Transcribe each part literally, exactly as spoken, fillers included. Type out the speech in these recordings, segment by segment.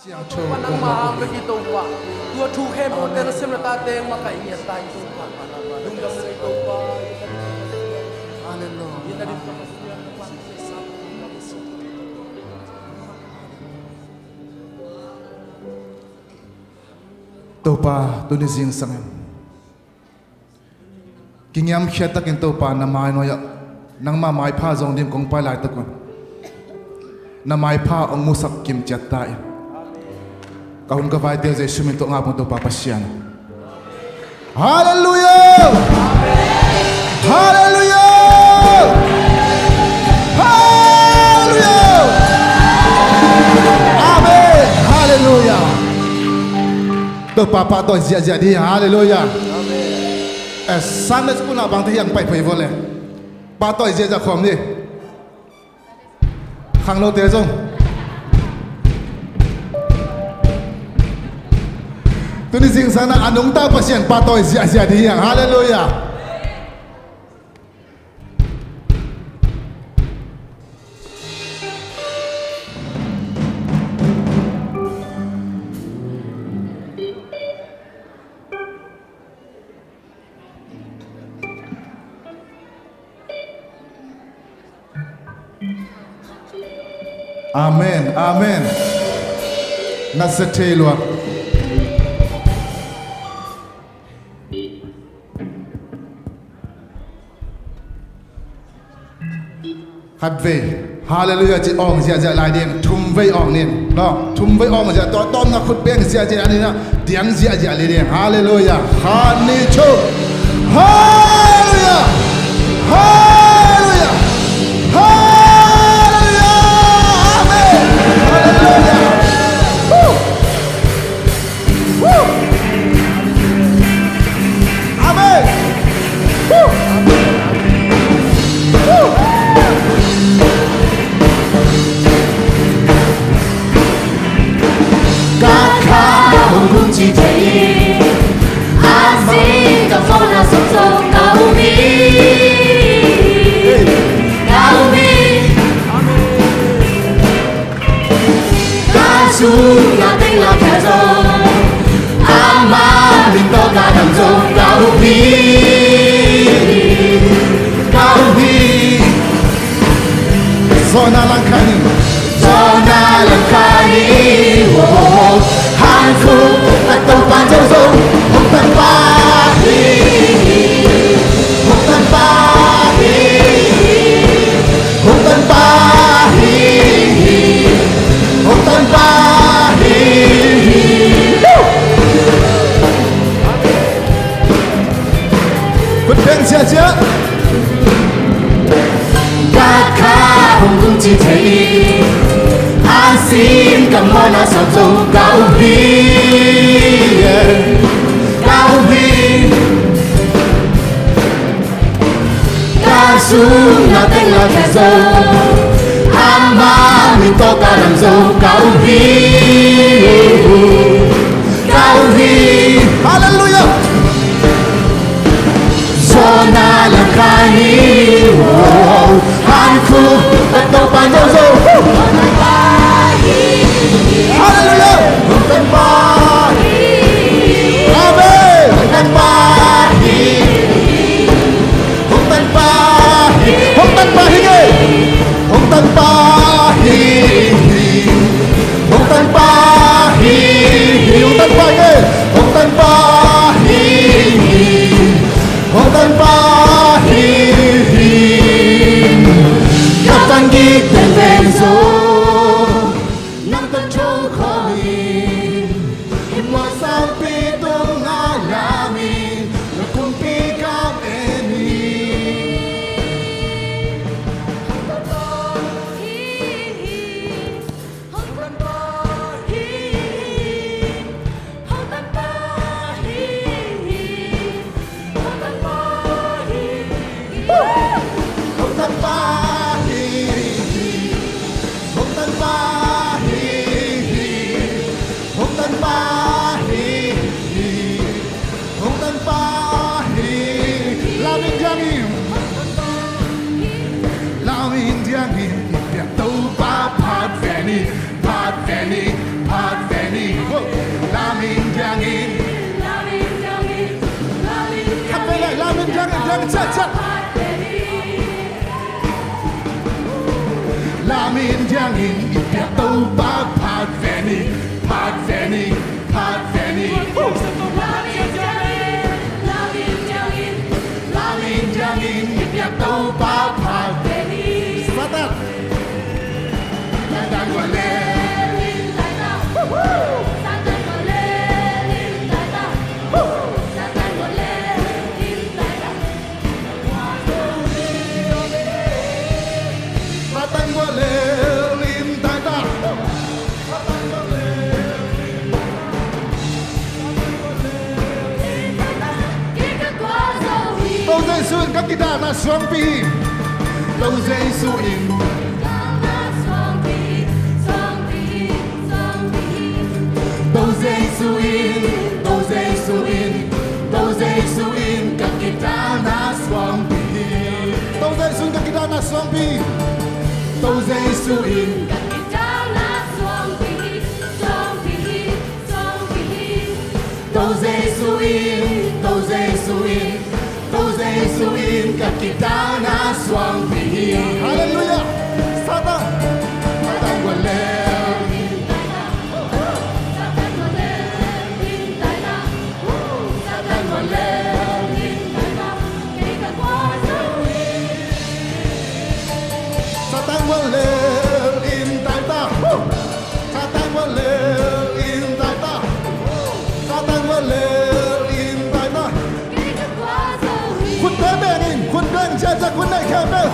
Siangtho, nangmah hang bek hi Topa. Tua thu khempeuh teng na sem na ta teng makaih ngiat ta hi Topa. Lungdam na nei Topa. Halleluia. Topa, tuni zingsangin kingiamkhiat takin Topa na mai nuai-ah nangma maipha zong ding kong pai laitakun na maipha hong musak kim ciat ta in. Ka hun ka vaite Jesu min tawh ngak ung Topa Pasian. Halleluia! Halleluia! Halleluia! Amen! Halleluia! Topa pahtawi ziahziah ding. Halleluia! Eh, Sunday school ah bangte hiang pai phei vua le pahtawi ziahziah khawm ni. Khangnote zong tuni zingsang na a nungta Pasian pahtawi ziahziah ding hiang. Halleluia! Amen, amen. Na sa thei lua. Khatvei Halleluia ci awng ziahziah lai ding. Thumvei awng nin, no? Thumvei awng ziah, tua tawmna khut beng ziahziah ni na, diang ziahziah lai ding. Halleluia. Khat, nih, thum. Halleluia. Halleluia. Halleluia. Amen. Halleluia. Woo. Woo. Amen. Woo. Woo. Ka kha hong kum ci thei, a si ka phone a sawm sawm ka um hi. Ka um hi. Ka sungah teng lakhia zong, ama min tawh ka dam zong ka um hi, ka um hi. Zawhna langkhai ni, zawhna langkhai ni, oh, han khu a Topa zong zong hong tanpa hi, hong tanpa hi. Hong tanpa hi, hong tanpa hi. Khut beng ziahziah. Ka kha hong kum ci thei, a sin ka mawhna sawm zong ka um hi, ka um hi. Ka sungah teng lakhia zong, ama min tawh ka dam zong ka um hi, ka um hi. Halleluia. Zawhna langkhai ni, oh, han khu a Topa zong zong. Halleluia. Hong tanpa hi. Amen. Hong tanpa hi. Hong tanpa hi. Hong tanpa hi ngei. Hong tanpa hi. Hong tanpa hi. Hong tanpa hi ngei. Hong tanpa hi. Hong tanpa hi. Ka pangik penpen zong nang tawh thokhawm in, i mualsampi tungah lam in, na kumpi kam en in. Hong tanpa hi, hong tanpa hi. Hong tanpa hi, hong tanpa hi. Hong tanpa hi, hong tanpa hi, hong tanpa hi. Hong tanpa hi. Lam in diang in, lam in diang in, i piak Topa phat ve ni, phat ve ni, phat ve Lam in diangin i piak Topa phat ve ni, phat ve ni, phat ve ni. Lam in diangin, lam in diangin, lam in diangin i piak Topa phat ve ni. Satan. Satan gual lel in tai ta. Satan gual lel in tai ta. Satan gual lel in tai ta. Satan gual lel in tai ta. To Jesu in ka kidana suangpi hi. To Jesu in. To Jesu in, To Jesu in, To Jesu in ka kidana suangpi hi. To Jesu in ka kidana suangpi. To Jesu in ka kidana suangpi hi, suangpi hi, suangpi hi. To Jesu in, To Jesu in, To Jesu in ka kidana suangpi hi. Halleluiah. Satan. Satan gual lel. Satan gual lel in tai ta. Satan gual lel in tai ta. Satan gual lel in tai ta. Khutte beng in, khut beng ciacia, khut neih khempeuh.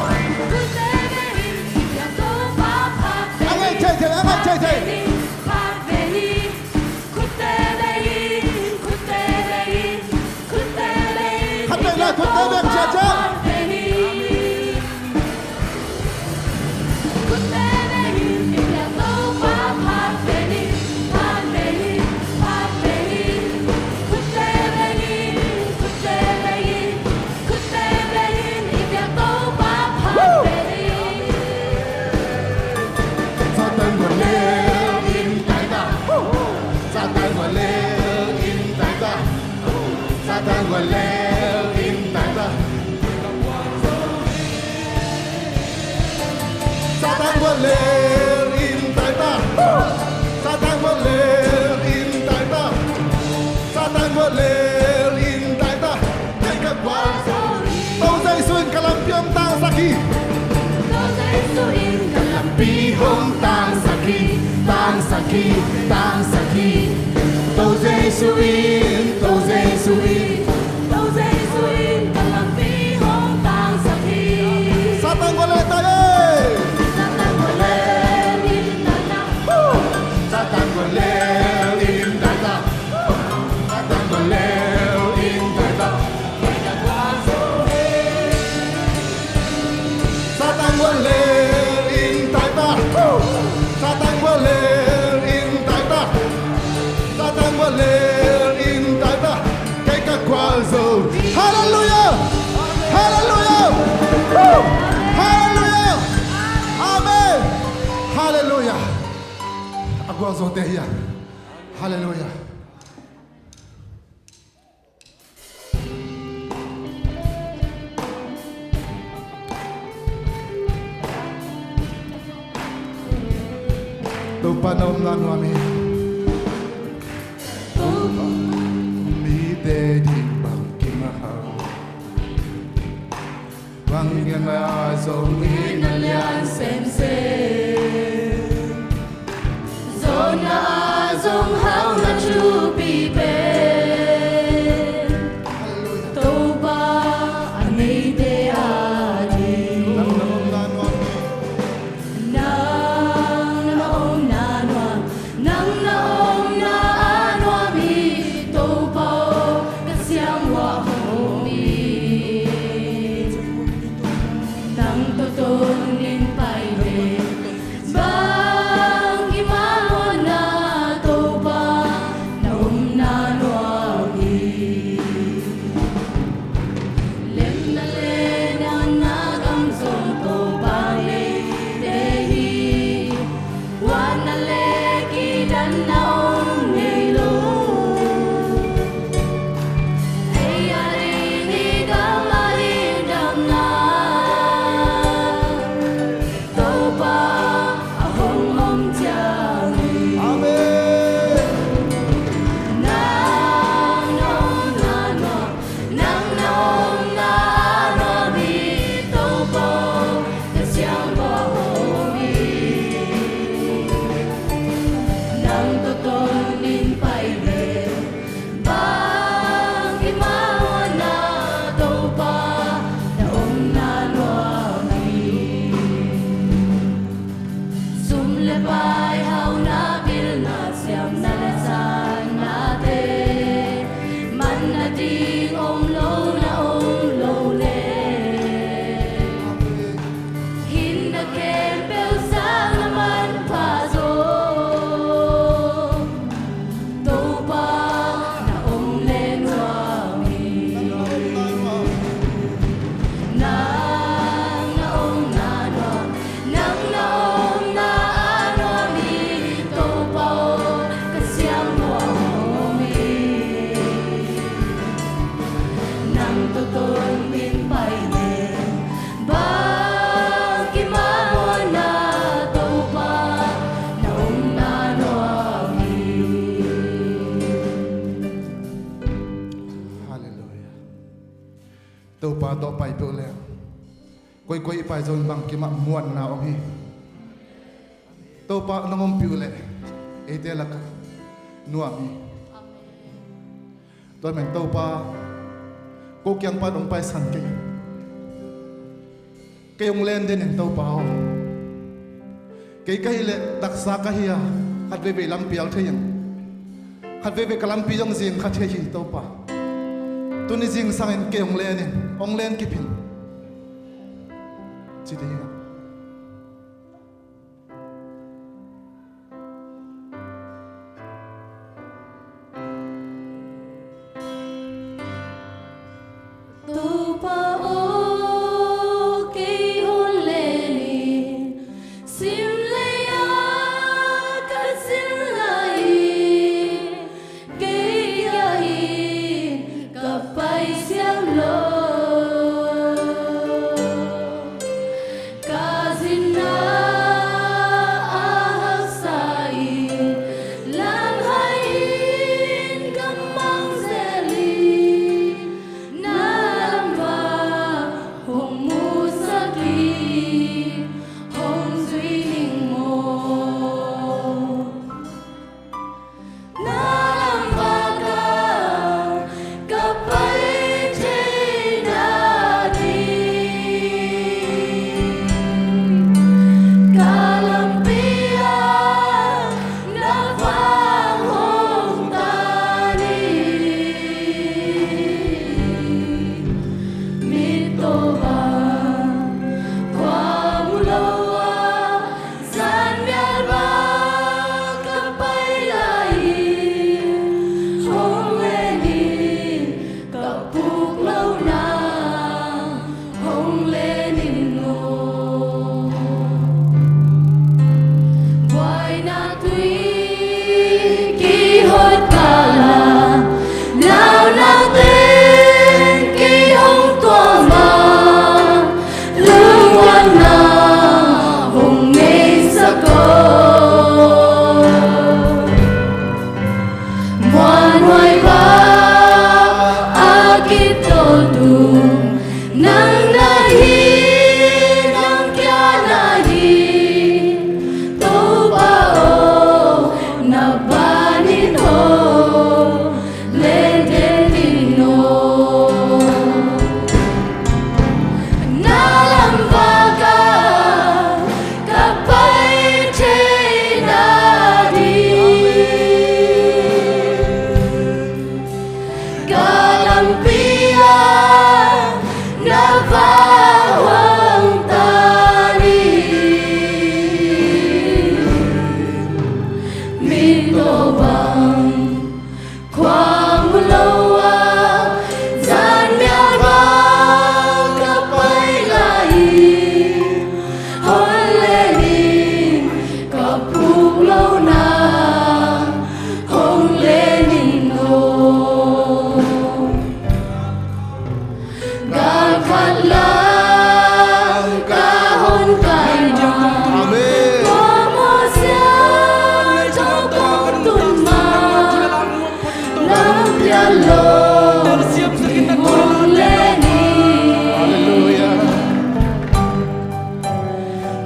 A ngai theithei, a ngai theithei. Khat vei la, khutte beng ciacia. Satan gual lel in tai ta. Satan gual lel in tai ta. Satan gual lel in tai ta. Satan gual lel in tai ta. Satan gual lel in tai ta. Satan gual lel in tai ta. Kei ka gual. To Jesu in ka lampi hong tangsak hi. To Jesu in ka lampi hong tangsak hi. Tangsak hi, tangsak hi. To Jesu in, To Jesu in, To Jesu in ka lampi hong tangsak hi. Satan gual lel tai ei. Satan gual lel in tai ta. Satan gual lel in tai ta. Satan gual lel in tai ta. Satan gual lel in tai ta. Satan gual lel in tai ta. Satan gual lel in tai ta. Kei ka gualzo. Halleluiah! Halleluiah! Halleluiah! Amen! Halleluiah! A gualzote hi a. Halleluiah! Topa na omna nuam hi. Mite ding bang kimahal. Bang gen a zong hi na lian semsem. Zonna a zong hau na thupi pen Topa a neite a ding. Nang na omna nuam, nang na omna nuam, nang na omna a nuam hi. Topa aw, ka siangtho hong om in. Nang tawh tawh Pai hauhna pilna siamna le sannate, manna ding om lo na om lo le, hinna khempeuh sang na manpha zaw. Topa na om le nuam hi. Nang na omna nuam, nang na omna a nuam hi. Topa aw, ka siam nuam hi. Nang tawh ton min pai le, bang kimah muanna, Topa na omna nuam hi. Halleluiah. Topa tawh pai peuh le, koikoi i pai zong bang kimah muanna om hi. Topa nang ompih uh leh eite lakah nuam hi. Tua man Topa, ko kiang pan hong paisan kei. Kei hong len den in Topa aw. Kei ka hih leh taksa ka hi a, khat veivei lampi a thei in, khat veivei ka lampi zong zing kha thei hi Topa. Tuni zingsangin kei hong len in, hong len kip in, ci ding hi. Topa aw, kei hong len in, sim lei ah ka sin lai hi. Kei a in ka pai siam lo, ka zinna a haksa in, lamhai in ka mang zel hi. Na lamvak hong musak hi, hong zui ning maw. Na lamvak ah ka pai theihna ding, ka lampi ah na vang hong tan in. Mit tawh bang khua mu lo ah, zanmial bang ka pai lai hi. Hong len in, ka puk lohna hong len in aw. Buaina tui kihot kal ah, lauhuaina teng kei hong tuam a, lungmuanna hong neisak aw. Muanhuai pa a kitawl tung, nang na hi, nang kia na hi. Topa aw, na ban in hong len den in aw. Na lamvak ah ka pai theihna ding, ka lampi ah na vang hong tan in. Mit tawh bang khua mu lo ah, zanmial bang ka pai lai hi. Hong len in, ka puk lohna hong len in aw. Gal khat lang ka hong kai ma, Amen. Kua mawh sial tawh kong tun ma, lampial lo, hong len in. Hallelujah.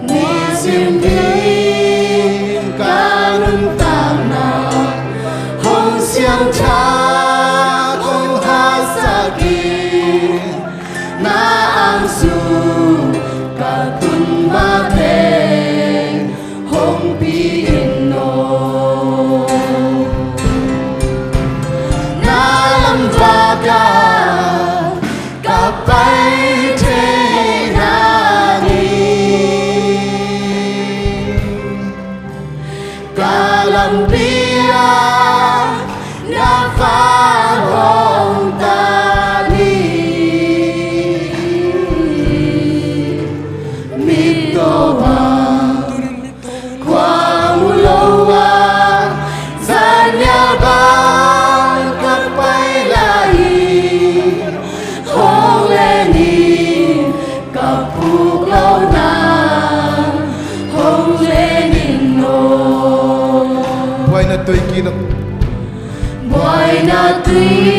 Nisim ding ka nuntakna hong siangtho, kong haisak hi. Na ang sung ka tun mah teng hong pi Kidop. Buaina tui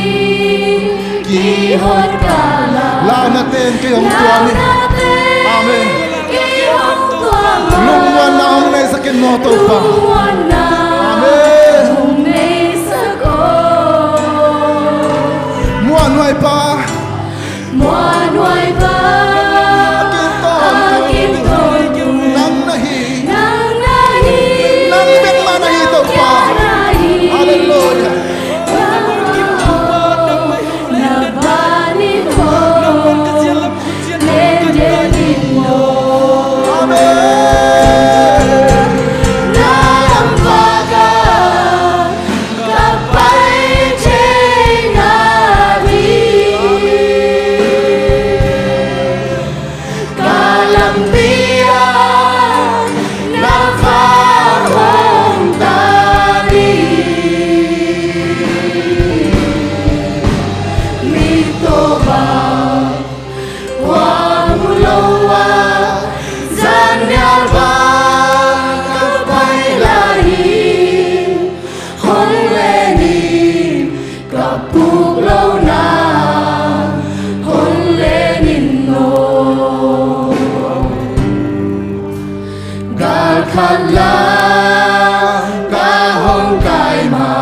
kihot kala. Launa ten kei hong tuam hi. Launa ten. Amen. Kei hong tuam hi. Lungmuanna hong neisak in maw Topa. Lungmuanna. Amen. Hong neisak o. Muanhuaipa. Muanhuaipa. A kim tawntung. A kim tawntung. Nang na hi. Nang na hi. Nang bek mah na hi Topa. Nang na hi. Halleluiah. Na ban in maw. Len den in maw. Amen. Na lam vak ah ka pai thei na hi. Ka lampi ah na va hong ta hi. Mi tawh bang kua mu lo a, zan nial bang ka pai lai hi. Hong len in ka puk lohna, hong len in aw. Gal khat la ka hong kai ma,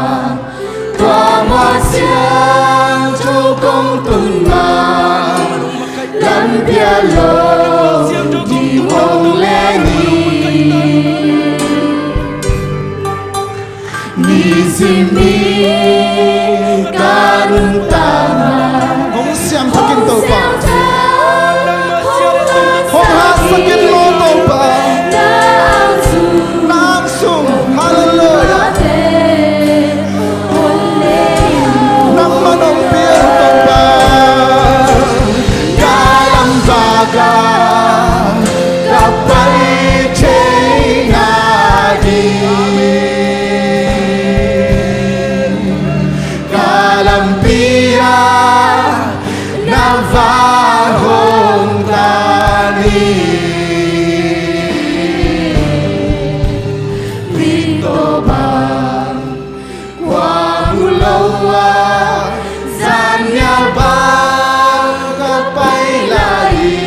tua mual siangtho kong tun ma, lampi ah lo ding hong len in. Nizim ni ka nuntakna hong siangtho in Topa. Hong hasak in maw Topa. Nang sung. Halleluiah. Nangman hong pia Topa. Ka lam vak ah ka pai thei na hi. Ka lampi ah na va hong ta hi. Pi Topa. Kua mu lo a, zan nial bang ka pai lai hi.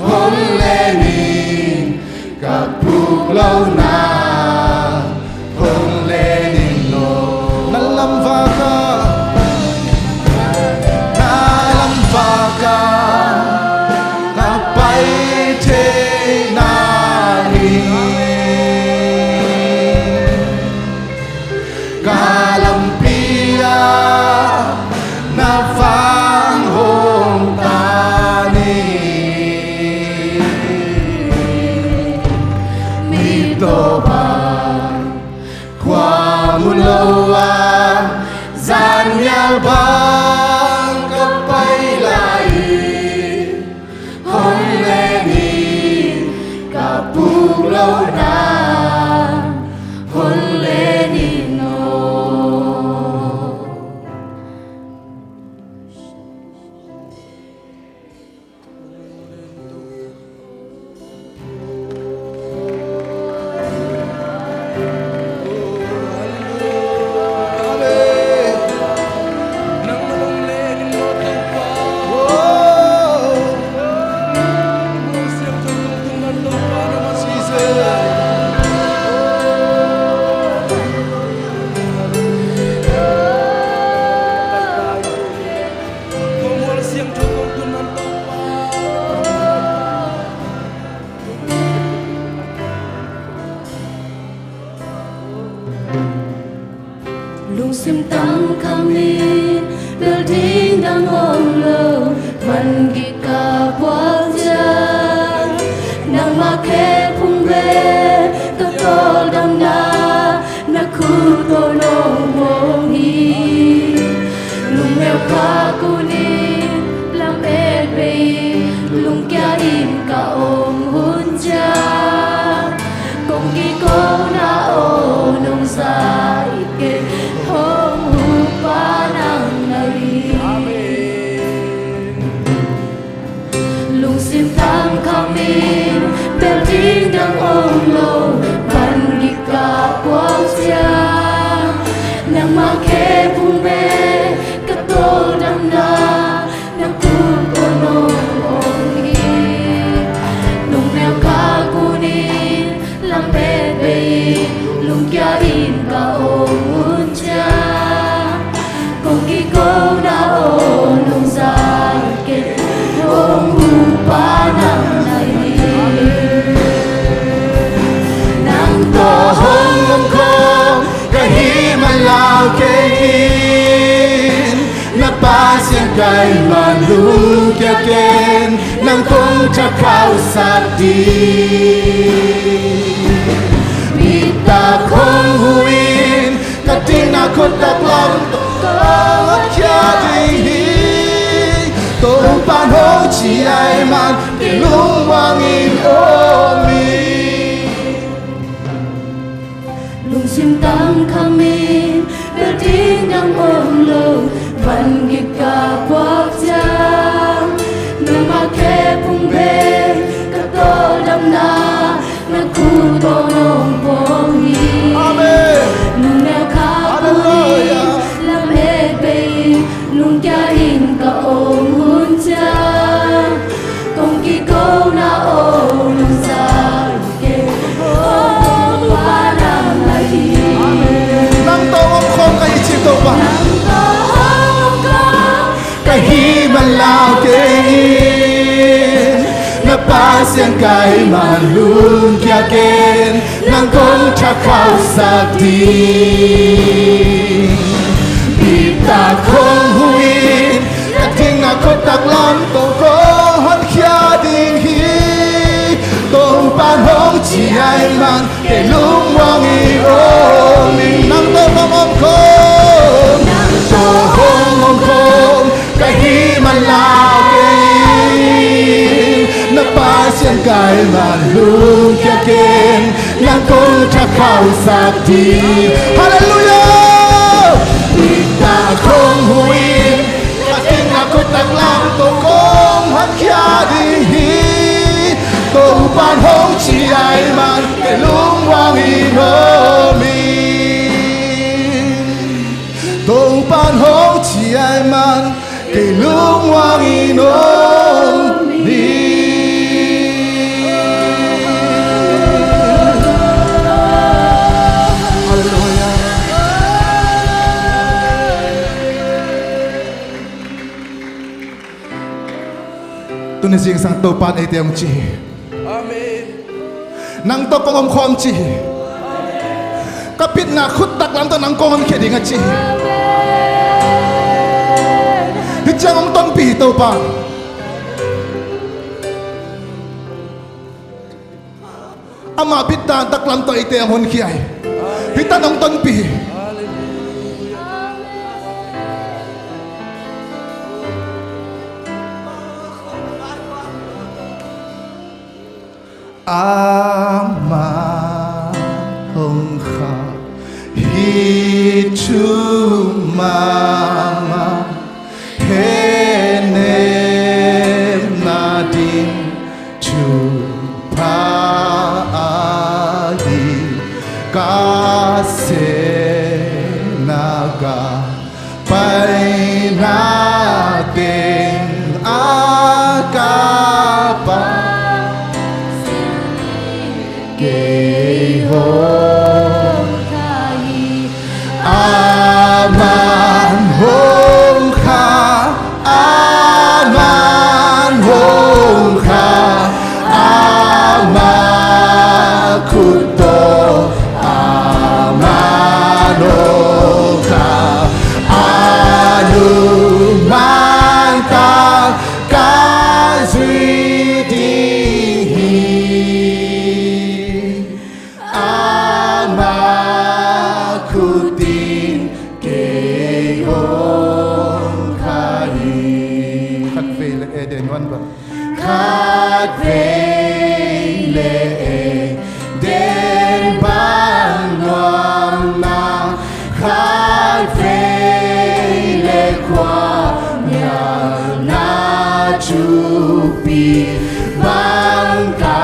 Hong len in ka puk lohna, hong len in aw. Na lam vak ah, na lam vak ah ka pai thei na hi. Ka lampi ah na va hong ta hi. Mi tawh bang kua mu lo a, zan nial bang ka pai lai hi. Hong len in ka puk lohna, hong len in aw. Lungsim tangkham in bel ding dang om lo, van gik ka puak ciang. Nangmah khe phung ve ka tawldamna, na khut tawh nong muang hi. Lungmel khak un in lam et bei, lungkia in ka om hun ciang. Kong kiko na aw nong za i kei, hong hupa nang na hi. Amen. Lungsim tangkham in bel ding dang om lo. Ai man lungkia ken, nang kong thakhausak ding. Bitak hong huih in, ka dingna khut taklam tawh kong hotkhiat ding hi. Topa'n hong ci ai man, kei lungmuang in om ing. Lungsim tangkham in, bel ding dang om lo, van gik ka puak ciang. Nangmah khe phung bek, ka tawldamna, na khut tawh nong pawng hi. Amen. Nong neu khak hun in, lam et bei in, lungkia in ka om hun ciang. Kong kikona om nong sa kei, Topa nang ahi. Nang tawh hong omkhawm ka hi ci Topa. Nang tawh hong omkhawm ka hih man lau kei in, na Pasian ka hih man lungkia ken, nang kong thakhausak ding. Bitak hong huih in, ka dingna khut taklam tawh kong hotkhiat ding hi. Topa'n hong ci ai man, kei lungmuang in om ing. Nang tawh hong omkhawm, nang tawh hong omkhawm ka hih man lau kei in, na Pasian ka hih man lungkia ken, nang kong thakhausak ding. Halleluiah! Bitak hong huih in, ka dingna khut taklam tawh kong hotkhiat ding hi. Topa'n hong ci ai man, kei lungmuang in om ing. Topa'n hong ci ai man, kei lungmuang in om ing. Halleluiah. Tuni zingsang Topa'n eite hong ci hi. Amen. Nang tawh kong omkhawm ci hi. Ka pitna khut taklam tawh nang kong honkhia ding a ci hi. Hih ciang hong tonpih hi Topa. Ama pitna taklam tawh eite hong honkhia hi. Hih tan hong tonpih hi. Ama hong kha hi thu mama, henem na ding thupha ahi, ka sepna ka paina teng a ka Pa kei hong kha hi. Aman hong kha, aman hong kha, ama khut tawh aman hong kha, a lungman tak ka zui ding hi. Ama khut in kei hong kha hi. Khatvei le Eden huan bang. Khatvei le Eden bang nuamna, khatvei le khua nialna thupi bang ka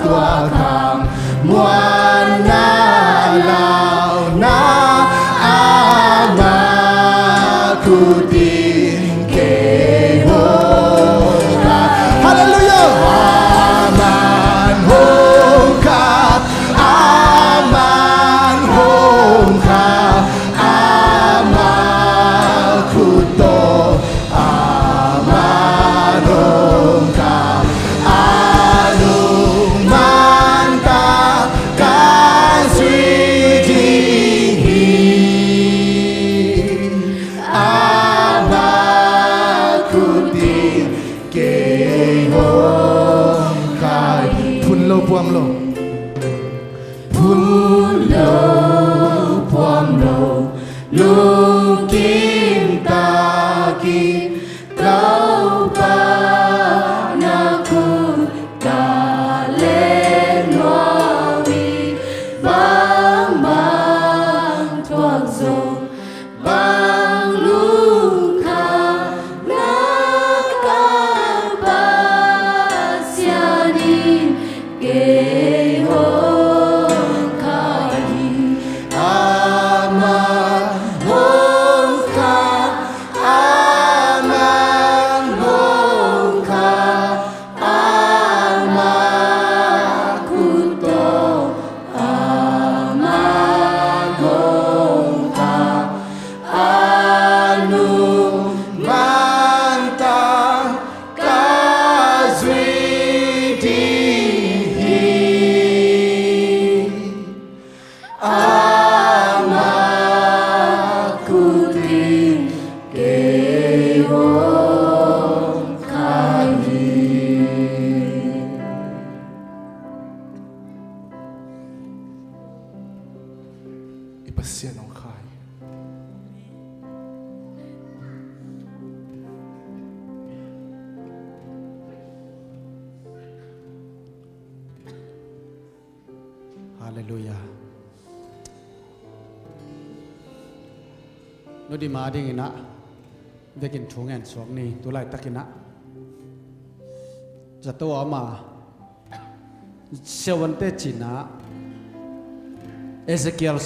tuah kham muanna launa, ama khut in kei hong kha. Halleluiah! Aman hong kha, aman hong kha, ama khut tawh aman hong kha, a lungman tak ka lo puam lo. Phun lo puam lo, lungkim takin Topa na khut ka len nuam hi. Bangbang thuak zo, bang lungkham na ka Pasian in kei hong kha hi. Amah hong kha, Amah hong kha, Amah khut tawh Amah hong kha, a nung man tawh ka zuih ding hi. Amah khut in kei hong kha hi. I Pasian hong kha hi. Halleluiah. Nu Dim a dingin ah vekin thu ngen suak ni. Tulaitakin ah zato a om a, siavuante cih in ah Ezekiel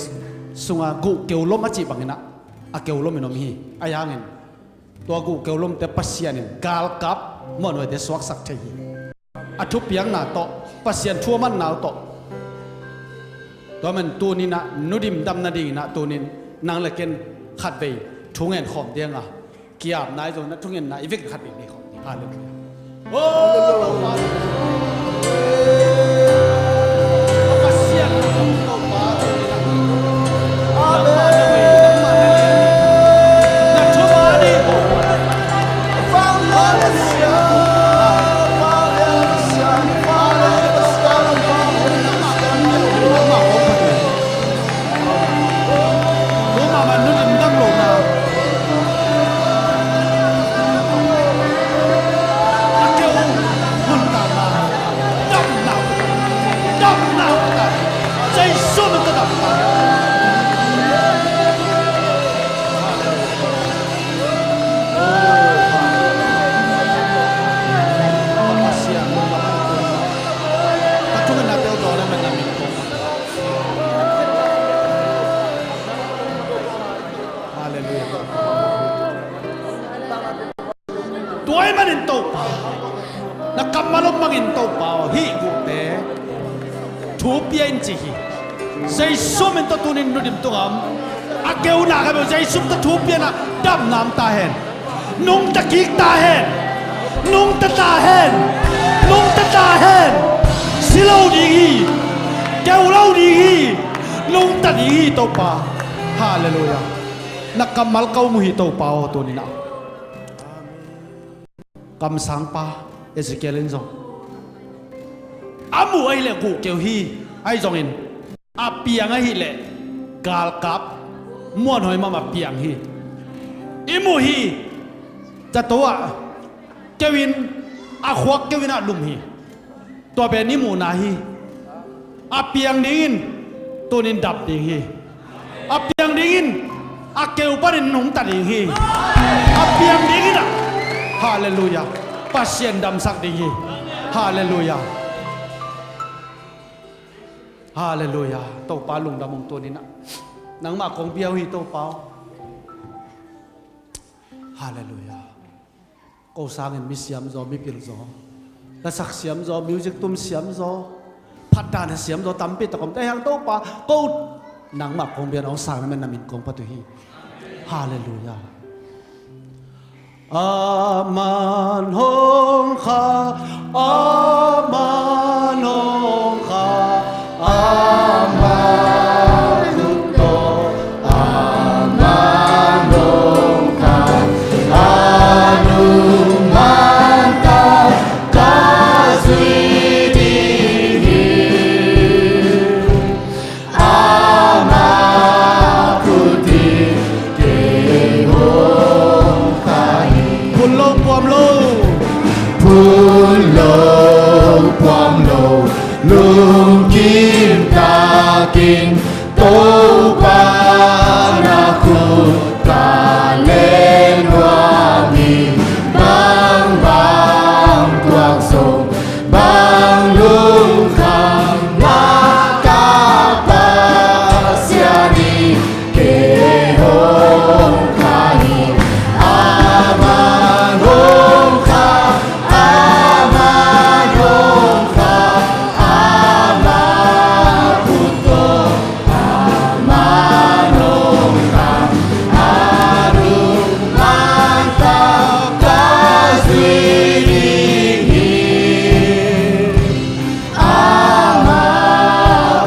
sunga guh keulom a cih bangin ah a keulom in om hi. Ahi hangin tua guh keulomte Pasian in galkap muanhuaite suaksak thei hi. A thupiakna tawh, Pasian thu a manna uh tawh. Tua man tuni-in ah Nu Dim dam nadingin ah tuni-in nang le ken khatvei thu ngen khawm ding a, ki-apna ahi zongin ah thungetna i vekin khatvei nei khawm ding. Halleluiah. Oh, Topa. Halleluiah. Tua ahih manin Topa, na kammal om bangin Topa aw, hih guhte thu pia in ci hi. Jesu min tawh tuni-in Nu Dim tungah om a keuna ka beuh Jesu min tawh thu pia in ah damna om ta hen. Nungta kik ta hen. Nungta ta hen. Nungta ta hen. Si lo ding hi. Keu lo ding hi. Nungta ding hi Topa. Halleluiah. Na kammal ka um uh hi Topa aw tuni-in ah. Kamsangpa Ezekiel in zong a muh ahih leh guh keu hi. Ahi zongin a piang ahih leh galkap muanhuai mahmah piang hi. I muh hi. Zato ah keu in, a khuak keu in ah lum hi. Tua pen i muhna hi. A piang dingin tuni-in dap ding hi. A piang dingin a keu panin nungta ding hi. A piang dingin ah, halleluiah, Pasian damsak ding hi. Halleluiah. Halleluiah. Topa lungdam ung tuni-in ah. Nangmah kong bia uh hi Topa aw. Halleluiah. Ko sangin mi siam zaw, mi pil zaw, lasak siam zaw, music tum siam zaw, phatdan siam zaw tampi tak om. Tua ahih hang Topa, ko nangmah kong bia in, hong sang na man na min kong phat uh hi. Halleluiah. Aman hong kha, Aman hong kha, Amah khut tawh Amah hong kha, a nung man tawh ka zuih ding hi. Lungkim takin Topa na khut talent nuam in, bangbang tuak zo, bang lungkham mah ka Pasian in kei hong kha hi. Amah hong kha, amah hong kha, amah khut tawh, amah hong kha, a lungdam mah tawh ka zui ding hi. Amah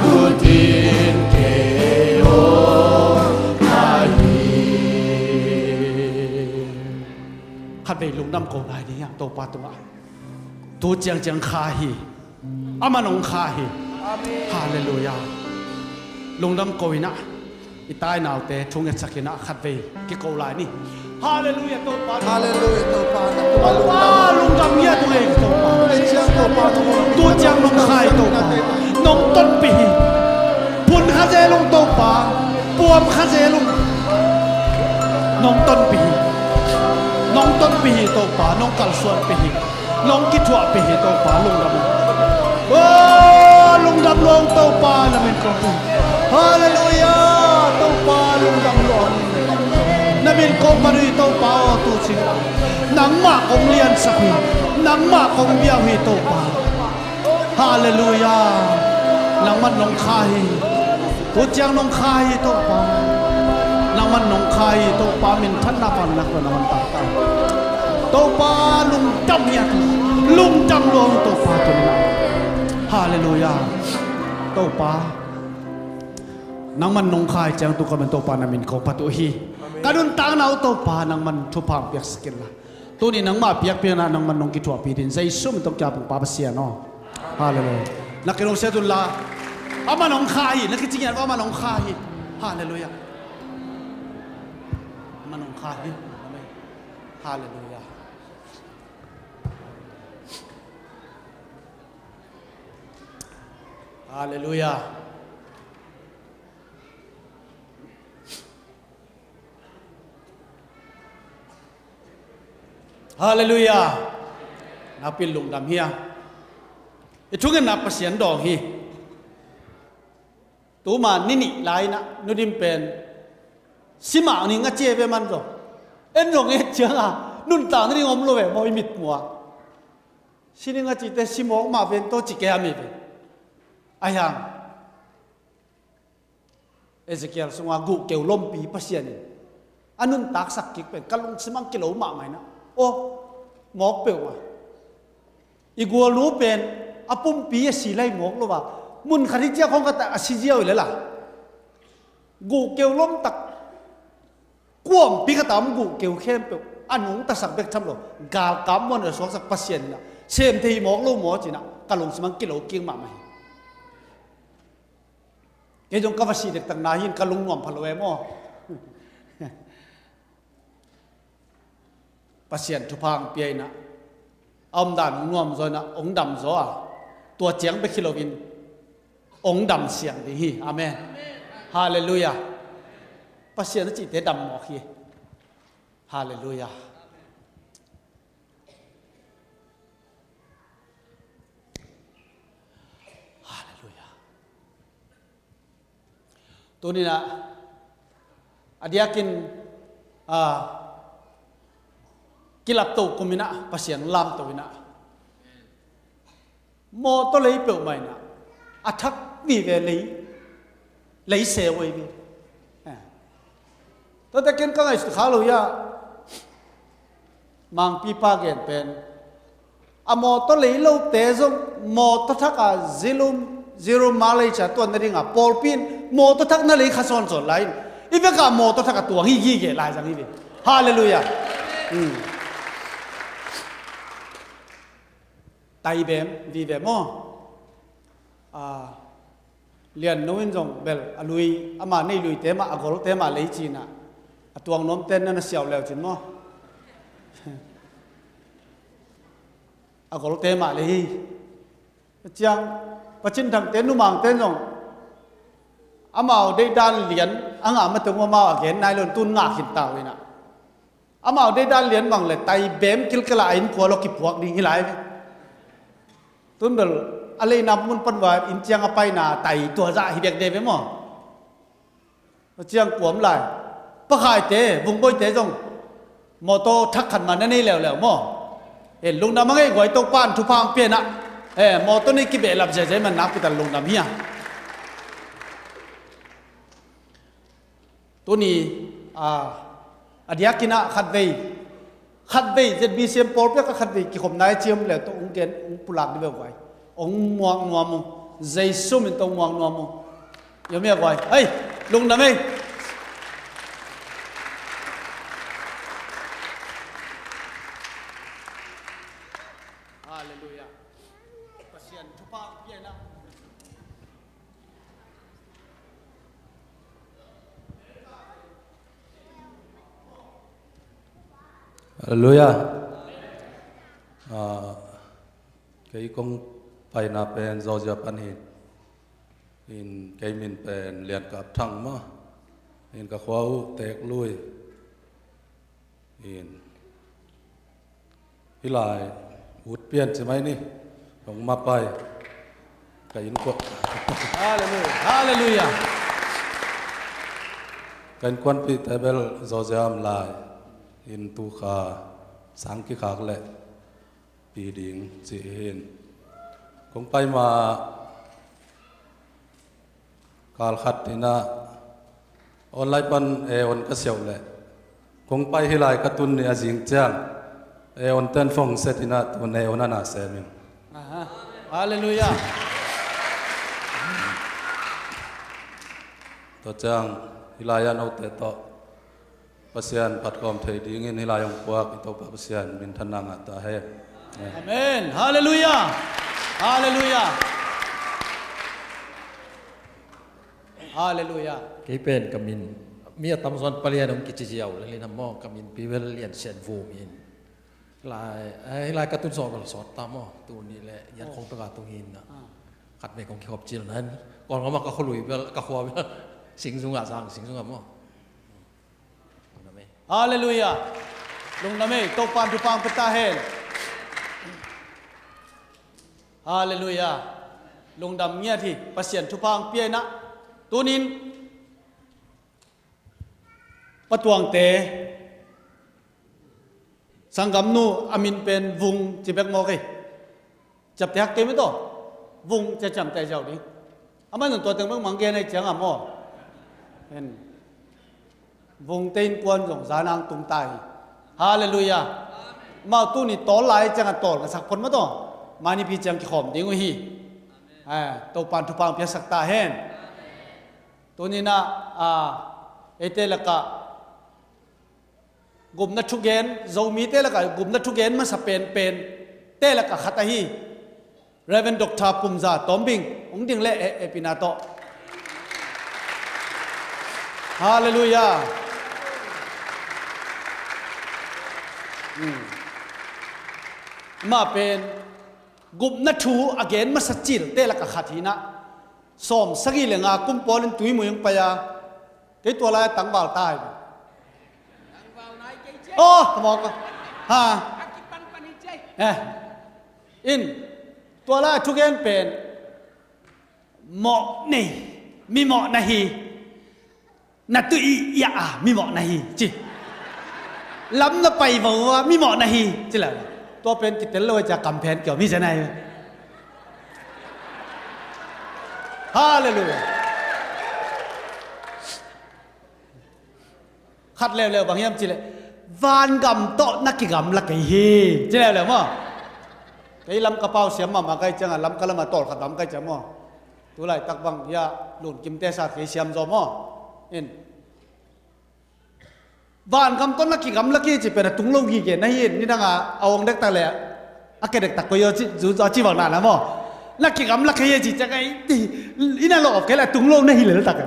khut in kei hong kha hi. Khatvei lungdam ko lai ding hiam Topa tungah? Tu ciangciang kha hi. Amah hong kha hi. Halleluiah. Lungdam ko in ah, i tainaute thu ngetsak in ah khatvei kiko lai ni. Halleluiah Topa. Halleluiah Topa. Topa lungdam ngiat ung ei Topa. Tu ciang nong kha hi Topa. Nong tonpih hi. Phun kha zel ung Topa. Puam kha zel ung. Nong tonpih hi. Nong tonpih hi Topa. Nong kalsuanpih hi. Nong kithuahpih hi Topa, lungdam ung. Oh, lungdam lua ung Topa, na min kong. Halleluiah, Topa lungdam lua ung. Na min kong man uh hi Topa aw, tu cin nangmah kong liansak uh hi. Nangmah kong bia uh hi Topa. Halleluiah. Nangman nong kha hi. Tu ciang nong kha hi Topa. Nangman nong kha hi Topa, minthanna pannak nangman tangtang. Topa lungdam ngiat, lungdam lua ung Topa tuni-in. Halleluiah. Topa, nangman nong kha hi ciang tu ka man Topa na min kong phat uh hi. Ka nuntakna uh Topa nangman thupha piaksak inla. Tuni nangmah piakpiakna nangman nong kithuahpih ding Jesu min tawh kiang pumpa Pasian aw. Halleluiah. Na kinong siat unla. Amah nong kha hi, na kici ngiat amah nong kha hi. Halleluiah. Amah nong kha hi. Amen. Halleluiah. Halleluiah. Halleluiah. Nakpi lungdam hi a. I thungetna Pasian dawng hi. Tuma ni nih lai-in ah Nu Dim pen si mah ning a ci ve man zaw. En zong et ciang a nuntak nading om lo ve maw i mitmuh ah. Si ning a cite si mawk mah ven tawh ci kei a mi ve. Ahi hang Ezekiel sunga guhkeu lompi Pasian in a nuntaksak kik pen ka lungsim ah kilo mahmah in ah, aw, mawk peuhmah. I gualnu pen a pumpi a si lai mawk lo a, mun khat hi ciang khawng khat ah a si ziau hi lel a. Guhkeu lomtak kuampi khat ah om guhkeu khempeuh a nungtasak bek tham lo, galkap muan a suaksak Pasian in ah sem thei mawk lo maw ci-in ah ka lungsim ah kilo kik mahmah hi. Kei zong ka va si dektakna hi-in ka lungnuam pha lo e maw? Pasian thupha hong pia in ah, a omdan hong nuam zaw in ah, hong dam zaw a, tua ciang bek hi loin hong dam siang ding hi. Amen. Halleluiah. Pasian a cihte dam mawk hi. Halleluiah. Halleluiah. Tuni-in ah, a diakin, a, kilapto kum in ah, Pasian lamto in ah, mawtaw lei peuhmah in ah, a thak vive lei, lei se uh ei ve. Eh. Tuate ken ka ngaihsut kha lo hi a, Mangpipa gen pen, a mawtaw lei lote zong mawtaw thak a zero, zero mileage a tuan nading a pawlpi in mawtaw thak na lei kha sawnsawn lai in, i vek a mawtaw thak a tuang hi gige lai zang hi ve. Halleluiah. Hmm. Taibem vive maw? A, Lianno in zong bel a lui, ama nei luite mah, a golte mah lei ci-in ah, a tuang nuamte na na siau leu cin maw? A golte mah lei hi. Ciang Pacin Thangte numangte zong amau deidan lian a ngah mate uh amau a gen nai lo in tun ngah khin ta uh inah. Amau deidan lian bang le tai bem kilkela a inn khua lo kipuak ding hi lai ve. Tun bel a leina mun pan va inn ciang a paina tai tua zah hi bek de ve maw? Tua ciang kuam lai. Pakhaite, Vungboite zong mawtaw thak khat mah na nei leuleu maw? Eh, lungdam a ngei guai, Topan thupha ang pianah. Eh, mawtaw nei kibehlap ziazia man nakpi tak lungdam hi a. Tuni, a, a diakinah khatvei, khatvei Z B C M pawlpi ah khatvei kikhopna i ciam le tawh hong gen, hong pulak dih ve guai. Hong muak nuam uh. Jesu min tawh hong muak nuam uh. Yom ia guai. Hei, lungdam ei. Halleluiah. Pasian thupha pianah. Halleluiah. Ah, kei kong paina pen Georgia pan hi in, kei min pen Lian Kap Thang maw. In ka khua uh Teeklui. In hih lai ut pian ci mai ni. Hong mapai ka innkuan. Halleluiah. Halleluiah. Ka innkuanpihte bel Georgia om lai. In tu kha sang kikhak leh pi ding ci hi in. Kong pai ma kal khat inah online pan e on ka siauh leh kong pai hi lai ka tun ni a zing ciang e on ten phong set inah tun e on a na sem in. Aha. Halleluiah. Tua ciang hih lai-ah note tawh Pasian phatkhawm thei dingin hih lai hong puak i Topa Pasian minthanna ngah ta hen. Amen. Halleluiah. Halleluiah. Halleluiah. Kei pen ka min, mi a tamzaw in Pa Lian hong kici ziau lel in a maw, ka min pi bel Lian Sian Vum hi in. Hih lai, eh, hih lai ka tun sawt bel sawt ta maw, tuni le yan khong pek a tung hi in a. Khat vei kong kikhop cil nan Kawlgam ah ka khua lui bel, ka khua bel Singzung ah, Zang Singzung ah maw. Halleluiah. Lungdam ei, Topan thupha ang pia ta hen. Halleluiah. Lungdam ngiat hi, Pasian thupha ang pia inah. Tunin Pa Tuangte, sanggamnu a min pen Vung ci bek maw kei. Ciamteh hak kei mah tawh. Vung cia ciamteh ziau ding. Amah in tua teng bek mang gen ahi ciangah maw. Hen. Vungte innkuan zong zan ang tung ta hi. Halleluiah. Amau tuni tawl lai ciangah tawl ka sak phot mah tawh. Mani pi ciang kikhawm ding uh hi. Eh, Topan thupha ang piasak ta hen. Tuninah, ah, eite lakah gupna thugen, Zomite lakah gupna thugen masa penpen te lakah khat ahi Reverend Doctor Pumza Tawmbing hong ding leh e, e pina tawh. Halleluiah. Hmm. Amah pen gupna thu a gen masa cilte lakah khat hinah. Sawm sagih le nga kum pawlin Tuimui hong pai a, kei tua lai-ah tangval ta hi. Aw, ka mawk a. Ha. Eh. In, tua lai-ah thugen pen mawh nei, mi mawh na hi. Na tuih iah a mi mawh na hi ci. Lam na pai vo a mi mawh na hi ci le. Tua pen kitel lo cia kamphen kiawm hi cia na hi. Halleluiah. Khat leuleu bang hiam ci le, vangam tawh na kigamla kei hi ci leuleu maw. Kei Lamka pau siam mahmah kai ciangah Lamka lamah tawlkhat bang kai ciang maw. Tulaitak bang hiah lunkimte sa kei siam zaw maw. In vangam tawh na kigamla kei ci pen a tung lo gige na hi in, nidangah a awng dektak le a ke dektak koi aw ci, zu aw ci bang na na maw. Na kigamla kei hi ci ciang a i, i na lawh kei le a tung lo na hi leltak.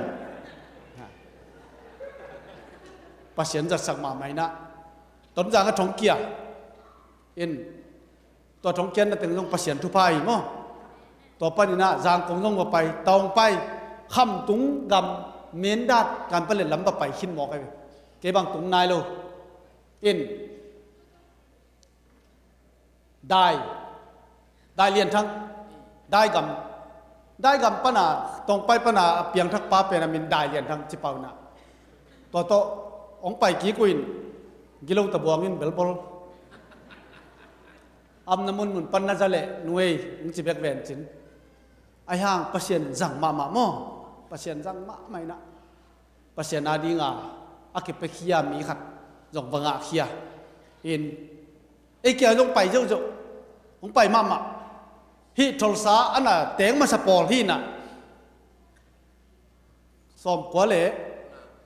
Pasian zatsak mahmah inah. Tonzang a thongkia in, tua thongkian na teng zong Pasian thupha hi maw. Tua panin ah Zangkong zong va pai, Taung pai, Khamtung gam, Mindat kan palet lam va pai khin mawk ahi ve. Kei bang tung nai lo. In, Dai, Dai Lian Thang, Dai gam, Dai gam pana, Taung pai pana a piangthak pa pen a min Dai Lian Thang ci pau in ah. Tua tawh hong pai kik uh in, gilo ta buang in belbol. Amna munmun pan na za leh nuei hong ci bek ven cin. Ahi hang Pasian zang mahmah maw? Pasian zang mahmah in ah, Pasian a dinga a kipiakhia mi khat zong va ngahkhia in, ei kia zong pai zeuhzeuh, hong pai mahmah. Hih Tulsa a na teng masa pawl hi in ah, sawmkua le,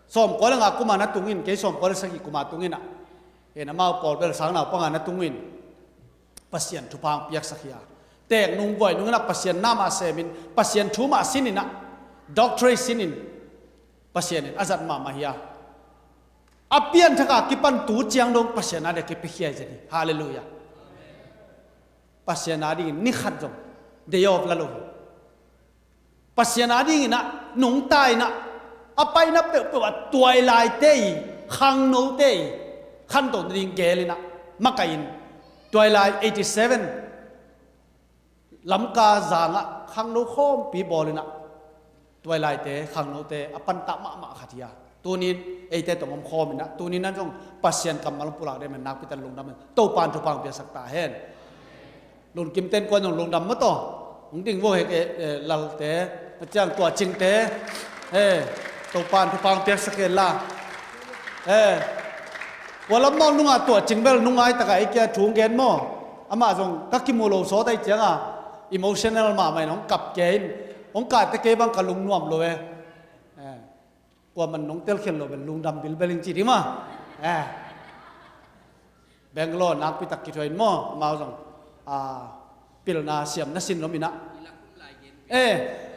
sawmkua le nga kuma na tungin, kei sawmkua le sagih kuma tungin ah, en amau pawl bel sang nau panga na tungin, Pasian thupha hong piaksak hi a. Teek nung buai nungin ah Pasian na mah semin, Pasian thu mah sinin ah, doctorate sinin, Pasian in a zat mahmah hi a. A pianthaka kipan tu ciang dong Pasian a dia kipiakhia hi zen hi. Halleluiah. Pasian a dingin ni khat zong day off la lo hi. Pasian a dingin ah nungta in ah, a paina peuhpeuh ah tuailaite i, khangnote i khanto nading gel in ah, makaih in, tuailai eighty seven Lamka zangah khangno khawmpi bawl in ah, tuailaite khangnote a pantah mahmah khat hi a. Tunin eite tawh om khawm in ah, tunin ah zong Pasian kammal pulak ding men nakpi tak lungdam in, Topan thupha hong piaksak ta hen. Lunkim ten kuan zong lungdam maw taw. Hong ding vo hek e, e, lalte, a ciang tua cingte, e, Topan thupha hong piaksak hen la. E, kua lam mawk nunga tua cing bel nungai taka ei kia thu hong gen maw? Amah zong ka kimu lo sawt ai cianga emotional mahmah in hong kap kei in, hong kate kei bang ka lungnuam lo e. E, kua man nong telkhial lo bel lungdam bilbel in ci ding maw? E. Bangalore nakpi tak kithuah in maw, amau zong, a, pilna siamna sin lom in ah. E,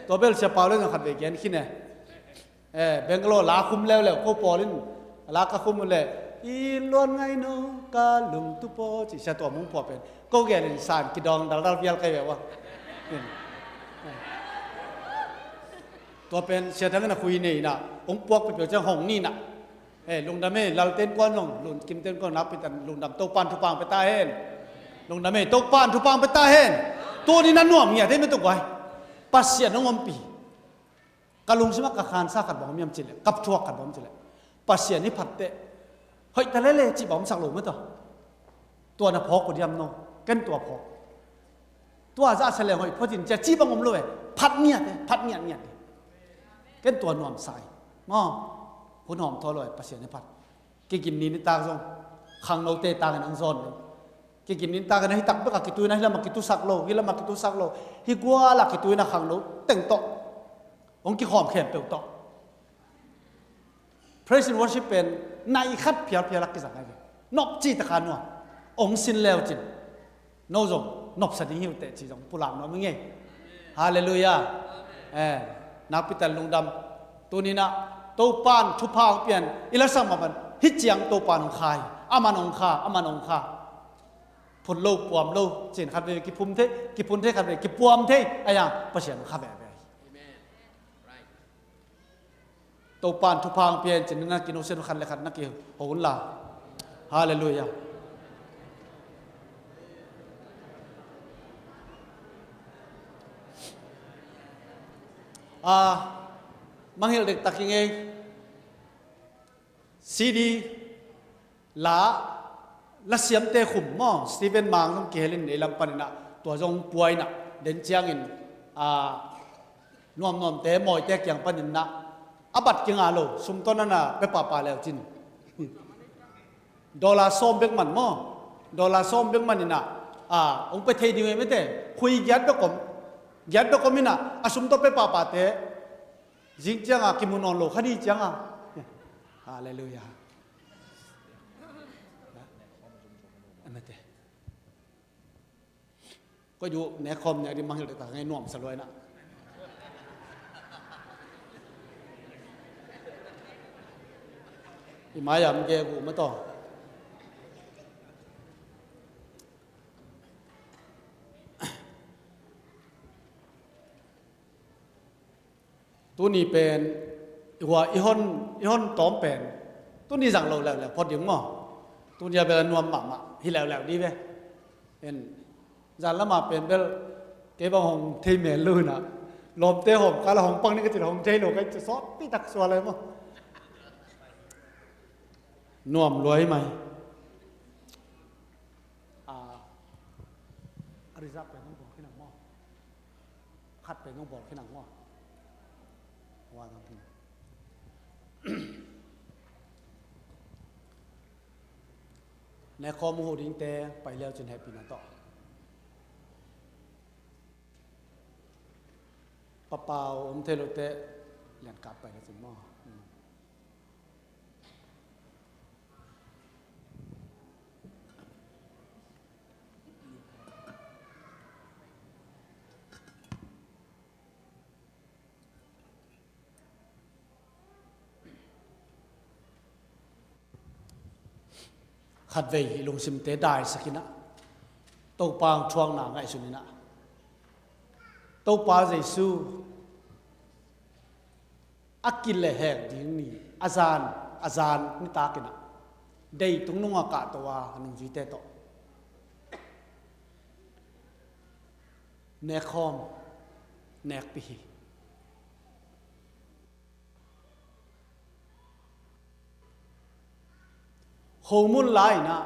tua bel Sia Pau le zong khat vei gen khin e. E, Bangalore la khum leuleu, ko pawl in la ka khum le, i luan ngai no ka lungtup aw ci Sia Tuam hong phuah pen, ko gel in san kidawng daldal vial kai ve ua. Tua pen Sia Thang in a khui nei in ah, hong puak peuhpeuh ciang hong ni in ah. E, lungdam e, lalte in kuan zong, lunkim ten kuan nakpi tak lungdam, Topan thupha hong pia ta hen. Lungdam e, Topan thupha hong pia ta hen. Tunin a nuam ngiat e, mi tuk guai. Pasian hong ompih. Ka lungsimah ka khansa khat bang om hiam cih leh, ka thuak khat bang om cih leh, Pasian i phat teh hoih ta lele cih bang omsak lo mah taw. Tua na phawk uh diam no? Ken tua phawk. Tua zah sa leng hoih phot in cia cih bang om lo e. Phat ngiat e, phat ngiatngiat e. Ken tua nuamsa hi. Maw, hun hawm thaw lo e, Pasian i phat. Kigin ni nitak zong khangnote tangin hong zawn lo. Kigin ni nitak in ah hih tak bek a kitui in ah, hih lam a kitusak lo, hih lam a kitusak lo, hih gual a kitui in ah khangno teng tawh hong kikhawm khempeuh tawh. Praise and worship pen nai khat phialphial a kizang ahi ve. Nop cih taka nuam. Hong sin leu cin, no zong nopsa ding hi uh teh cih zong pulak nuam ing ei. Halleluiah. Eh, nakpi tak lungdam. Tuni in ah Topan thupha hong pian i la sak mah bang, hih ciang Topan hong kha hi. Aman hong kha, aman hong kha. Phun lo, puam lo, cin khat vei kiphum thei, kiphun thei khat vei kipuam thei, a yang Pasian hong kha veve hi. Topan thupha hong pia in cin na kino sian khat le khat na kiho un la. Halleluiah. Ah, mangngilh dektak ing ei. C D la, la siamte khum maw, Stephen Mang zong kihel in ei lam panin ah, tua zong pua in ah, den ciangin, ah, nuamnuamte, mawite kiang panin ah, a bat kingah lo, sumtawn a na pia pahpah leu cin. Dollar sawm bek man maw, dollar sawm bek man in ah, ah, hong pia thei ding uh hi mete, khui giat bek om, giat bek om in ah, a sum tawh pia pahpahte, zing ciangah kimu nawn lo kha ding ciangah. Halleluiah. Amete. Koi du nek khawm nek ding mangngilh dektak ing ei, nuamsa lua in ah. I mai-ah om gegu mah taw. Tuni pen i hua i hon, i hon tawm pen tuni zang lo leuleu phot ding maw? Tuni a bel a nuam mahmah hi leuleu dih ve. En, zan lama pen bel kei bang hong thei mel lo inah, lawmte hawm kala hong pang ni ka cin hong thei lo kai cu sawtpi tak sual lai maw? Nuam luai mai. A, a result pen hong bawl khin ang maw? Khat pen hong bawl khin ang maw? Hua dang khin. Nekhawm uh hu dingte pai leu cin hehpihna tawh. Papau om thei lote lian kap pai leu cin maw? Khatvei i lungsimte daisak inah Topa hong thuakna ngaihsun inah Topa Jesu a kilehhek ding ni a zan, a zan nitak inah deitung nungah kahto a nungzuite tawh nekhawm, nekpih hi. Khomun lai inah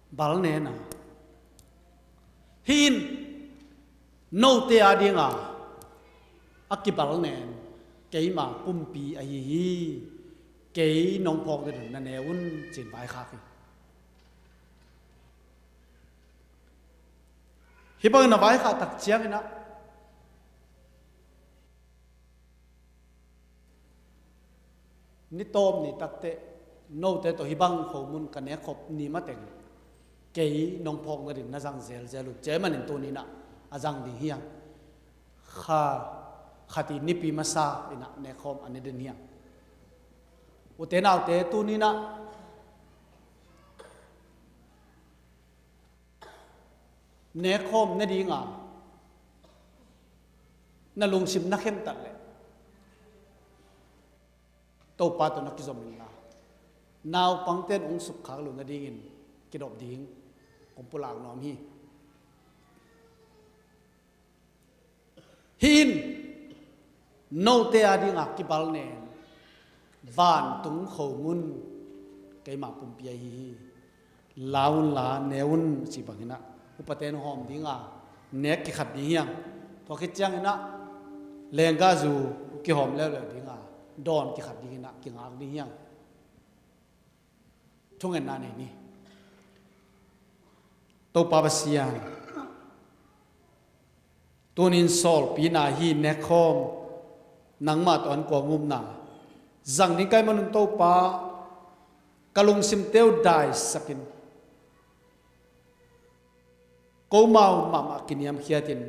bal nen a, hih in note a dinga a kibal nen keima pumpi ahi hi. Kei nong phawk nading na ne un, ci-in vaikhak hi. Hih bangin a vaikhak tak ciang inah ni tawm ni takteh note tawh hih bang khomun ka nekkhop ni mateng kei nong phawk nading na zang zelzel un, ci ahih manin tuni inah a zang ding hi hang. Kha, khat i nipi masa inah nekhawm a ne den hi hang. Ute naute, tuni inah nekhawm ne dinga na lungsim na khentat leh Topa tawh na kizom inla, naupangte in hong sukkhak loh nadingin kidop ding kong pulak nuam hi. Hih in note a dinga kibal nen vantung khomun keima pumpi ahi hi. La unla ne un, ci bang inah upate in hawm dinga nek kikhat ding hi hang. Tua khit ciang inah lenggahzu kihawm leuleu dinga dawn kikhat ding inah kingak ding hi hang. Thungetna nei ni. Topa Pasian, tunin sawlpina hi nekhawm nangmah tawh an kuang upna zang ding ka hih manun Topa, ka lungsimte uh daisakin komau mahmah kiniamkhiatin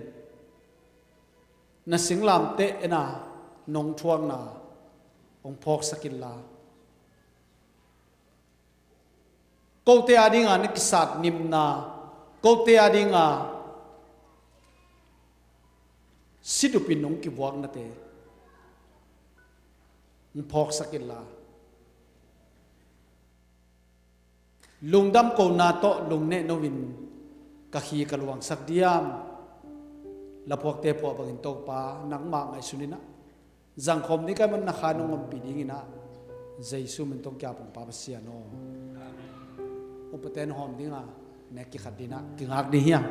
na singlamteh ena nong thuakna hong phawksak inla, kote a dinga na kisat nimna, kote a dinga si dupin nong kivuaknate hong phawksak inla, lungdam kona tawh lungneh no-in ka khi ka luangsak diam? Laphuakte phuah bangin Topa nangmah ngaihsun inah zangkhawm ding ka hih manun na kha nong ompih ding inah Jesu min tawh kiap ung Pa Pasian aw. Upate in hawm dinga nek kikhat ding inah kingak ding hi hang.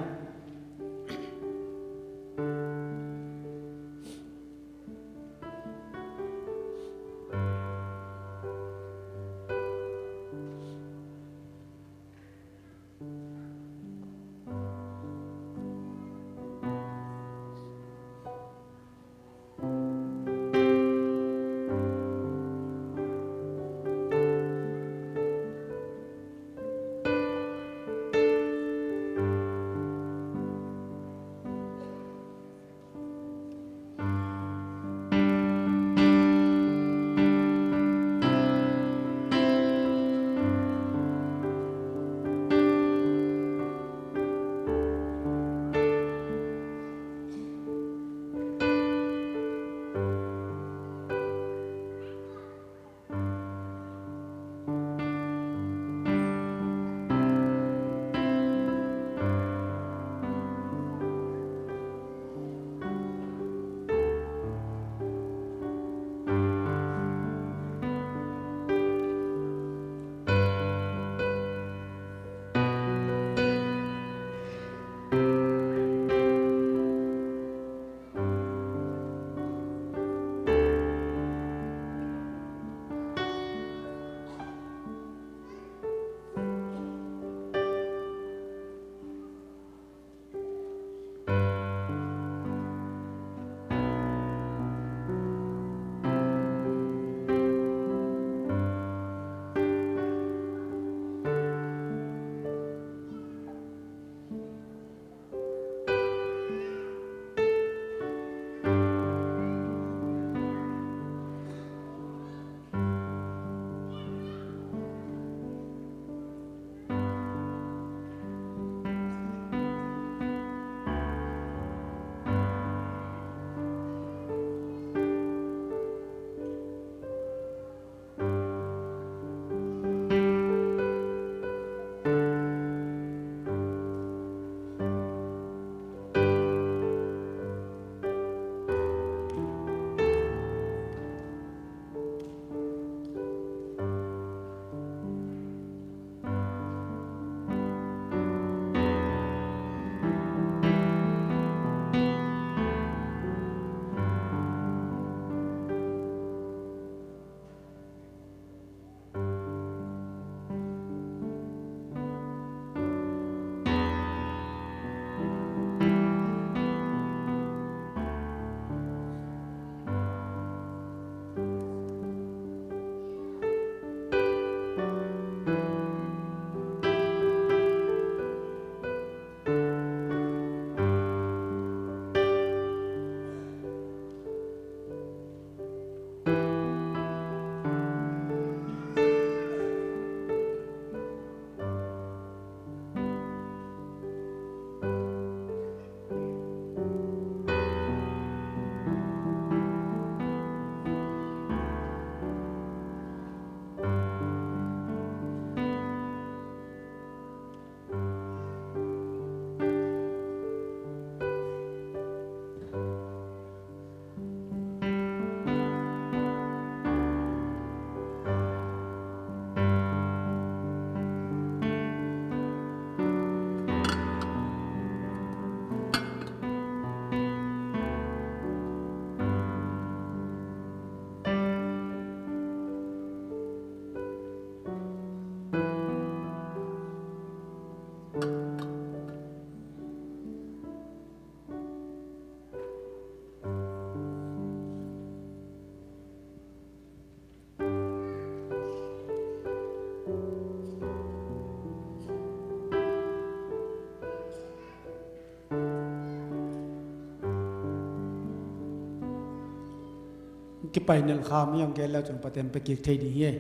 kipai nelkham hi hong gen leu cun Pathian pia kik thei ding hi.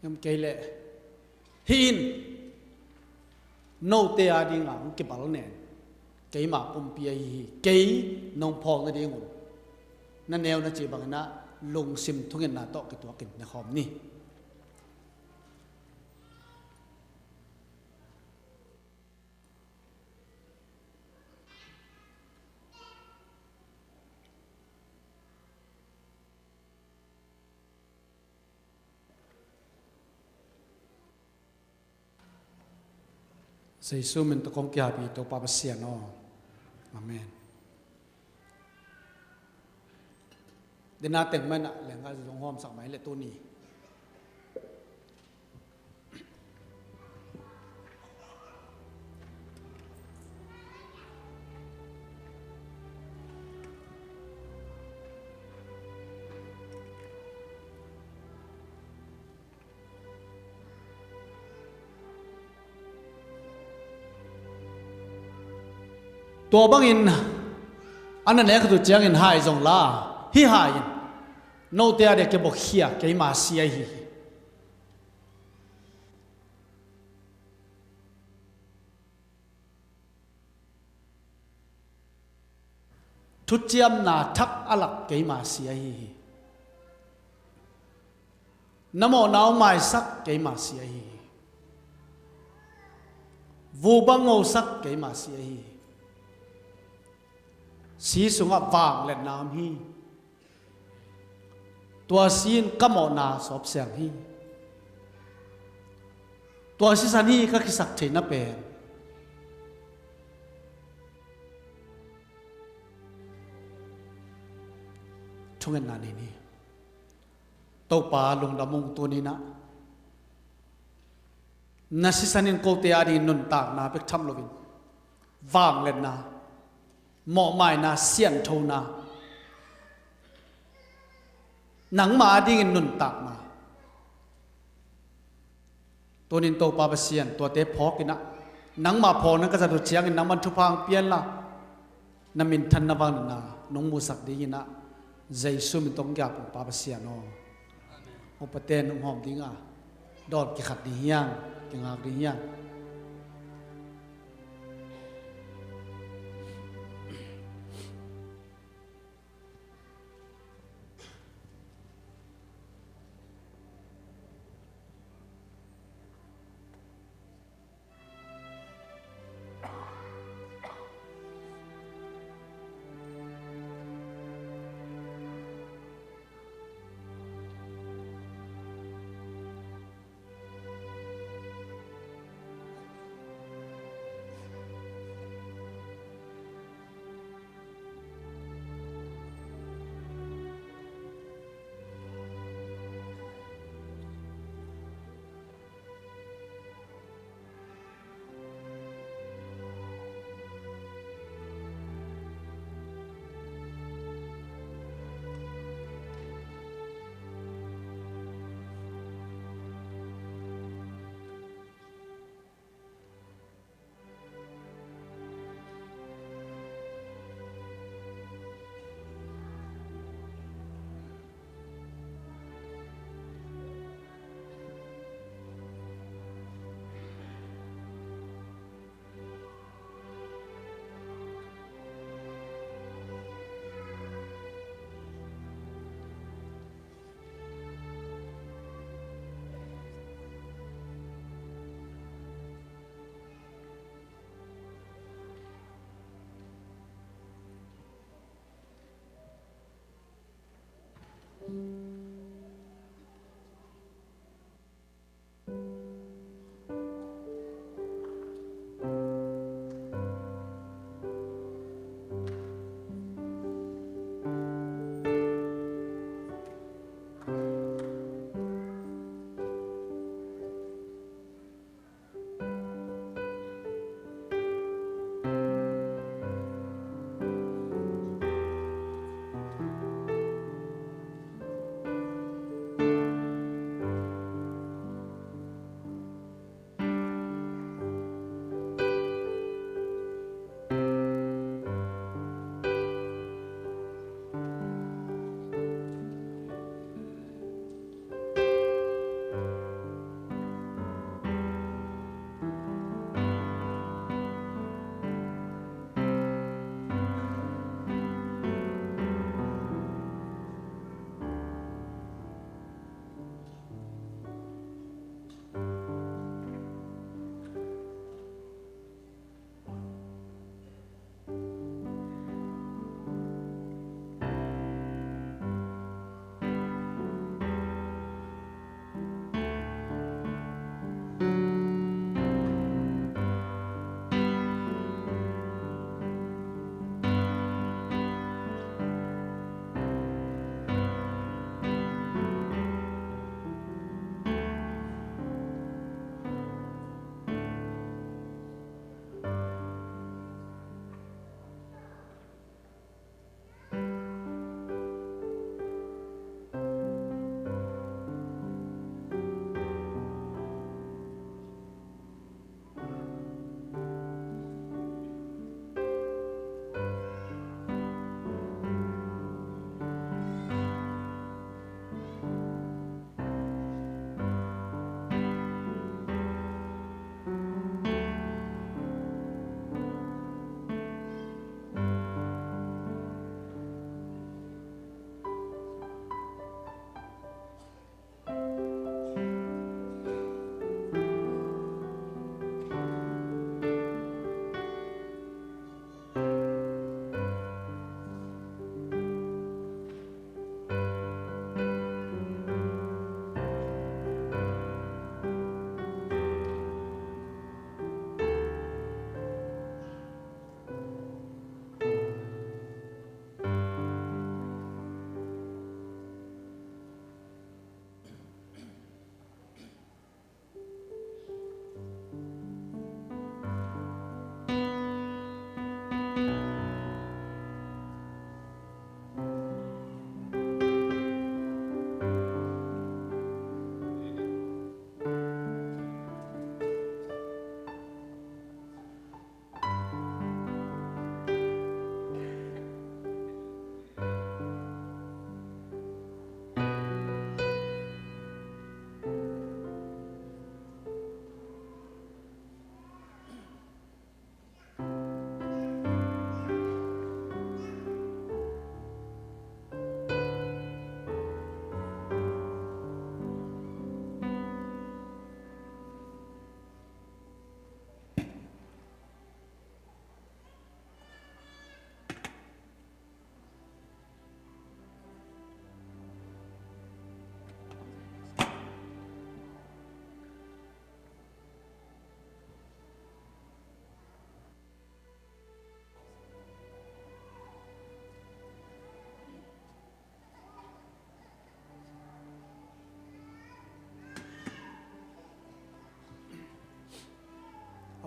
Ngam kei leh hih in note a dingah hong kibal nen keima pumpi ahi hi. Kei nong phawk nadingun na neu na cih banginah lungsim thungetna tawh kituakin nekhawm ni. Jesu min tawh kong kiapi Topa Pasian aw. Amen. Dena teng manah lenga zong huamsak mai le tuni. Tua bangin a na nek khat uh ciangin hai zong la, hih hai in note a dia kibawkhia keima si ahi hi. Thuciamna thak a lak keima si ahi hi. Na mawhna hong maisak keima si ahi hi. Vubang ngosak keima si ahi hi. Si sungah vangliatna om hi. Tua si in ka mawhna sawpsiang hi. Tua sisan hi ka kisak theihna pen. Thungetna nei ni. Topa lungdam ung tuninah. Na sisan in kote a dingin nuntakna bek tham loin vangliatna, mawhmaina, sianthona, nangmah a dingin nuntakna. Tunin Topa Pasian tuate phawkinah nangmah phawkna ka zat uh ciangin nangman thupha hong pia inla na minthanna vangliatna nong musak dinginah Jesu min tawh kong kiapi Topa Pasian aw. Upate nong hawm dinga dawn kikhat ding hiang, kingak ding hiang.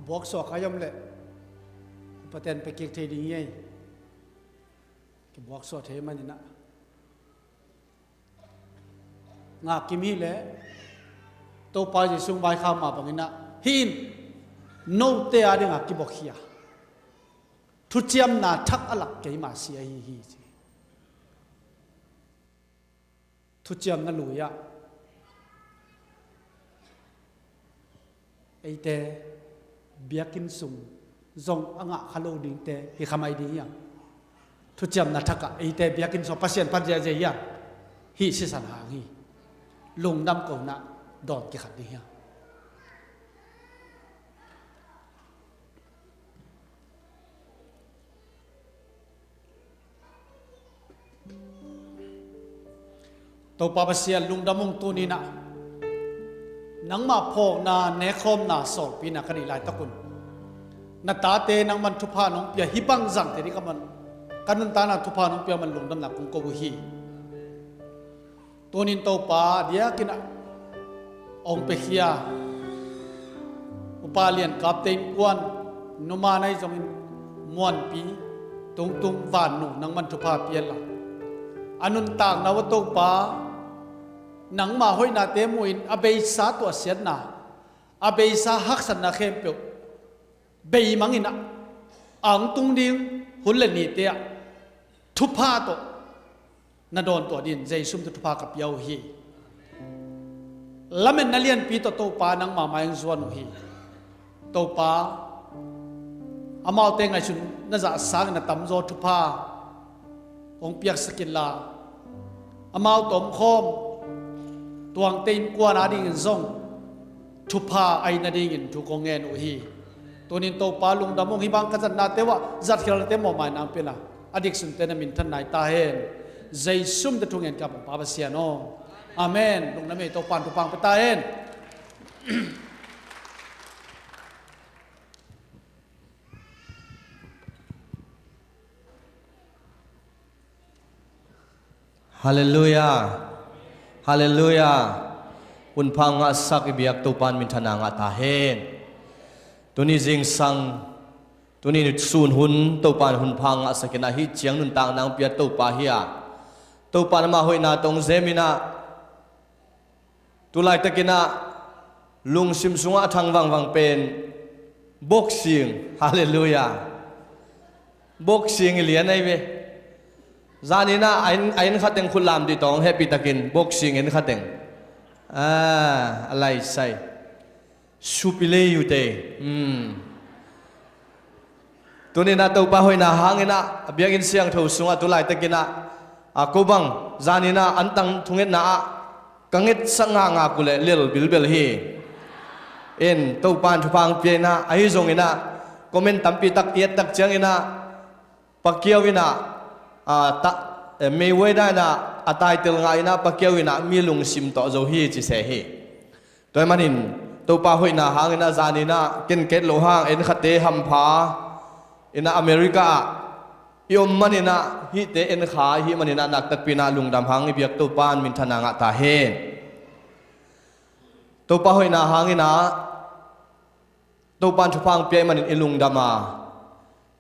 Buaksuak a om leh upaten pia kik thei ding hi ei. Kibuaksuak thei manin ah ngak kim hi leh Topa Jesu hong vaikhak mah bangin ah hih in note a dingah kibawkkhia thuciamna thak a lak keima si ahi hi ci. Thuciamna lui-ah eite biakinn sung zong a ngah kha lo dingte hi kha mai ding hi a, thuciamna thakah eite biakinn sung Pasian pan ziahziah hi a, hih sisan hang hi. Lungdam kohna dawn kikhat ding hi a. Topa Pasian, lungdam ung. Tuni-in ah nangmah phawkna, nekkhawmna, sawlpina ka neih laitak un na tate nangman thupha nong pia, hih bang zangte ding ka man, ka nuntakna thupha nong pia man lungdamna kong ko uh hi. Tuni-in Topa, a diakin ah hong piakhia Upa Lian Kapte innkuan, numa na hi zongin Muanpi tungtung vannu nangman thupha pia inla, a nuntakna uah Topa nangma hoihnate muhin a beisa tuahsiatna, a beisa haksatna khempeuh beimangin ah a hong tung ding hun le nite ah thupha tawh na dawn tuah dingin Jesu min tawh thupha ka pia uh hi. Lametna lianpi tawh Topa nangma mai-ah hong zuan uh hi. Topa, amaute ngaihsutna zah sangin a tamzaw thupha hong piaksak inla, amau tawh omkhawm Tuangte innkuan a dingin zong thupha a hi nadingin thu kong ngen uh hi. Tuni-in Topa, lungdam ung. Hih bang ka zatnate uah zatkhialnate mawhmaina hong pia inla, a diksunte na minthanna hi ta hen. Jesu min tawh thu ngen ka hih bang Pa Pasian aw. Amen. Lungdam ei. Topa'n thupha hong pia ta hen. Halleluiah. Halleluiah. Hunpha ngahsak i biak Topa'n minthanna ngah ta hen. Tuni zingsang, tuni sun hun Topa'n hunpha ngahsak in ah hih ciang nuntakna hong pia Topa hi a, Topa'n ama hoihna tawh hong zem in ah tu laitakin ah lungsim sungah a thang vangvang pen boxing. Halleluiah. Boxing i lian ahi ve. Zanin ah a en, a en khateng khut lam dih tawng hehpihtakin boxing en khateng. Ah, a laisai. Supilei ute. Hmm. Tuni-in ah Topa hoihna hangin ah a biakinn siangtho sungah tu laitakin ah, a, ko bang zanin ah antang thungetna ah ka ngetsak ngakngak uh leh lel bilbel hi. In Topa'n thupha hong pia in ah, ahi zongin ah comment tampi tak i et tak ciangin ah Pacquiao in ah, a, ta, eh, Mayweather in ah a title ngah in ah Pacquiao in ah mi lungsim tawh zo hi ci se hi. Tua ahih manin Topa hoihna hangin ah zanin ah ken ka et loh hang en khate hampha in ah America ah i om manin ah hihte en kha i hih manin ah nakpitakpi in ah lungdam hang i biak Topa'n minthanna ngah ta hen. Topa hoihna hangin ah Topa'n thupha hong pia ahih manin i lungdam a,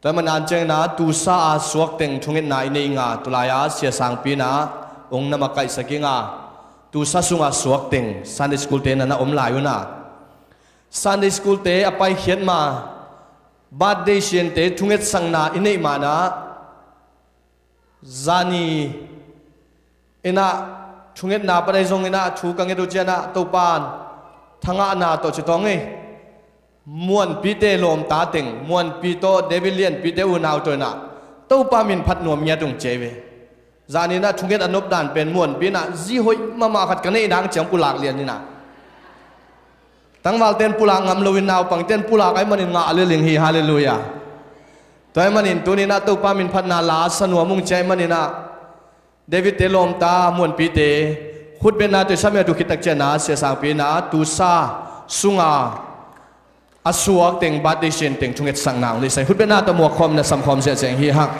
tua ahih manin an ciangin ah Tulsa a suak teng thungetna i nei ing a, tulai-a Sia Sangpi in ah hong na makaihsak ing a, Tulsa sungah suak teng Sunday school-te na na om lai un ah, Sunday school-te a paikhiat ma, birthday siante thungetsakna i neih ma-in ah, zani in ah thungetna pan ahi zongin ah thu ka nget uh ciangin ah Topa'n thangahna tawh ci tawng ei, Muanpite lawmta teng, Muanpi tawh David Lianpite unau tawh in ah Topa min phat nuam ngiat ung ci ei ve. Zanin ah thunget a nop dan pen Muanpi in ah zi hoih mahmah khat ka neih nang ciang pulak lian in ah, tangvalte in pulak ngam loin naupangte in pulak ahih manin ngah lel ing hi. Halleluiah. Tua ahih manin tuni-in ah Topa min phatna la sa nuam ung ci ahih manin ah David-te lawmta, Muanpite khutbetna tawh i sam-et uh khit tak ciangin ah Sia Sangpi in ah Tulsa sunga a suak teng birthday sian teng thungetsakna hong neihsak hi. Khutbetna tawh muak khawm in ah sam khawm ziahziah hi hang.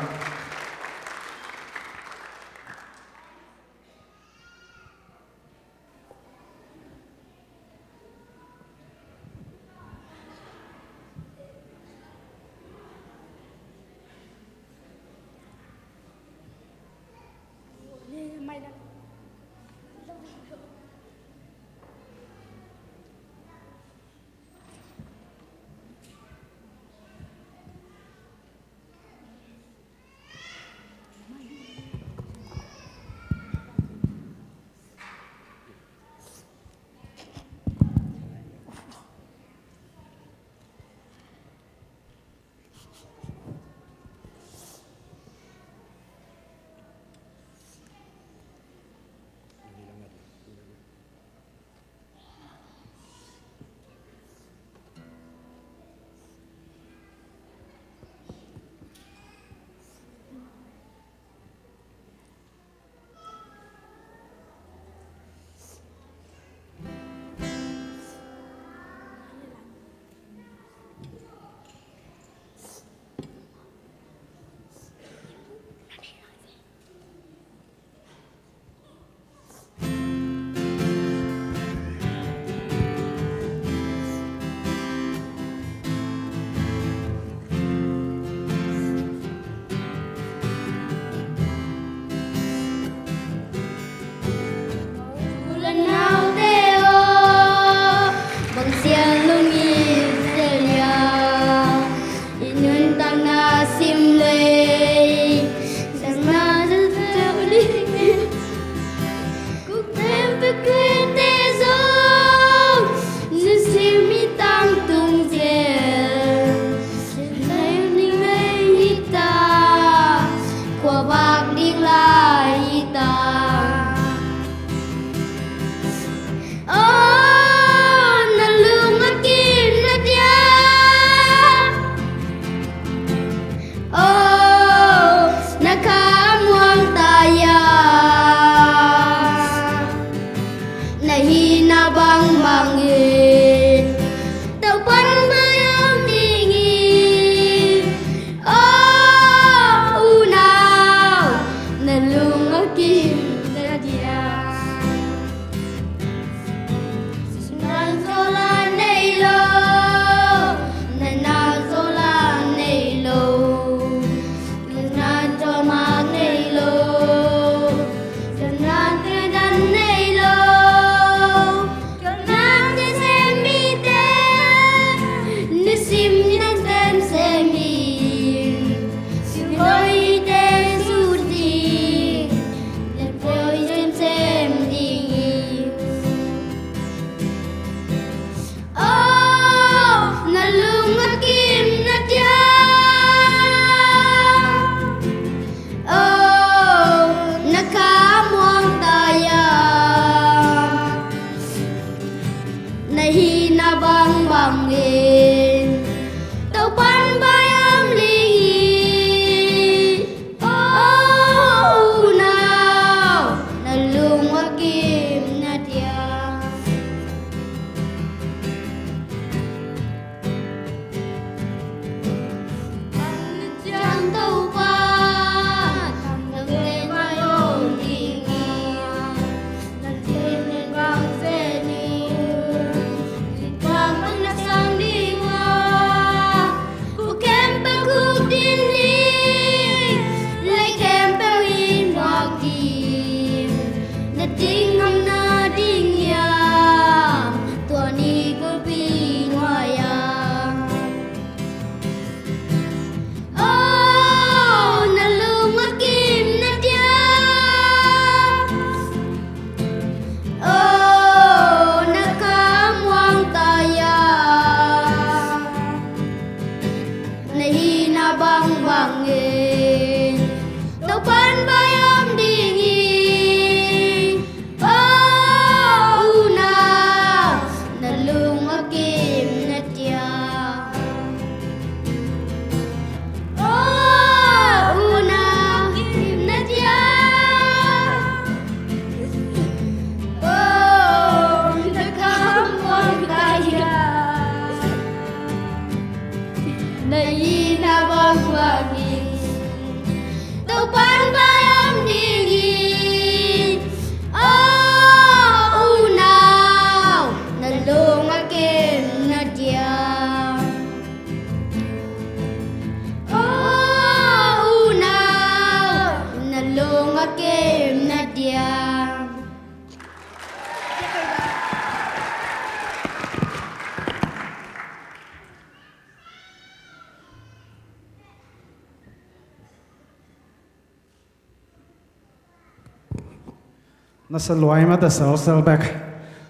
Na sa luai mate selsel bek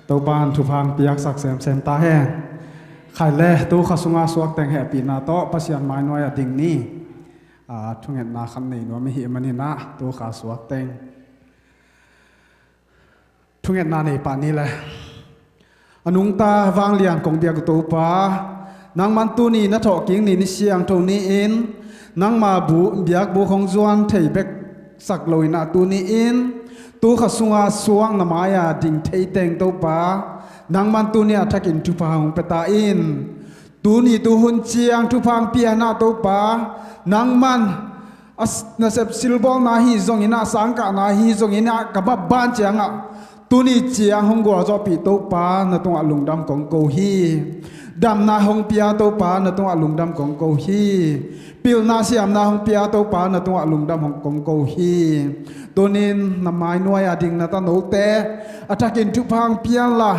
Topan thupha piaksak semsem ta hen. Khai le tu kha sunga suak teng hehpihna tawh Pasian mainuai a ding ni. A, thungetna khat nei nuam i hih manin ah tu kha suak teng thungetna nei pah ni le. A nungta vanglian kong biak uh Topa, nangman tuni na thawhkik ni, ni siangtho ni-in nangma bu, biakbuk hong zuan thei bek sak lo in ah tuni-in tu kha sunga suak na mai-a ding thei teng Topa, nangman tuni a thakin thupha hong pia ta in. Tuni tu hun ciang thupha hong pia in ah Topa, nangman a s-, nasep silbawlna hi zongin ah, sangkahna hi zongin ah, ka map ban ciangah tuni ciang hong gualzawhpih Topa, na tungah lungdam kong ko hi. Damna hong pia Topa, na tungah lungdam kong ko hi. Pilna siamna hong pia Topa, na tungah lungdam hong kong ko hi. Tunin na mainuai a ding na tanote a thakin thupha hong pia inla,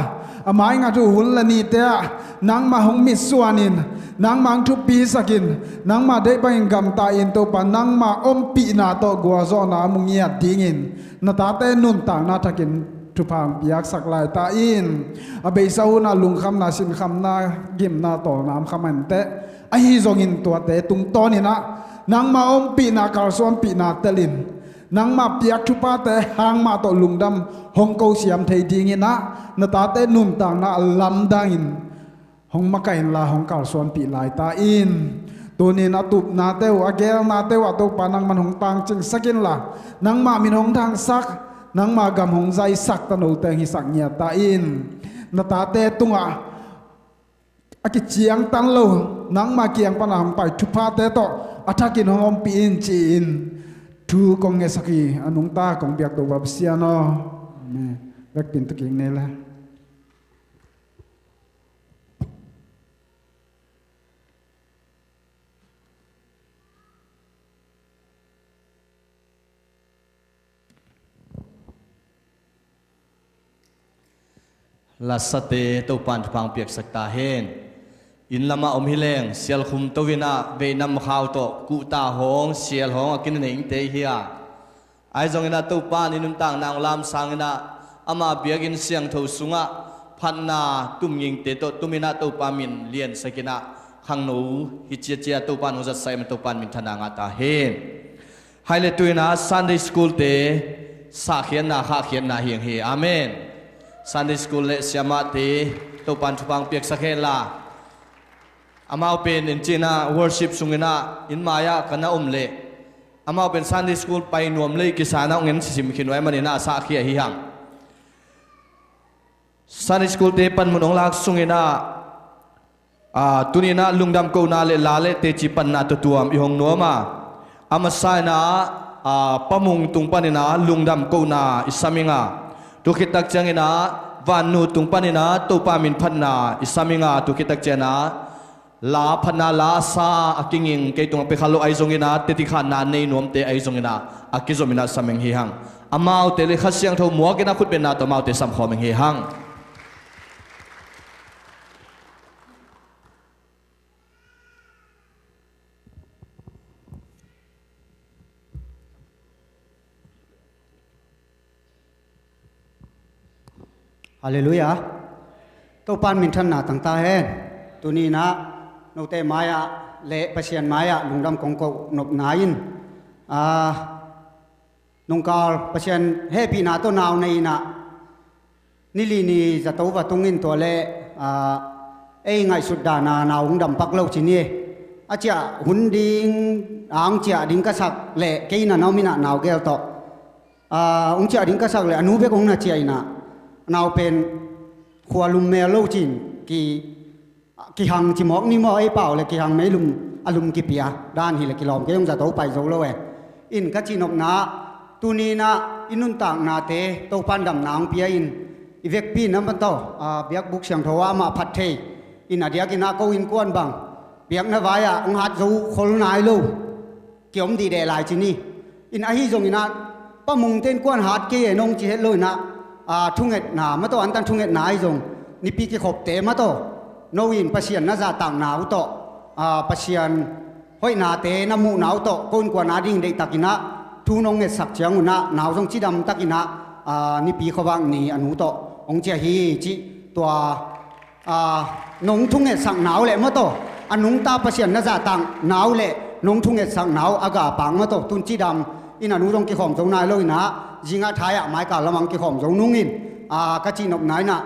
a maingat uh hun le nite ah nangmah hong mitsuanin, nangmah hong thupisakin, nangmah deih bangin gamtahin Topa, nangmah ompihna tawh gualzawhna a mu ngiat dingin na tate nuntakna thakin thupha hong piaksak lai ta in. A beisa hunah lungkhamna, sinkhamna, gimna, tawlna om kha mah inteh, ahi zongin tuate tungtawnin ah nangmah ompihna, kalsuanpihna telin, nangmah piak thuphate hang mah tawh lungdam hong ko siam thei dingin ah na tate nuntakna a lamdangin hong makaih inla hong kalsuanpih lai ta in. Tunin a tupnate uh, a geelnate uh ah Topa, nangman hong tangcingsak inla, nangmah min hong thangsak, nangmah gam hong zaisak tanote hong hisak ngiat ta in. Na tate tungah a kiciangtan lo, nangmah kiang pana hong pai thuphate tawh a thakin hong ompih in ci-in thu kong ngetsak hi. A nungta kong biak Topa Pasian aw. Amen. Vekpi-in tu kik ni le. Lasate Topan thupha hong piaksak ta hen. Inn lamah om hi leng sial khum to in ah, vei nam khau tawh kuhta hong, sial hong a kinei ingte hi a. Ahi zongin ah Topan i nuntakna hong lamsang in ah, ama biakinn siangtho sungah phatna tumgingte tawh tum in ah Topa min liansak in ah, khangno hi ciacia Topan hong zatsak in ah Topan minthanna ngah ta hen. Hai le tu in ah Sunday school-te sahkhiatna, khahkhiatna hi ing hi. Amen. Sunday school le siamahte Topan thupha hong piaksak hen la. Amau pen in cih in ah worship sung in ah inn mai-ah ka na om leh, amau pen Sunday school pai nuam lei kisa in ah hong en sisim khin uh ahih manin ah a sahkhia hi hang. Sunday school-te panmun hong lak sung in ah, aa, tuni in ah lungdam kohna le la le teci panna tuamtuam i hong nuam a, a masa in ah, aa, Pa Mung tung panin ah lungdam kohna i sam ing a, tu khit tak ciangin ah Van Nu tung panin ah Topa min phatna i sam ing a, tu khit tak ciangin ah la phatna la sa a kinging, kei tungah pia kha lo ahi zongin ah, teci khanna nei nuamte ahi zongin ah, a kizom in ah sam ing hi hang. Amaute le Kha Siangtho muak in ah khutbetna tawh amaute samkhawm ing hi hang. Halleluiah. Topan minthanna tang ta hen. Tuni in ah note mai-ah le Pasian mai-ah lungdam kong koh nopna in, aa, nungkal Pasian hehpihna tawh nau nei in ah, ni li ni zato va tung in tua le, aa, ei ngaihsut dan a nau hong dam pak lo ci ni. A ciah hun ding, a hong ciah ding ka sak leh kei in ah na om in ah nau gel tawh, aa, hong ciah ding ka sak leh a nu bek hong na ciah in ah, nau pen khua lum mel lo cin ki, kihang ci mawk ni maw, ei pau le kihang meilum a lum kipia dan hi le kilawm kei, hong zato pai zo lo e. In ka cihnopna, tuni in ah i nuntaknate Topan damna hong pia in, i vekpi in ah amah tawh, aa, biakbuk siangtho ah amah phat thei in, a diakin ah ko innkuan bang biakna vai-ah hong hat zo khol nai lo kiom dihdeh lai ci ni. In ahi zongin ah Pa Mungte innkuan hat kei e nong ci het lo in ah, aa, thungetna mah tawh, antan thungetna ahi zong, Nipi kikhopte mah tawh no in Pasian na zahtakna uh tawh, aa, Pasian hoihnate na muhna uh tawh ko innkuan a ding deihtakin ah thu nong ngetsak ciangun ah, nau zong cidam takin ah a, Nipi khuavak ni a nu tawh hong ciah hi cih tua, a, nong thungetsak nau le maw taw, a nungta Pasian na zahtak nau le nong thungetsak nau a ga pak maw taw, tun cidam in a nu zong kikhawm zo nai lo in ah, zingah thai-ah maikal lamang kikhawm zo nungin, a, ka cihnopna in ah,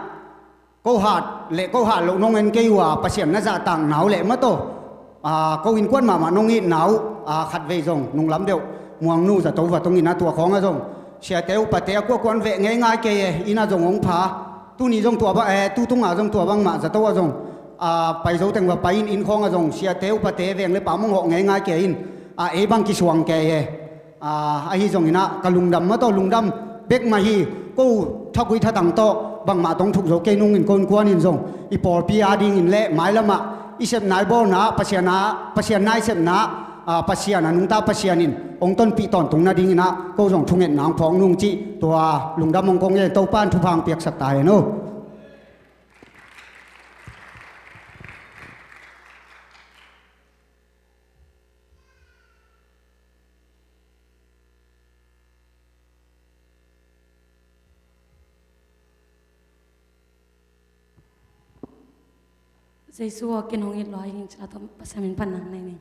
ko hat le ko hat loh nong en kei uh a, Pasian na zahtak nau le maw taw, a, ko innkuan mahmah nong it nau, a, khatvei zong nunglam deuh Muangnu zato va tungin a tua khawngah zong siate upate a kuakuan veh ngeingai kei e, inn ah zong hong pha. Tuni zong tua bang, eh, tu tungah zong tua bangmah zato ah zong, a, pai zo teng va pai in, inn khawngah zong siate upate veng le pam hong hawh ngeingai kei in, a, ei bang kisuang kei e. A, ahi zongin ah ka lungdam maw taw, lungdam bek mah hi. Ko thagui thatang tawh bangmah tawh thuk zo kei nungin ko innkuan in zong i pawlpi a dingin le mailamah i sepna i bawlna ah Pasian a, Pasian na i sepna ah, a, Pasian a nungta Pasian in hong tonpih tawntung nadingin ah ko zong thungetna hong phawk nung cih tua lungdam hong kong gen. Topa in thupha hong piaksak ta hen aw. Jesu aw, ken hong it lua ing, ci-a tawh Pasian min pan nang nei ning.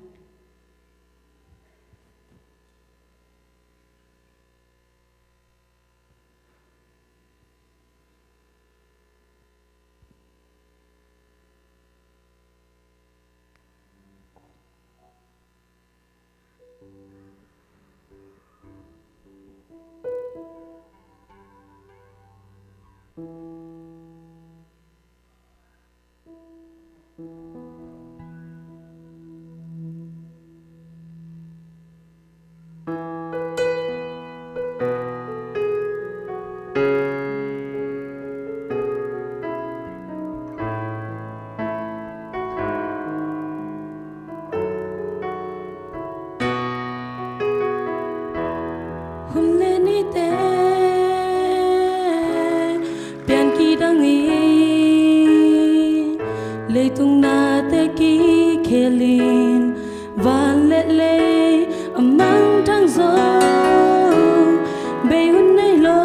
Hun le nite pian kidang in, leitung nate kikhel in, van le lei a mangthang zong bei hun nei lo,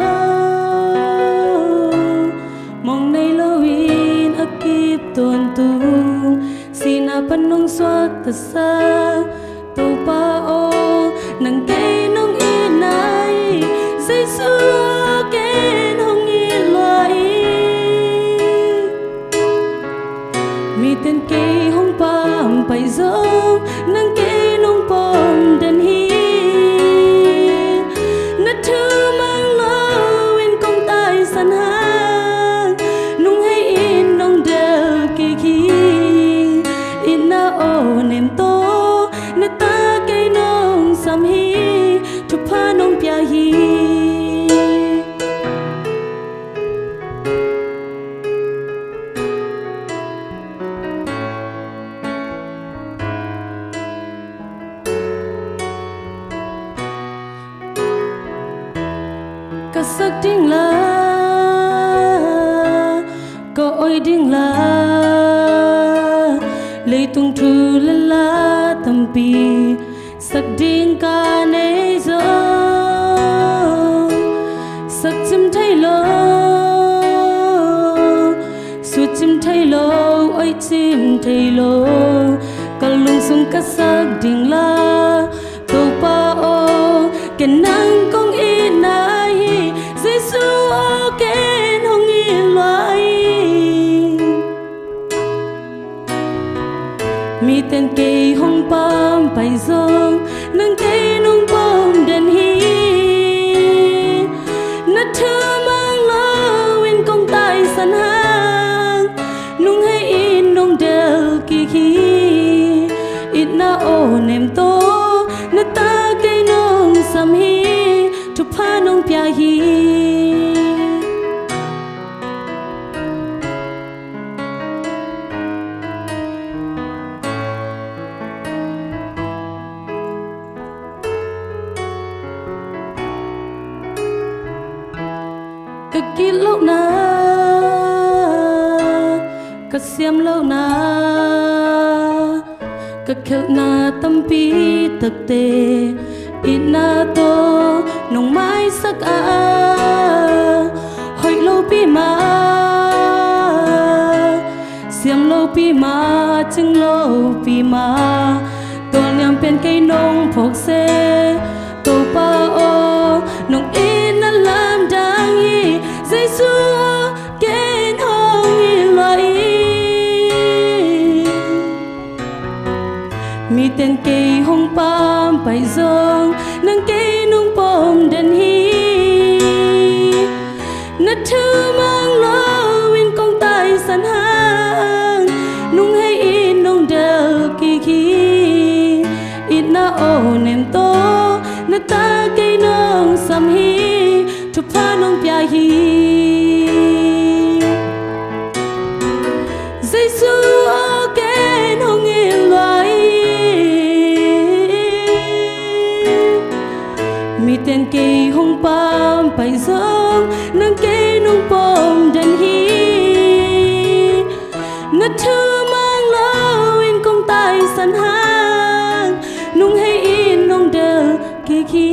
mong nei lo in a kip tawntung, sihna pan hong suaktasak Topa aw, nang kei nong it na hi, Jesu aw, ken hong it lua ing. Miten kei hong pampai zong, nang kei nong pom den hi. Na thu mang lo in kong taisan hang, nung hei in nong del kik hi. Itna aw nem tawh, na ta kei nong sam hi, thupha nong pia hi. Ka sak ding la, ka oi ding la, leitung thu le la tampi sak ding ka nei zong, sak cim thei lo, sut cim thei lo, oi cim thei lo, ka lungsung ka sak ding la, Topa aw, ken nang kong itna hi, Jesu aw, ken hong it lua ing. Miten kei hong pampai zong, nang kei nong pom den hi. Na thu mang lo in kong taisan hang, nung hei in nong del kik hi. Itna aw nem tawh, na ta kei nong sam hi, thupha nong pia hi. Ka gitlohna, ka siamlohna, ka khelhna tampi takte, itna tawh nong maisak a, pi ma, siam lo pi ma, cing lo pi ma, tualniam pen kei nong phawk se. Topa aw, nong itna lamdang hi. Jesu aw, ken hong it lua in. Miten kei hong pampai zong, nang kei nong pom den hi. Na thu mang lo in kong taisan hang, nong hei in nong del kik hi. Itna aw nem tawh, na ta kei nong sam hi. Thupha nong pia hi. Jesu aw, ken hong it lua hi. Miten kei hong pampai zong, nang kei nong pom den hi. Na thu mang lo in kong taisan hang, nong hei in nong del kik hi.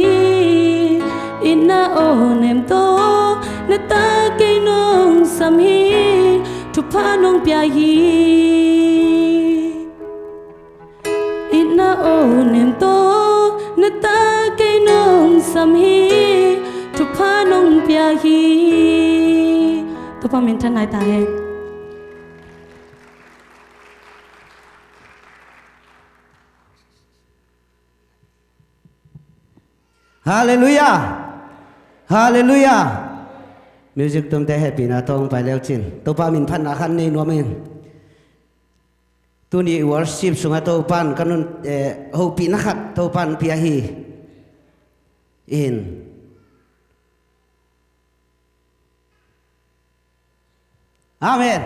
Itna aw nem tawh, na ta kei nong sam hi. Thupha nong pia hi. Itna aw nem tawh, na ta kei nong sam hi. Thupha nong pia hi. Topa minthan lai ta hen. Halleluiah. Halleluiah. Music tumte hehpihna tawh hong pai leu cin, Topa minphatna khat nei nuam ing. Tuni worship sungah Topan ka nun, eh, hopihna khat Topan pia hi. In. Amen.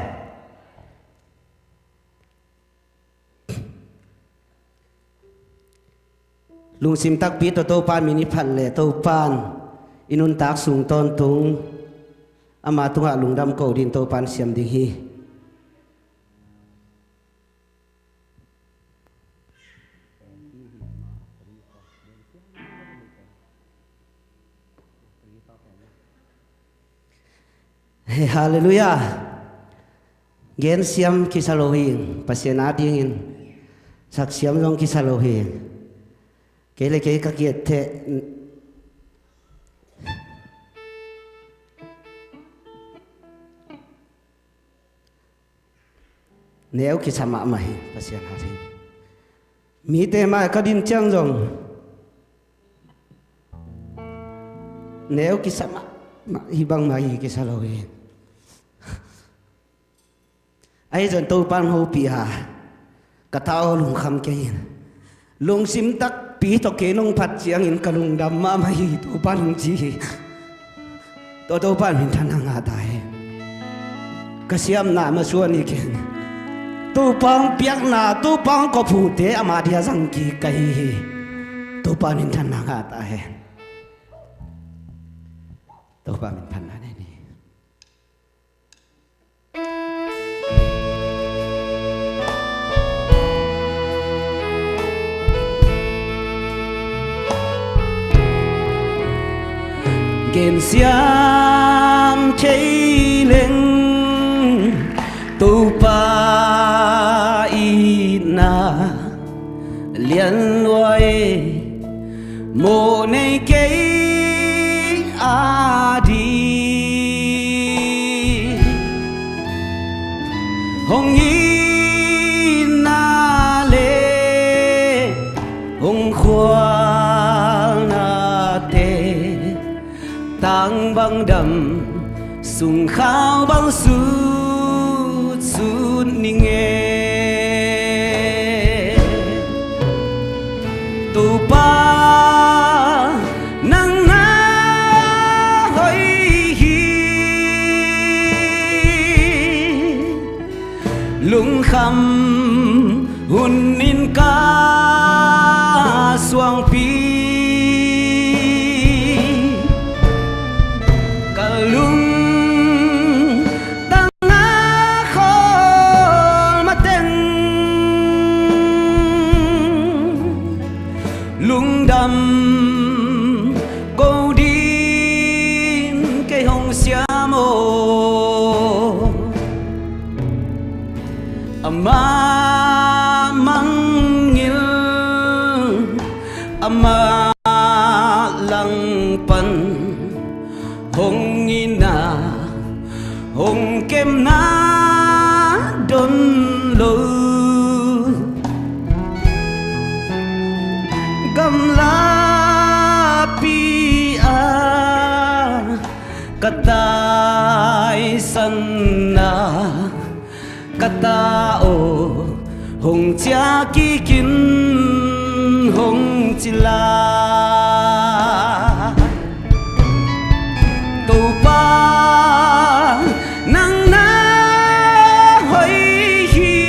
Lungsim takpi tawh Topa min i phat leh Topan i nuntak sung tawntung ama tungah lungdam ko ding Topan siam ding hi. He, halleluiah. Gensiam kisa lo hi, Pasian a dingin saksiam zong kisa lo hi. Kei le kei ka giat theh. Neu kisa mahmah hi, Pasian a ding. Mite mai ka din ciang zong neu kisa mahmah hi, bangmah hi kisa lo hi. Ahi zong Topan hopih a, ka tau lungkham kei in. Lungsim takpi tawh kei nong phat ciangin ka lungdam mahmah hi, Topan hong ci hi. Tua Topan minthanna ngah ta hen. Ka siamna masuan hi keng. Topa hong piakna, Topa hong kawphuhte ama dia zang kik ka hi hi. Topan minthanna ngah ta hen. Topa minthanna nei ni. Gensiam thei leng Topa itna lian lua e, mawh nei kei a ding. Hong itna le hong khualnate, tang bang dam, sungkhau bang sutsut ning e. Topa nang a hoih hi. Lungkham hun in ka suangpi, ka lungtang a khawl mateng, lungdam ko ding kei hong siam aw. Ama mangngilh, ama langpan hong itna, hong kemna don lo. Gamlapi-ah ka taisanna, ka ta aw, hong ciah kikin hong cila. Topa, nang na hoih hi.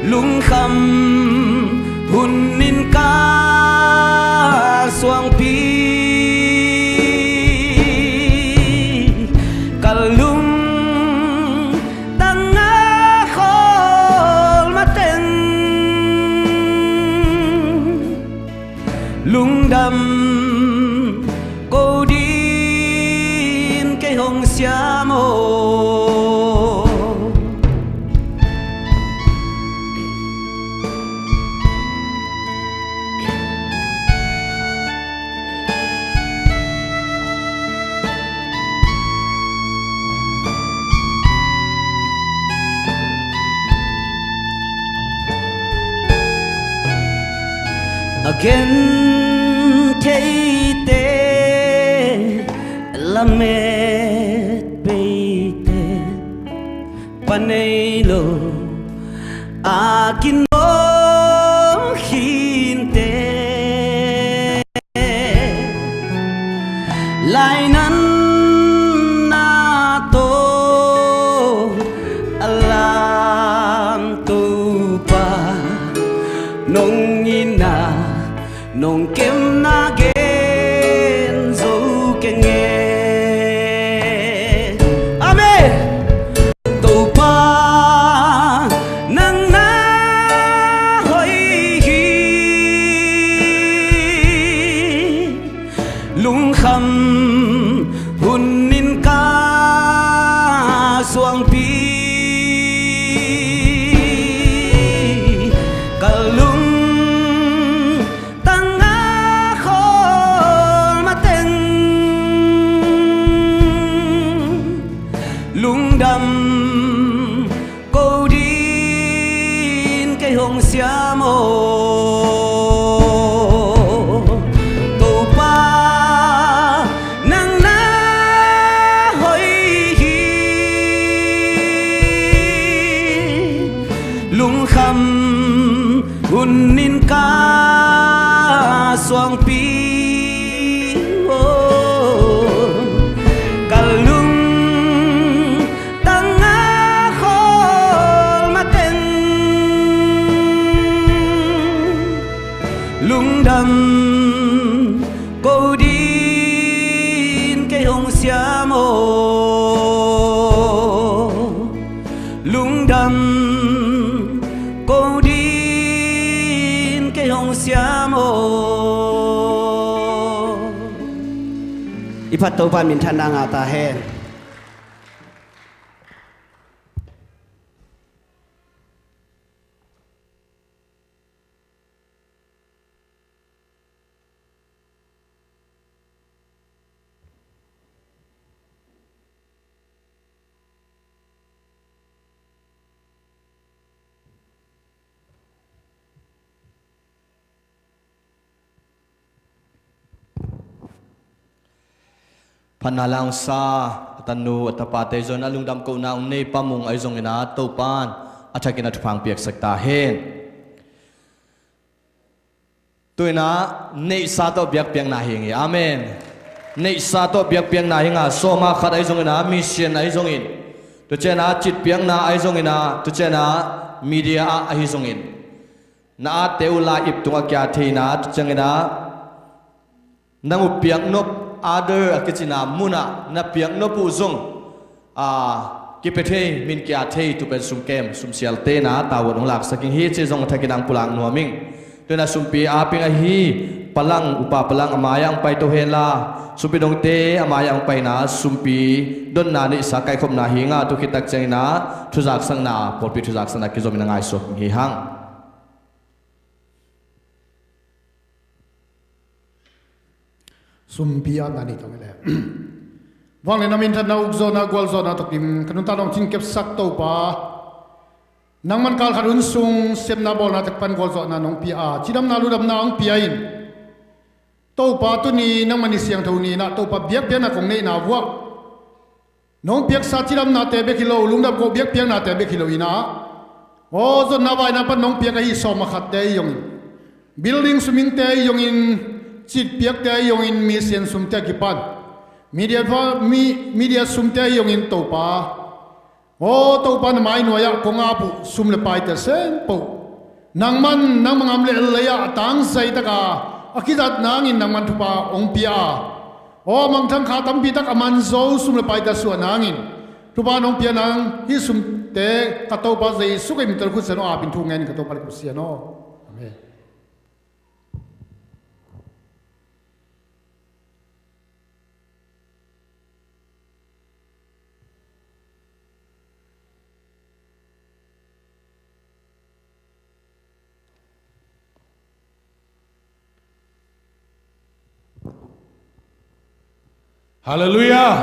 Lungkham hun in ka suangpi, ka lungtang a khawl mateng, lungdam ko dingin kei hong siam aw. A gentheite, lametpeite, pa nei lo a kinawh khinte, lainatna tawh a lam Topa, nong itna nong kemna gen zo keng e. Amen. Topa, nang na hoih hi. Lungkham hun in ka suangpi, ka lung tang a khawl mateng, lungdam ko dingin kei hong siam aw. Topa, nang na hoih hi. Lungkham hun in ka suangpi, oh, ka lungtang a khawl mateng, lungdam ko dingin kei hong siam aw. Lungdam ko dingin kei hong siam aw. I phat Topa minthanna ngah ta hen. Phatna la hong sa a tanu a tapate zong a lungdam kohna hong nei Pa Mung ahi zongin a Topa'n a thakin a thupha hong piaksak ta hen. Tu-in a neihsa tawh biakpiakna hi ing e. Amen. Neihsa tawh biakpiakna hi ing a, sawma khat ahi zongin a, mission ahi zongin, tu ciang a citpiakna ahi zongin a, tu ciang a media ah ahi zongin, na atte uh lai-ip tungah kia theihna, tu ciangin a nang uh piaknop, other a kicina munah na piaknop uh zong a kipia thei, min kia thei, tu pen sumkem sumsialte na tavuan hong laksak ing hi ci zong a thakin ang pulak nuam ing. Tu-in a sumpi a ping ahi Palang, upa Palang a mai-ah hong paito henla, sumpi dongte a mai-ah hong paina, sumpi donna neihsa kaikhopna hi ing a, tu khit tak ciangin ah thuzaksakna, pawlpi thuzaksakna kizom in a ngaihsut hi hang. Sumpi atna nei tawh hi leh. Vanglian a minthanna, ukzawhna, gualzawhna tawh kim ka nuntak nong cingkepsak Topa, nangman kalkhat hun sung sepna bawlna tawh kipan gualzawhna nong pia a, cidamna ludamna hong pia in, Topa, tuni nangman i siangtho ni-in ah Topa, biakpiakna kong neihna vuah nong piaksa cidamnate bek hi lo, lungdam ko biakpiaknate bek hi lo in ah, aw, zonna vaina pan nong piak ahi sawm a khatte ahi zongin, building sumingte ahi zongin, citpiakte ahi zongin, mi sian sumte a kipan, media, mi, media sumte ahi zongin Topa, aw Topa, na mai nuai-ah kong ap uh sum le paite sempoh nangman nangma ngam le lei-ah a tangzai taka a kizat nangin nangman thupha hong pia a, aw mangthang kha tampi tak a man zo sum le paite a suah nangin thupha nong pia nang, hih sumte ka Topa Jesu Khrih min tawh khut sian hong apin thu ngenin ka Topa le ka Pasian aw. Amen. Halleluiah!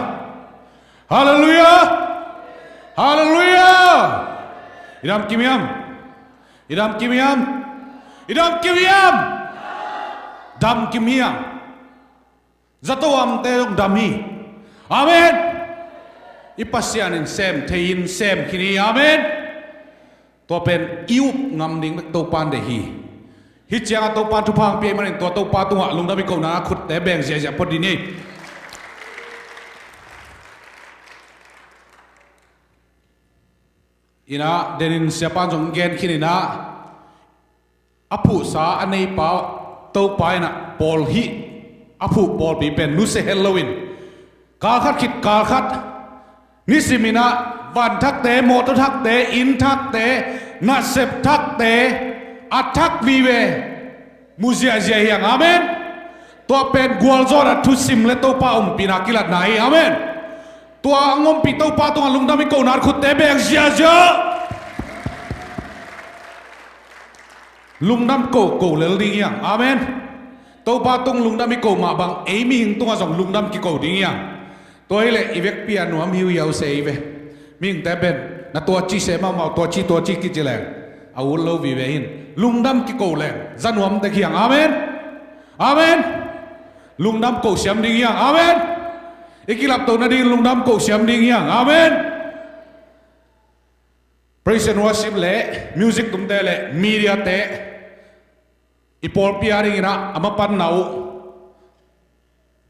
Halleluiah! Halleluiah! I dam kim hiam? I dam kim hiam? I dam kim hiam? Dam kim hiam? Zato amte zong dam hi. Amen. I Pasian in sem thei in sem khin hi. Amen. Tua pen i up ngam ding bek Topa in deih hi. Hih ciangah Topa thupha hong pia ahih manin tua Topa tungah lungdam i kohna khutte beng ziahziah phot dih ni. Inah denin siapa in zong gen khin inah a phuhsa a neipa Topa inah pawl hih a phuh pawlpi pen nusia het loin kalkhat khit kalkhat nisim inah van thakte, mawtaw thakte, inn thakte, nasep thakte a thak vive mu ziahziah hi hang. Amen. Tua pen gualzawhna thusim le Topa ompihna kilatna hi. Amen. Tua hong ompih Topa tungah lungdam i kohna khutte beng ziahziah. Lungdam ko ko lel ding hi hang. Amen. Topa tung lungdam i koh mah bang ei mihing tungah zong lungdam kiko ding hi hang. Tua hileh i vekpi a nuam hiuhiau se hi ve. Mihingte pen na tuaci se mahmah uh, tuaci tuaci kici leng a ut lo vive hin lungdam kiko leng za nuam tek hi hang. Amen. Amen. Lungdam kohsiam ding hi hang. Amen. I kilapto nading lungdam kohsiam ding hi hang. Amen. Praise and worship le music tumte le media te i pawlpi a dingin ah a mapanna uh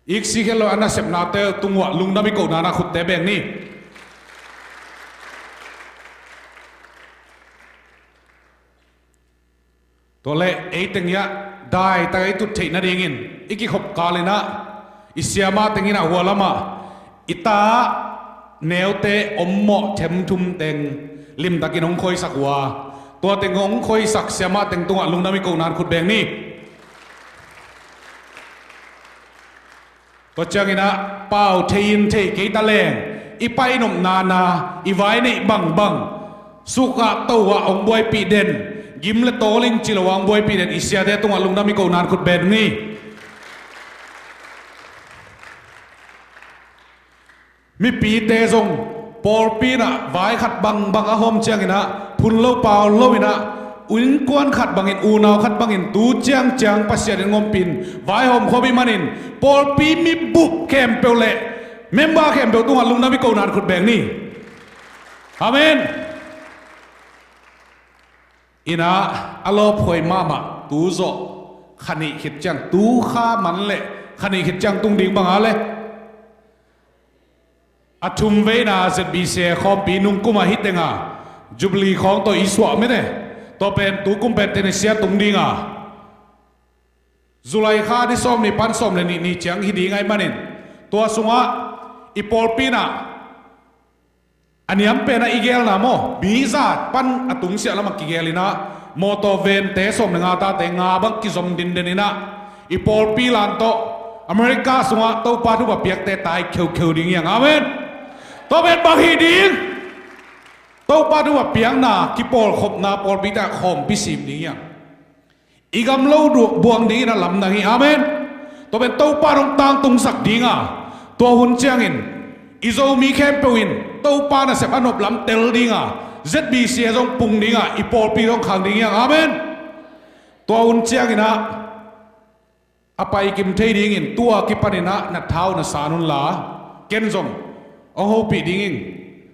iksik het lo a nasepnate tungah lungdam i kohna na khutte beng ni. Tua leh ei teng hiah daitak ei tut theih nadingin i kikhop kal inah i siamah teng inah hua lamah i ta neute ommawh themthum teng limtakin hong khuaisak uh a, tua teng hong khuaisak siamah teng tungah lungdam i kohna khut beng ni. Tua ciangin ah pau thei in thei kei ta leng i pai nopna na i vai neih bangbang sukah tohah hong buaipih den, gim le tawling ci lo hong buaipih den i siate tungah lungdam i kohna khut beng ni. Mipite zong pawlpi inah vai khat bangbang a hawm ciangin ah phun lo pau lo inah innkuan khat bangin unau khat bangin tu ciangciang Pasian in hong ompih in vaihawm khawm ih manin pawlpi mibup khempeuh le member khempeuh tungah lungdam i kohna khut beng ni. Amen. Inah a lawphuai mahmah tu zawh kha nih khit ciang tu kha man le kha nih khit ciang tung ding banga le a thum veina Z B C khawmpi nungkum ah hih tenga Jubilee khawng tawh i suah mete. Tua pen tu kum pen Tennesia tung dinga July kha ni sawm nih pan sawm le nih ni ciang hi ding ahih manin tua sungah i pawlpi inah a niam penah i gelna maw, mi za pan a tungsiah lamah kigel inah mawtaw vente sawm le nga tate nga bang kizom dinden inah I pawlpi lan tawh America sungah Topa thupha piakte tai kheukheu ding hiang. Amen. Tua pen bang hi ding? Topa thupha piakna kipawlkhopna pawlpite ah khawmpi sim ding hiang. I gam lo buang dingin a lamdang hi. Amen. Tua pen Topa hong tangtungsak dinga, tua hun ciangin i Zomi khempeuh in Topa nasep a nop lam tel dinga, Z B C a zong pung dinga, i pawlpi zong khang ding hiang. Amen. Tua hun ciangin ah a paikim thei dingin tua kipanin ah na thau na san unla, ken zong hong hopih dingin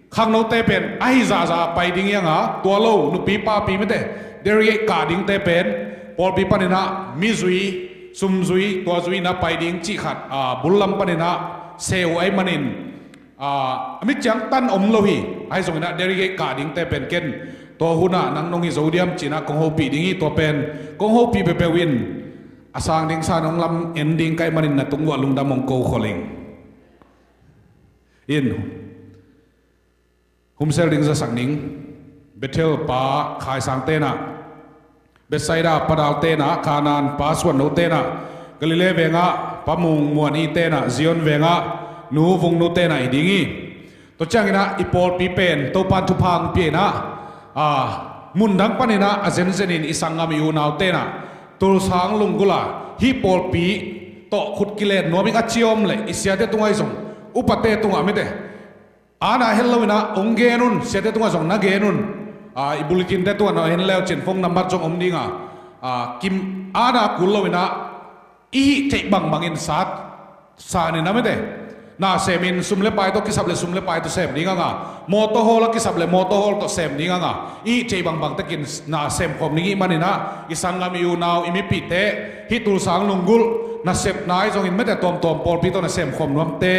khangnote pen ahi zahzah pai ding hianga, tua lo nupi papi mite delegate kah dingte pen pawlpi panin ah mizui, sumzui, tua zui na pai ding cih khat, a, bul lam panin ah se uh ahih manin, a, a mitciang tan om lo hi. Ahi zongin ah delegate kah dingte pen ken tua hunah nang nong hi zo diam ci-in ah kong hopih ding hi. Tua pen kong hopih peuhpeuh in a sang ding san hong lam en ding ka hih manin na tung uah lungdam hong ko khol ing. In, humsel ding zasak ning. Bethel pa Khai Sang tenah, Bethsaida pa Dal tenah, Kanaan pa Suan No tenah, Galilee vengah pa Mung Muan I tenah, Zion vengah Nu Vung Nu tenah i ding hi. Tua ciangin ah i pawlpi pen Topan thupha hong pia in ah, a, mundang panin ah a zenzenin i sanggam i unau tenah Tulsang Lunggula hih pawlpi tawh khut kilen nuam ing. A ciawm le i siate tungah i zong upate tungah mite, ana hel loin ah hong gen un, siate tungah zong na gen un. A, i bulletin te tungah na en leu cin phone number zong om dinga, a, kim ana kul loin ah i hih theih bangbangin sat, sanin a mite, na semin sum le pai tawh kisap le sum le pai tawh sem ding anga, mawtaw hawl a kisap le mawtaw hawl tawh sem ding anga, i hih theih bangbang takin na semkhawm ding ih manin ah i sanggam i unau i mipite hih Tulsang Lunggulh nasepna i zongin mite tuamtuam pawlpi tawh na semkhawm nuamte,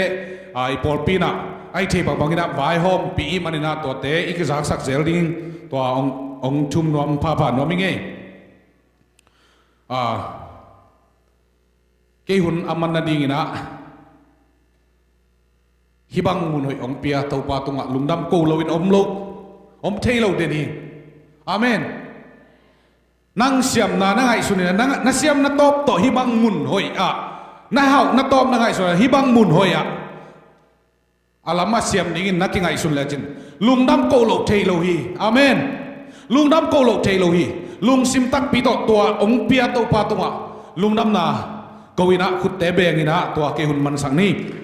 a, i pawlpi in ah a i theih bangbangin ah vaihawmpih ih manin ah tuate i kizaksak zel ding, tua hong, hong thum nuam phapha nuam ing ei. A, kei hun a man nadingin ah hih bang mun hoih hong pia Topa tungah lungdam ko loin om lo, om thei lo den hi. Amen. Nang siamna na ngaihsun in ah, na, na siamna tawp tawh hih bang mun hoih ah, na hauhna tawp na ngaihsun in ah hih bang mun hoih ah a lam a siam dingin na kingaihsun lecin lungdam ko lo thei lo hi. Amen. Lungdam ko lo thei lo hi. Lungsim takpi tawh tua hong pia Topa tungah lungdamna ko in ah khutte beng in ah tua kei hun mansak ni.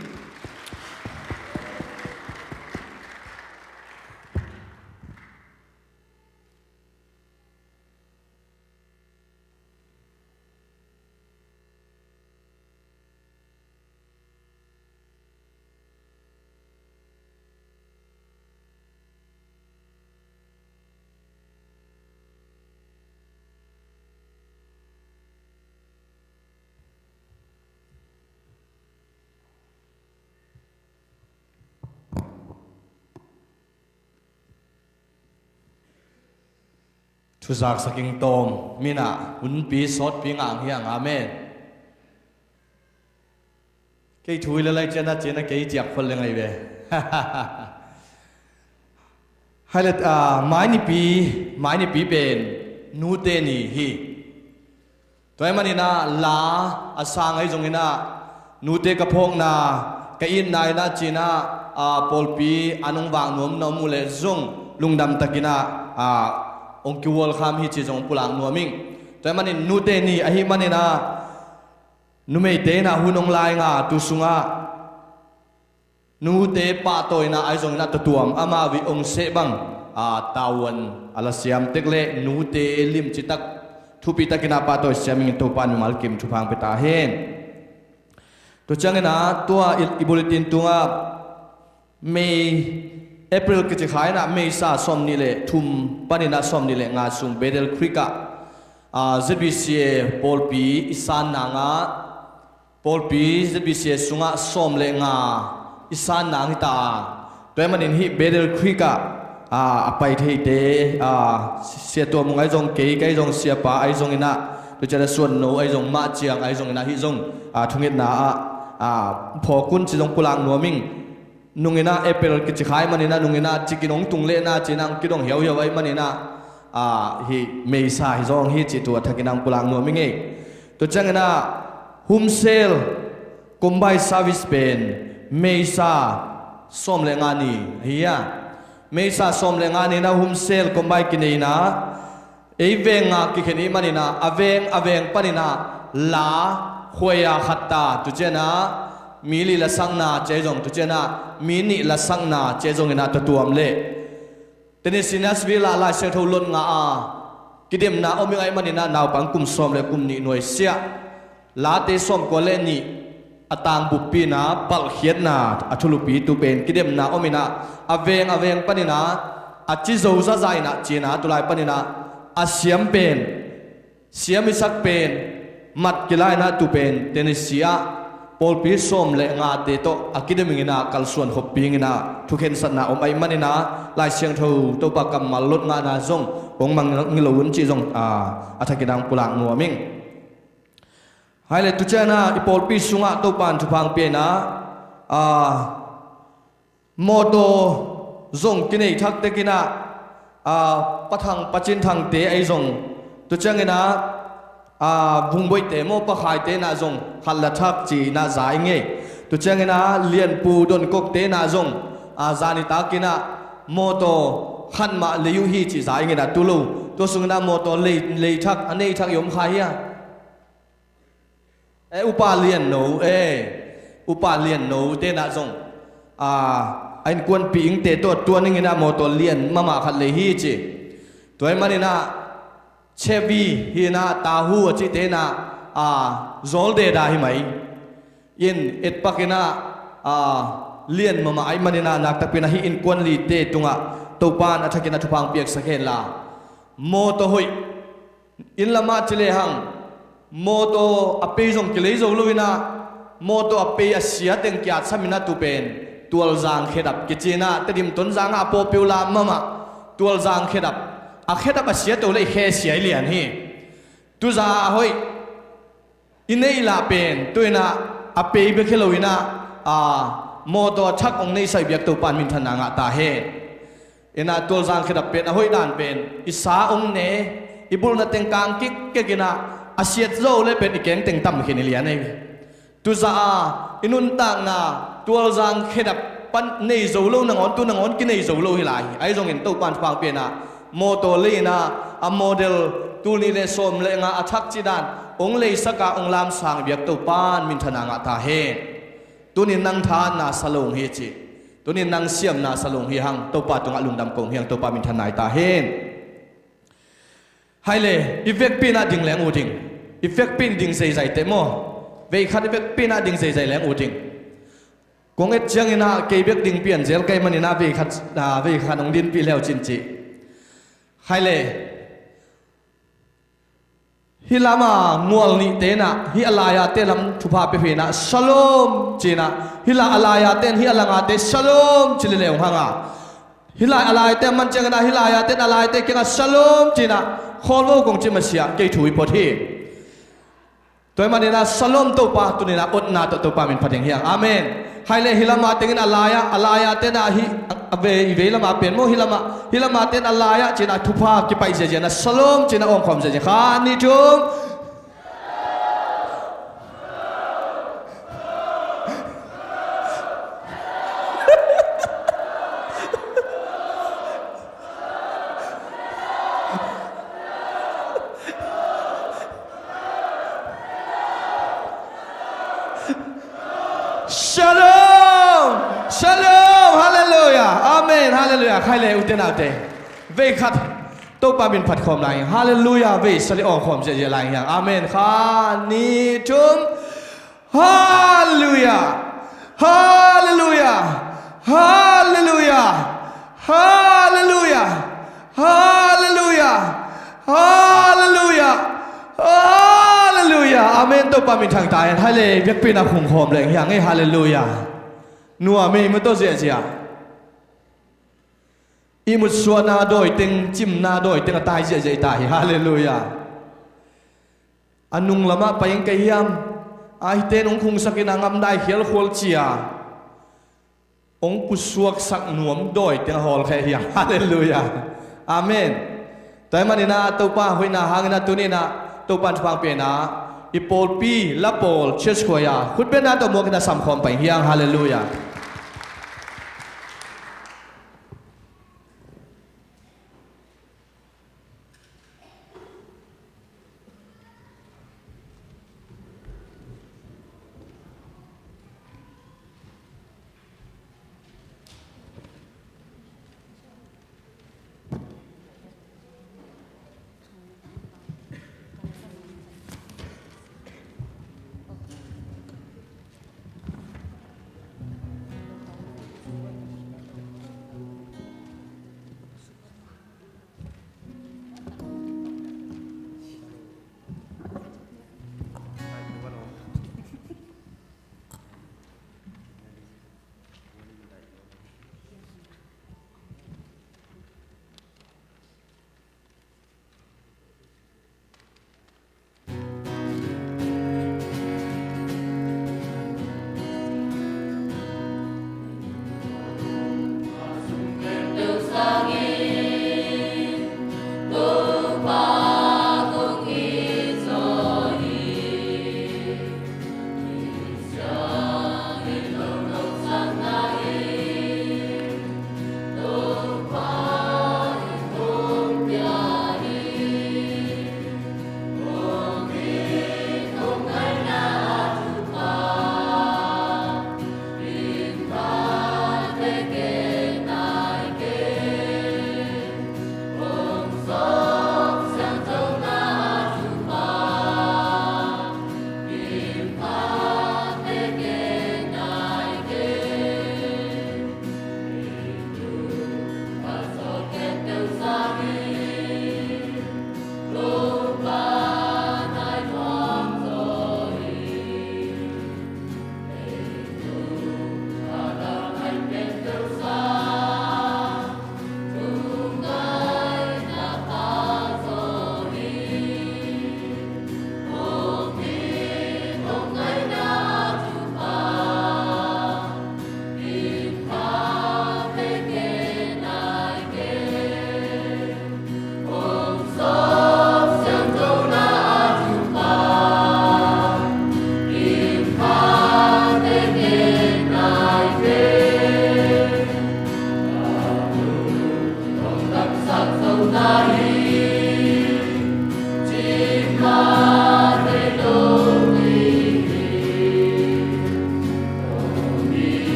Thuzak saking tawm minah hunpi sawtpi ngang hiang. Amen. Kei thu hi le lai ciana ciana kei ciak khol le ngai ve. Hai le, ah, mai nipi, mai nipi pen nute ni hi. Tua ahih manin ah la a sang ahi zongin ah nute ka phawkna, ka itna in ah ci-in ah, a, pawlpi an hong vak nuam na om uh leh zong lungdam takin ah, a, hong kiwalkham hi ci zong pulak nuam ing. Tua ahih manin nute ni ahih manin ah numeite in ah hun hong la ing a, tu sungah nute pahtawi in ah ahi zongin ah tatuam amau i hong seh bang, a, tavuan a la siam tek leh nute limci tak thupi takin ah pahtawi siam ing in Topa in mimal kim thupha hong pia ta hen. Tua ciangin ah tua i, i bulletin tungah May, April kici kha in ah May sa sawmnih le thum panin ah sawmnih le nga sung Bethel Creek ah, a, Z B C A pawlpi i san nang ah, pawlpi Z B C A sungah sawm le nga i san nang hi ta a, tua ahih manin hih Bethel Creek ah, a, a pai theite, a, Sia Tuam Mung ahi zong, kei ka ahi zong, Siapa ahi zongin ah, tua ciang a Suan No ahi zong, Mah Ciang ahi zongin ah, hih zong, a, thungetna ah, a, phawk un ci zong pulak nuam ing. Nungin ah April kici kha ahih manin ah, nungin ah cikin hong tung lehna ci-in ah hong kidong hiauhiau ahih manin ah, a, hih May sa hi zong hi cih tua thakin ah hong pulak nuam ing ei. Tua ciangin ah Home Cell combine service pen May sa sawm le nga ni ahi a. May sa sawm le nga ni-in ah Home Cell combine kinei-in ah ei veng nga kikhen ahih manin ah a veng a veng panin ah la khuai-a khat ta, tu ciangin ah mi li lasakna ci-a zong, tu ciangin ah mi nih lasakna ci-a zongin ah tua tuam leh Tennessee Nashville ah Lai Siangtho lot ngah a kidemna om ing ahih manin ah naupang kum sawm le kum nih nuai siah late sawmkua le nih a tang buppi-in ah palhkhiatna a thulupi tu pen kidemna om in ah a veng a veng panin ah a ci zo zaza in ah ci-in ah tulai panin ah a siam pen siam i sak pen mat kila-in ah tu pen Tennessee ah pawlpi sawm le ngate tawh a kidem ing in ah kalsuan khoppih ing in ah thukhensatna om ahih manin ah Lai Siangtho Topa kammal lot ngahna zong hong mangngilh un cih zong a thakin ah hong pulak nuam ing. Hai le tu ciangin ah i pawlpi sungah Topa in thupha hong pia in ah mawtaw zong kinei thak tek in ah, a, Pa Thang Pa Cin Thangte ahi zong, tu ciangin ah, a, Vung Boihte maw, Pa Khaite in ah zong khat la thak ci-in ah za ing ei. Tu ciangin ah Lian Pu Don Kok-te in ah zong, a, zan i takin ah mawtaw khat mah lei uh hi ci za ing in ah tu lo, tua sungin ah mawtaw lei, lei thak, a nei thak i om kha hia? E, Upa Lian No, e, Upa Lian No-te in ah zong, a, a innkuanpih ingte tawh tuan ing in ah mawtaw lian mahmah khat lei hi ci. Tua ahih manin ah Chevy hi in ah Tahu a cihte in ah, a, zawldeda hi mai. In etpak in ah, a, lian mahmah ahih manin ah nakpi takin ah hih innkuan lite tungah Topa in a thakin ah thupha hong piaksak hen la. Mawtaw hoih inn lamah ci lehang mawtaw a pei zong kilei zo lo in ah mawtaw a pei a sia teng ki-atsam in ah tu pen Tualzang khedap kici in ah Tedim Tonzang ah a pawlpi uh la mahmah Tualzang khedap, a khedap a sia to leh i khe sia i lian hi. Tuza a hoih i neih lah pen tu in ah a pei bek hi lo in ah, a, mawtaw a thak hong neihsak i biak Topa in minthanna ngah ta hen. In ah Tualzang khedap pen a hoih dan pen i sa hong ne, i bulna teng kang kikkek in ah a siat zo leh pen i keng teng tam khin i lian ahi. Tuza a i nuntakna Tualzang khedap pan nei zo lo nangawn, tu nangawn kinei zo lo hi lai hi. Ahi zongin Topa in thupha hong pia in ah mawtaw lei in ah a model tul nih le sawm le nga a thak cih dan hong leisak a hong lamsang i biak Topa in minthanna ngah ta hen. Tuni-in nang thahatna sa lo hong hi ci. Tuni-in nang siamna sa lo hong hi hang, Topa tungah lungdam ko hong hi hang, Topa minthanna hi ta hen. Hai le, i vekpi-in ah ding leng uh ding. I vekpi-in ding zeizai teh maw? Veikhat i vekpi-in ah ding zeizai leng uh ding. Kong et ciangin ah kei bek ding pian zel ka hih manin ah veikhat, ah, veikhat hong dinpih le uh cin ci. Hai le, hih lam a ngual nihte in ah hih a lai-ate lam thupha pia phei in ah Shalom ci in ah, hih la a lai-ate in hih a langate Shalom ci leh leh hong hang a. Hih lai a laite a man ciangin ah hih lai-ate in a laite kiangah Shalom ci in ah khawl vo kong ci masiah kei thu hi phot hi. Tua ahih manin ah Shalom Topa, tuni-in ah otna tawh Topa min phat hi hang. Amen. Hai le, hih lam a tengin a lai-ah, a lai-ate in ah hih a vei, i vei lam a pen maw, hih lam a, hih lam a ten a lai-ah ci in ah thupha kipaih ziahziah in ah Shalom ci in ah awngkhawm ziahziah. Khat, nih, thum. Shalom! Shalom! Hallelujah! Amen! Hallelujah! Khai le, ute naute. Veikhat Topa min phat khawm lai. Hallelujah! Vei sali awng khawm ziahziah lai hiang. Amen! Khat, nih, thum. Hallelujah! Hallelujah! Hallelujah! Hallelujah! Hallelujah! Hallelujah! Hallelujah! Amen. Topa min thang ta hen. Hai le, biakpi-in ah khung khawm leng hiang ei. Hallelujah. Nuam ei, mawtaw ziahziah. I mutsuahna dawi teng, cimna dawi teng a tai ziahziah i ta hi. Hallelujah. A nung lamah pai ing ka hiam? A hihte in hong khungsak in a ngamdai khialkhual cia hong pusuaksak nuam dawi teng a hawlkhia hiang. Hallelujah. Amen. Tua ahih manin ah Topa hoihna hangin ah tuni-in ah Topa in thupha hong pia in ah I pawlpi, La Pawl Church Choir, khutbetna tawh muak in a samkhawm pai hi hang. Halleluiah.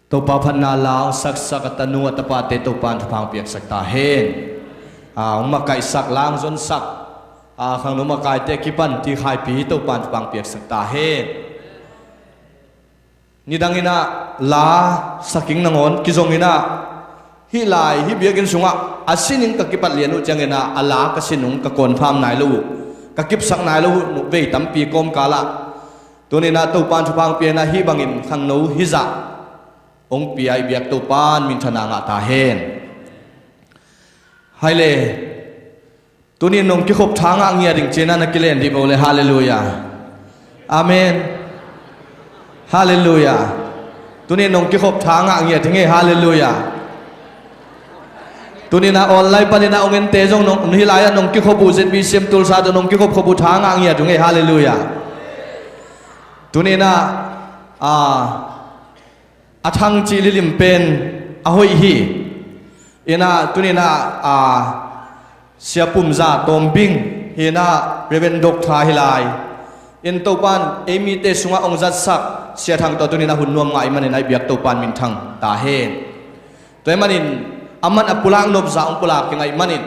Topa phatna la hong saksak a tanu a tapate Topa in thupha hong piaksak ta hen. A, hong makaihsak, la hong zonsak, a, khangno makaite kipan tikhaipi Topa in thupha hong piaksak ta hen. Nidang in ah la sak ing nangawn kizong in ah, hih lai, hih biakinn sungah A sining ka kipat lian uh ciangin ah, a la ka sin ung, ka confirm nai lo uh, ka kipsak nai lo uh vei tampi kawmkal ah, tuni-in ah Topa'n thupha hong pia-in ah, hih bangin khangno hizah hong pia i biak Topa'n minthanna ngah ta hen. Hai le, tuni-in nong kikhop tha ngah ngiat ding ci-in ah na kilen dih bo le, halleluiah. Amen. Halleluiah. Tuni-in nong kikhop tha ngah ngiat ding hi, halleluiah. Tuni-in ah online panin ah hong ente zong nong, hih lai-ah nong kikhop uh, Z B C M Tulsa tawh nong kikhop khop uh tha ngah ngiat ding hi, halleluiah. Tuni-in ah, ah, a thang cih lilim pen a hoih hi. In ah tuni-in ah, ah, Sia Pum Za Tawm Bing hi-in ah, Reverend Doctor hi lai. In Topa'n ei mite sungah hong zatsak Sia Thang tawh tuni-in ah hun nuam ngah ahih manin ah i biak Topa'n minthang ta hen. Tua ahih manin aman a pulak nop zah hong pulak keng ahih manin,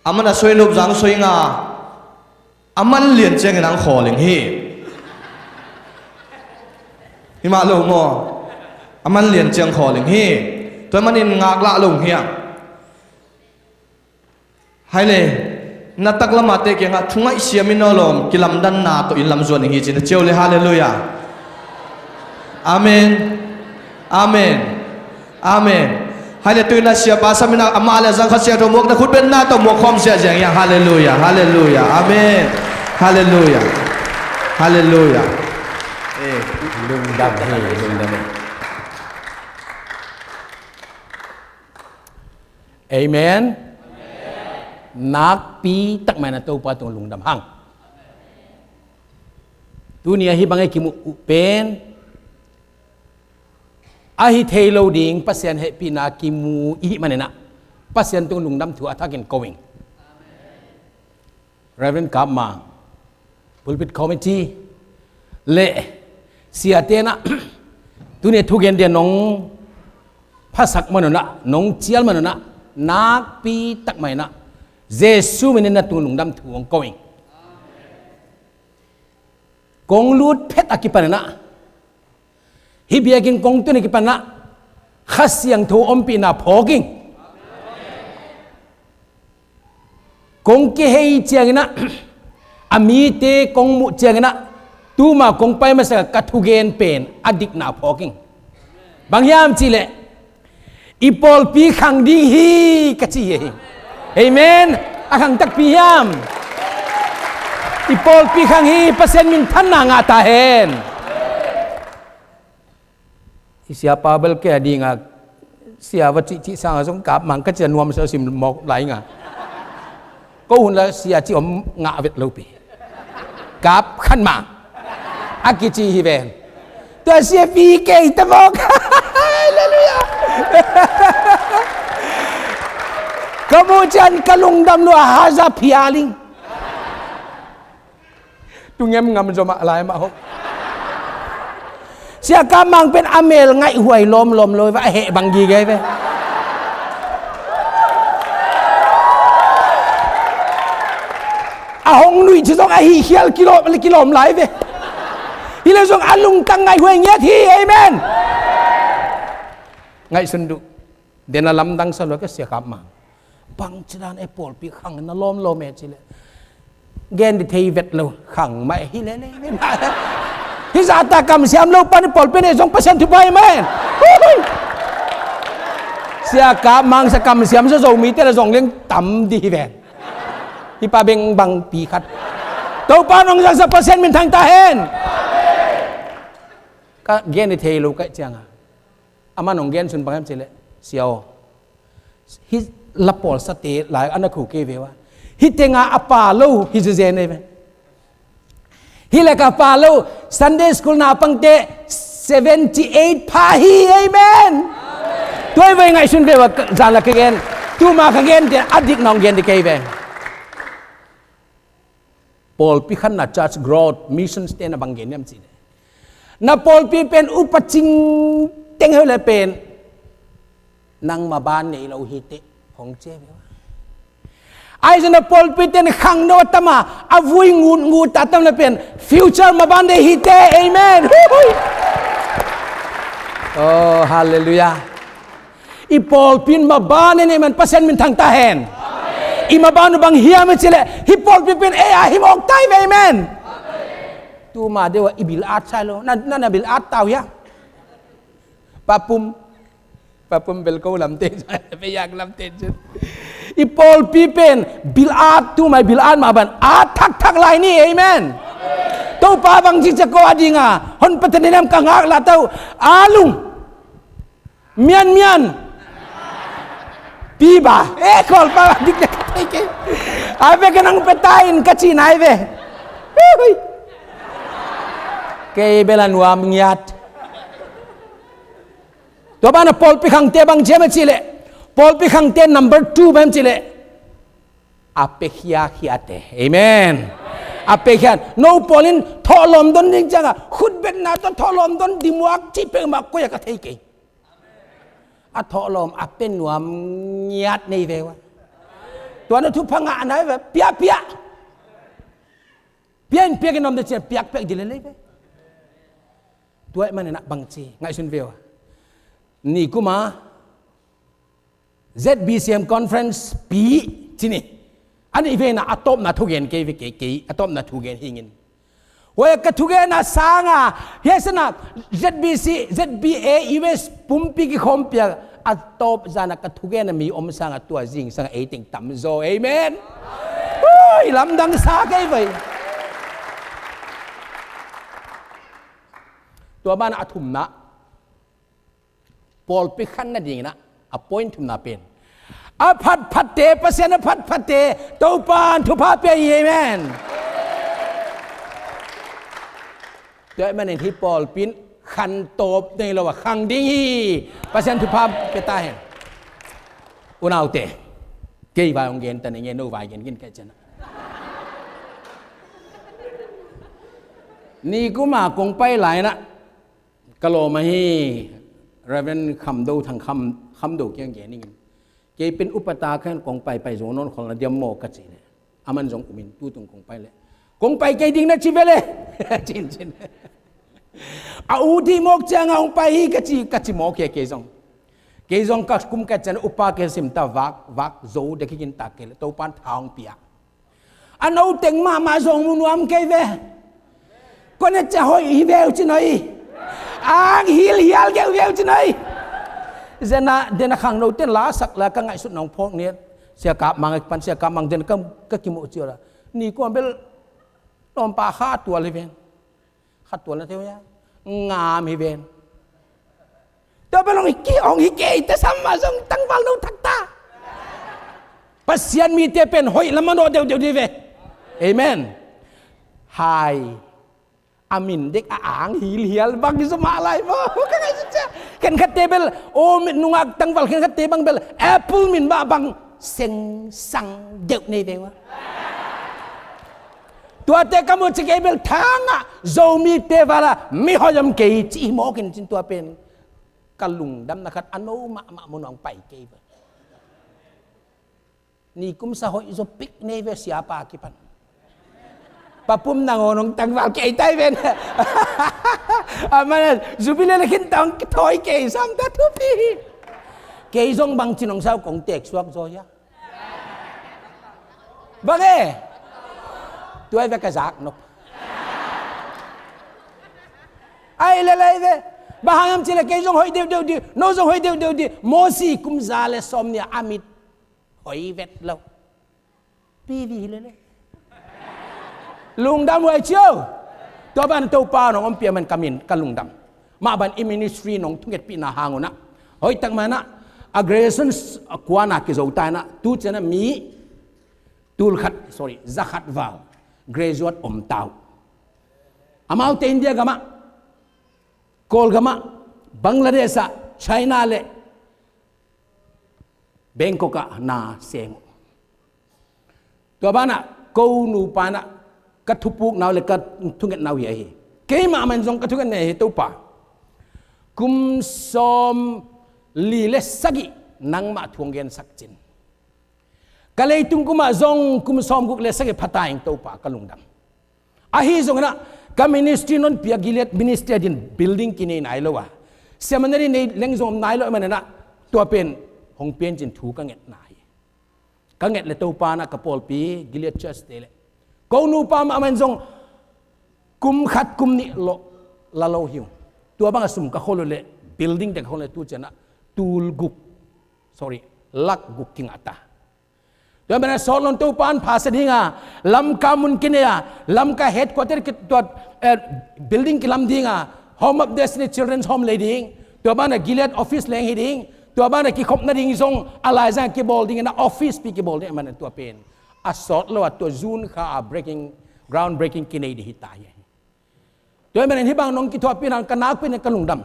aman a soi nop zah hong soi nga, a man lian ciangin hong khawl ing hi. Hi mah lo maw? A man lian ciang khawl ing hi. Tua ahih manin ngaklah lo hong hi hang. Hai le, na taklam a te kiangah thu ngaihsiam in aw lawm, kilamdanna tawh inn lam zuan ing hi ci-in ah ciah uh le, halleluiah. Amen. Amen. Amen. Hai le, tu-in ah Siapa Sam in ah amah le a zang khat Sia tawh muak, na khut bengna tawh muak khawm ziahziah ing. Halleluiah. Halleluiah. Amen. Halleluiah. Halleluiah. Eh, lungdam hi, lungdam hi. Amen. Nakpi tak mah in ah Topa tung lungdam hang. Tuni-a hih bang i kimuh uh pen a hi thei lo ding Pasian hehpihna kimu i hih manin ah Pasian tung lungdam thu a thakin ko ing. Reverend Kap Mang, Pulpit Committee le siate in ah tuni thugen dia nong phasak man un ah, nong cial man un ah, nakpi tak mah in ah Jesu min in na tung lungdam thu hong ko ing. Kong lut phet a kipan in ah, hih biakinn kong tun a kipan in ah Kha Siangtho ompihna phawk ing. Kong kihei ciangin ah, a mite kong muh ciangin ah, tuma kong pai masak a ka thugen pen a dikna phawk ing. Bang hiam cih leh, i pawlpi khang ding hi ka ci hi. Amen. A khang takpi hiam? I pawlpi khang hi, Pasian minthanna ngah ta hen. I siapa bel kei a ding a, sia va cihcih sang a zong Kap Mang ka ci a nuamsa sim mawk lai nga. Ko hun la sia ci om ngah vet lo pi. Kap Khan Mang a kici hi ven. Tua sia pi kei ta mawk. Halleluiah. Ka muh ciang ka lungdam lua, haza phial ing. Tu ngemngam zaw mah lai mah hong. Sia Kap Mang pen a mel ngaihhuai lawmlawm lo hi ve, a heh bang gige hi ve. A hong nuih ci zong a hih khial kilawm, kilawm lai ve. Hi le zong a lungtang ngaihhuai ngiat hi. Amen. Ngaihsun duh. Den a lamdang sa lua ka Sia Kap Mang. Bangci dan e pawlpi khang na lawmlawm e ci leh, gen di thei vet lo, khang mah e hi lele. Hi zahta kamsiam lo pan i pawlpi ne zong Pasian thupha hi mah hen. Sia Kap Mang sa kamsiam sa Zomite la zong leng tam di hi ven. Hi pa beng bangpi khat. Topa nong zangsa Pasian minthang ta hen. Ka gen di thei lo kaih cianga, amah nong gen sun bang hiam ci leh, sia aw, hih la pawlsate lai a na khu kei ve ua, hih tenga a pa lo hi zezen ei ve. Hih laka pa lo, Sunday school na pangte seventy eight pha hi. Amen. Tua i vai ngaihsun ve ua, zan la ka gen, tuma ka gen te a dik nong gen di kei ve. Pawlpi khanna, church growth, missions te na bang gen niam ci leh, na pawlpi pen upa cing teng heu le pen nang maban nei lo hi teh, hong ci ve ua. Ahi zong na pawlpi ten khangno a tam a, a vui ngutngut a tam le pen future maban nei hi teh. Amen. Huhui. Oh, halleluiah. I pawlpi in maban in, amen, Pasian min thang ta hen. I maban uh bang hiam i cih leh, hih pawlpi pen ei a himawk ta hi ve, amen. Tuma deuh a i bil at sa lo, na, na, na bil at ta uh hia? Pa Pum, Pa Pum bel ko lamte, bel yak lamte cin. I pawlpi pen bil at, tuma i bil at mah bang at thakthak lai ni, amen. Topa bang ci ciang ko a ding a, hon pete ni nam ka ngak la tau, a lung. Mian, mian. Pi ba. Eh, Kawlpa dik dek ka thei kei. A ve ka nang pia ta in ka ci nai ve. Hui. Kei bel a nuam ngiat. Tua banah pawlpi khangte bang ci hiam cih leh, pawlpi khangte number two bang ci leh, a pia khiakhiate. Amen. A pia khiat. No pawl in thawhlawm don ding ciangah khutbetna tawh thawhlawm don ding muak cih peuhmah koi a ka thei kei. A thawhlawm a pia nuam ngiat nei ve ua. Tua na thupha ngah a nai ve, pia, pia. Pia in piak in om de ciang piak pek ding lel ve. Tua ahih manin ah bang ci, ngaihsun ve ua. Nikum a Z B C M conference pi ci ni. A nih ve in ah a tawpna thugen kei ve, kei, kei a tawpna thugen hi ing. Huai ka thugen a sang a, hiai san a Z B C, Z B A U S pumpi kikhawm piak a tawp zan a ka thugen a mi om sang a tua zingsang a ei teng tam zaw. Amen. Ui, lamdang sa kei ve. Tua banah a thumna, pawlpi khan nading in ah a point thumna pen, a phatphatte, Pasian a phatphatte Topa'n thupha pia hi. Amen. Tua ahih manin hih pawlpi in khan tawp nei lo a khang ding hi. Pasian thupha pia ta hen. Unaute, kei vai hong gen ta ning e, no vai gen kin ka hih ciang a. Nikum a kong pai lai in ah ka lawm ahi Reverend Khamdo, Thang Kham, Khamdo kiang gen ning in. Kei pen upa ta khan kong paipai zo nawn khol na diam maw ka cih leh, aman zong um in, tutung kong pai leh, kong pai kei ding na ci ve leh. Cin, cin. A ut hih mawk ciang a hong pai hi ka ci, ka ci mawk hi a kei zong. Kei zong ka kum ka ciang upa kei sim ta vak, vak zo dek hi kin tak kei leh, Topa'n tha hong pia. A no teng mahmah zong mu nuam kei ve. Kua ne cia hoih hi veu ci noi. Ang hilhial geuh veu ci noi. Zena, dena khangno ten la sak la ka ngaihsut nong phawk ni. Sia Kap Mang, pan Sia Kap Mang den ka, ka kimuh cia la. Nikum a bel lawmpa kha tual hi ven. Kha tual na thei uh hia? Ngam hi ven. Tua bel hong hi kei, hong hi kei, ta sam mah zong tangval no thak ta. Pasian mite pen hoih lam a nawh deuhdeuh dih ve. Amen. Hai. A min dek a ang hilhial bang hi zaw mah lai maw. Ka ngaihsut cia. Khenkhatte bel, aw, mit nungak tangval khenkhatte bang bel, apple min mah bang sengsang deuh nei ve ua. Tuate ka muh ciang kei bel thangah Zomite val a mi hoih om kei cih hi mawk in cin tua pen ka lungdamna khat a no mahmah mun hong pai kei ve. Nikum sa hoih zaw pik nei ve siapa kipan. Pa Pum nangawn hong tangval kei tai ven. Amah na Jubilee le khin tawng thawi kei sam ta thupi. Kei zong bang cin hong sau kong teek suak zaw hia. Bang e? Tuai ve ka zak nop. Ai le lai ve. Bang hang hiam cih leh kei zong hoih deuhdeuh dih, no zong hoih deuhdeuh dih. Mosi kum za le sawmnih a mit hoih vet lo. Pi vi hi lele. Lungdam huai cio. Tua ban Topa nong ompih a man ka min ka lungdam. Mah ban i ministry nong thungetpihna hang un ah, hoihtak man ah, a graduation kuan a kizo ta in ah, tu ciang ah mi tul khat, sorry, za khat val graduate om ta uh. Amaute India gam ah, Kawlgam ah, Bangladesh ah, China le Bangkok ah na seng uh. Tua ban ah ko nupa in ah ka thupukna uh le ka thungetna uh hi ahi. Keimah man zong ka thungetna hi, Topa, kum sawmli le sagih nangmah thu hong gensak cin. Ka leitung kum ah zong kum sawmguk le sagih pha ta ing, Topa, ka lungdam. Ahi zongin ah ka ministry non piak, Gilead Ministry a din building kinei nai lo a, seminary nei leng zong om nai lo ahih manin ah, Tua pen hong piancin thu ka ngetna hi. Ka nget le Topa na ka pawlpi Gilead Church te le ko nupa mahmah in zong kum khat kum nih lawh la lo hi ung. Tua banga sum ka khol uh le building te ka khol le tu cianah tul guk, sorry, lak guk kingah ta. Tua manin a sawt lo in Topa in pha sa dinga, Lamka mun kinei a, Lamka headquarter ki, tua, eh, building kilam dinga, Home of Destiny Children's Home lei ding. Tua banah Gilead office leng hi ding. Tua banah kikhopna ding zong a laizang kibawl ding in a office pi kibawl ding a manin tua pen a sawt lo a tua June kha a breaking, ground breaking kinei ding hi ta hi. Tua hi manin hih bang nong kithuahpih hang ka nakpi in ka lungdam.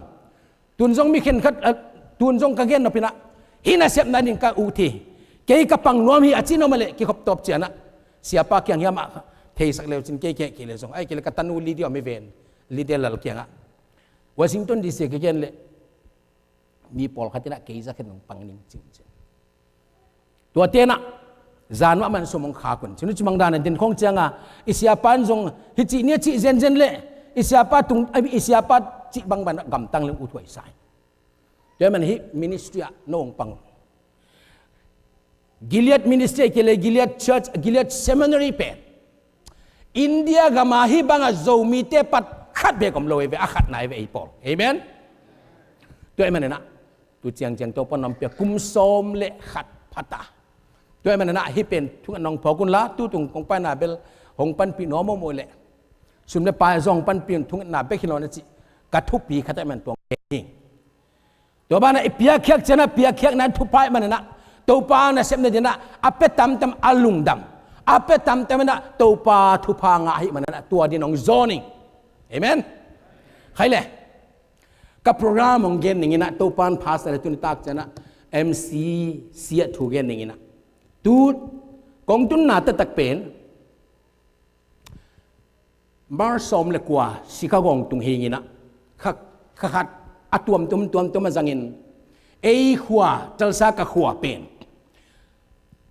Tun zong mi khenkhat, eh, tun zong ka gen nopinah hih nasepna ding ka ut hi. Kei ka pang nuam hi a ci nuam a leh kikhop tawp cianah siapa kiang hiamah theisak leu cin kei kei kei le zong ai kei le ka tanu Lydia mi ven Lydia lal kiangah Washington D C ka gen leh mi pawlkhat inah kei zakhen hong pang ning cin cin. Tua tenah zan mah man sum hong khak un cin uh cimang dan a din khawng cianga i siapa in zong hi cih ni a cih zenzen leh i siapa tung, i siapa cih bangban gamtang leng uthuai sa hi. Tua man hih ministry ah no hong pang un. Gilead Ministry a kile Gilead Church, Gilead Seminary pen India gama hih banga Zomite pat khat bek om lo ei ve, a khat nai ve ei pawl. Amen. Tua i maninah tu ciangciang Topa nong pia kum sawm le khat phata. Tua i maninah hih pen thunget nong phawk unla tu tung kong paina bel hong panpih nuam mawmawh leh sum le pai zong hong panpih un thungetna bek hi lo na cih ka thupi khat a i man tuang hi. Tua banah i piakkhiak cianah piakkhiakna in thupha i maninah Topa nasepna dinah a pia tamtam a lungdam, a pia tamtam inah Topa thupha ngah ahi maninah tua din hong zawn ing. Amen. Khai le ka program hong gen ninginah Topa in pha sa le tuni tak cianah M C C ah thu gen ninginah tu kong tunna taktak pen Mar sawm le kua Chicago hong tung hi inginah kha, kha khat a tuamtum tuamtum a zangin ei khua Tulsa ka khua pen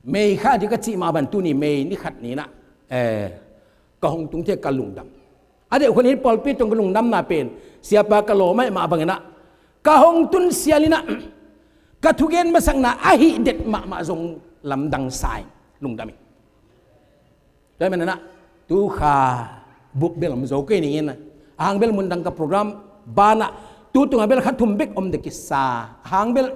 May kha dih ka cih mah ban tuni May ni khat ninah eh, ka hong tung thei ka lungdam. A deuh khun hih pawlpi tung ka lungdamna pen siapa ka lawm aih mah banginah ka hong tun sialinah ka thugen masakna ahi det mahmah zong lamdang sa in lungdam ing. Tua hi maninah tu kha bup bel om zo kei ningin a hang bel mundang ka program banah tu tungah bel kha thum bek om de kisa a hang bel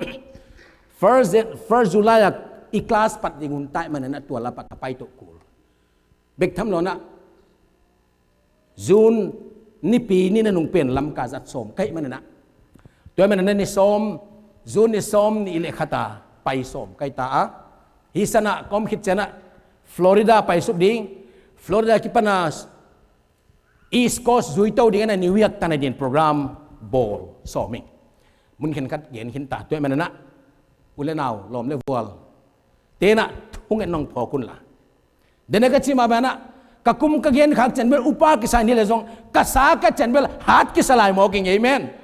first, first July ah i class pat ding hun taih maninah tua lapah ka paito kul bek tham lo nah June nipi ni na nung pen Lamka zat sawm kaih maninah tua hi maninah ni sawm June ni sawm ni le khata pai sawm kaih ta a hi sanah ka om khit cianah Florida pai suk ding Florida kipana East Coast zuito dingin a New York tana din program bawl sawm ing. Mun khenkhat gen khin ta tua hi maninah u le nau lawm le vual tenah thunget nong phawk unla dena ka cih mah banah ka kum ka gen khak cian bel upa kisa in hi le zong ka sa ka cian bel hat kisa lai mawk ing. Amen.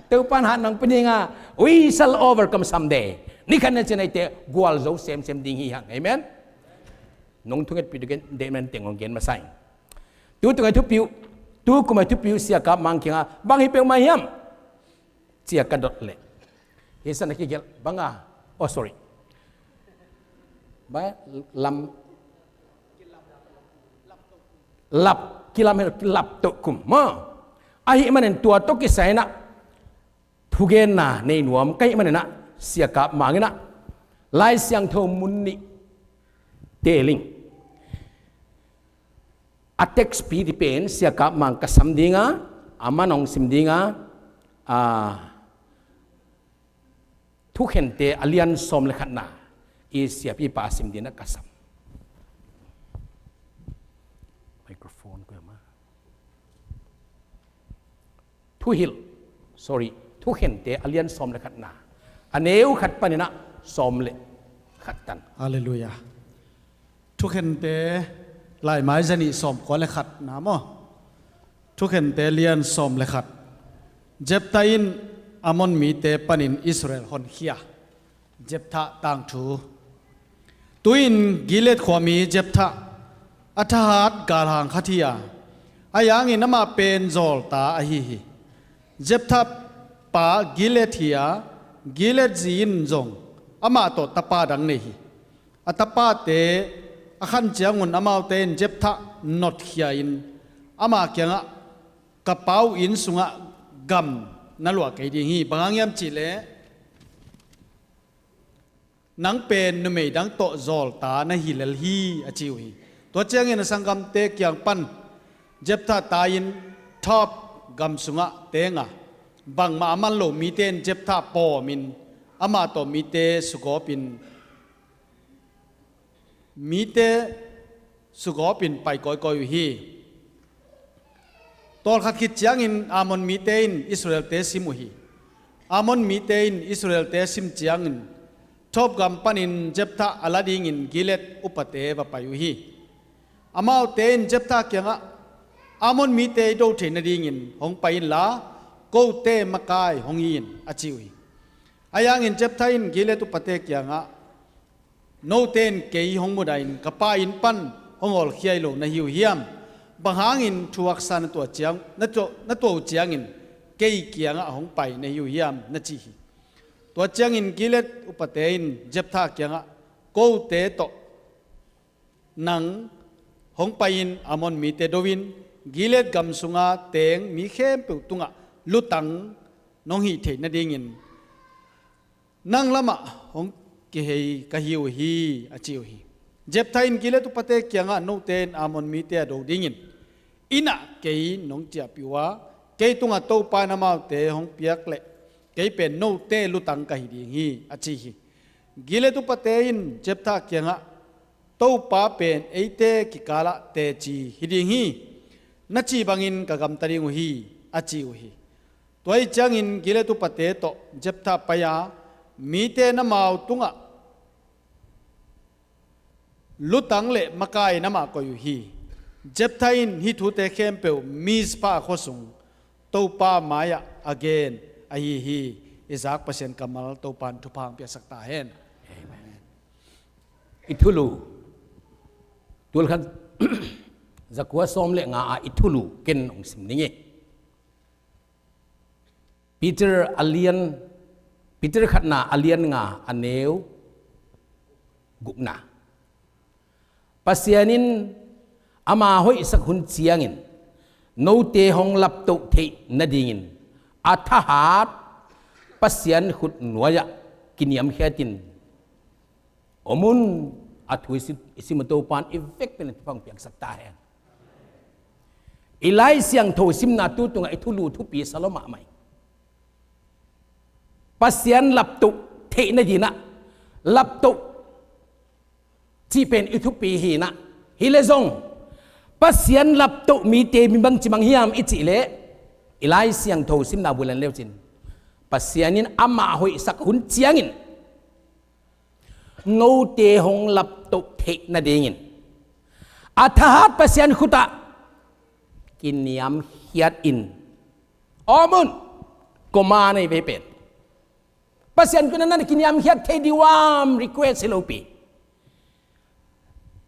Topan hat nong pi dinga we shall overcome someday. Ni khat na cian aite gual zo semsem ding hi hang. Amen. Nong thungetpih tu gen deh man teng hong gen masa ing. Tu tungai thupiu tu kumai thupiu siakap mang kianga bang hi peuhmah hiam? Cia ka dot leh hi sana kigelh banga oh sorry bang lam lap kilam hel kilap toh kum maw? Ahi manin tua toh kisainah thugenna nei nuam kaih maninah siakap manginah Lai Siangtho mun nih teling a text pi ti pen siakap mang ka sam dinga a man hong sim dinga a thukhente a lian sawm le khatna i siapipa a sim dinga ka sam. Microphone ko ma. Thuhilh, sorry, thukhente a lian sawm le khatna a neu khat paninah sawm le khat tan. Halleluiah. Thukhente laimai zanih sawm kua le khatna maw? Thukhente lian sawm le khat. Jephtha in Ammon mite panin Israel honkhia. Jephtha tangthu. Tuin Gilead khuami Jephtha a thahat galhang khat hi a, a yangin amah pen zawlta ahi hi. Jephtha pa Gilead hi a, Gilead zi in zong amah tawh tapa dang nei hi. A tapate a khan ciangun amaute in Jephthah notkhia-in ama kiangah, "Ka pa uh inn sungah gam na luah kei ding hi. Bang hang hiam cihleh nang pen numei dang tawh zawlta na hi lel hi," a ci uh hi. Tua ciangin a sanggamte kiang pan Jephthah tai-in Tob gam sungah teng a, bangmah a man lo mite in Jephthah pawmin amah tawh mite sugawpin, mite sugawpin pai kawikawi uh hi. Tawlkhat khit ciangin Ammon mite in Israelte sim uh hi. Ammon mite in Israelte sim ciangin Tob gam panin Jephthah a la dingin Gilead upate va pai uh hi. Amaute in Jephthah kiangah, "Ammon mite i do theih nadingin hong pai inla, kote makai hong hi in," a ci uh hi. Ahi hangin Jephthah in Gilead upate kiangah, "Note in kei hong mudahin ka pa inn pan hong hawlkhia hi lo na hi uh hiam? Bang hangin thuaksa na tuah ciang, na tuah, na tuah uh ciangin kei kiangah hong pai na hi uh hiam?" na ci hi. Tua ciangin Gilead upate in Jephthah kiangah, "Kote tawh nang hong pai-in Ammon mite do-in Gilead gam sunga teng mi khempeuh tungah lutang nong hih theih nadingin nang lamah hong kihei ka hi uh hi," a ci uh hi. Jephthah in Gilead upate kiangah, "Note in Ammon mite a do dingin innah kei nong ciahpih uh a, kei tungah Topa in amaute hong piak leh kei pen note lutang ka hi ding hi," a ci hi. Gilead upate in Jephthah kiangah, "Topa pen eite kikalah teci hi ding hi. Na cih bangin ka gamta ding uh hi," a ci uh hi. Tua ahih ciangin Gilead upate tawh Jephthah pai a, mite in amau tungah lutang le makai in amah koih uh hi. Jephthah in hih thute khempeuh Mizpah khuasung Topa mai-ah a gen ahi hi. I zak Pasian kammal Topa in thupha hong piaksak ta hen. Amen. I thulu, tulkhat zakua sawm le nga a i thulu ken hong sim ning hi. Peter a lian, Peter khatna a lian nga a neu gukna. Pasian in ama hoihsak hun ciangin note hong laptoh theih nadingin a thahat Pasian khut nuai-ah kiniamkhiatin om un. A thu i sim, i sim uh Topa in i vek pen thupha hong piaksak ta hen. I Lai Siangtho simna tu tungah i thulu thupi sa lua mahmah hi. Pasian laptoh theih nadingin ah, laptoh cih pen i thupi hi-in ah, hi leh zong Pasian laptoh mite mi bangci bang hiam i cih leh, i Lai Siangtho simna bul en le uh cin, Pasian in amah hoihsak hun ciangin note hong laptoh theih nadingin a thahat Pasian khut ah kiniamkhiatin om un. Command ahi ve pen. Pasian khut ah na na kiniamkhiat thei diam, request hi lopi.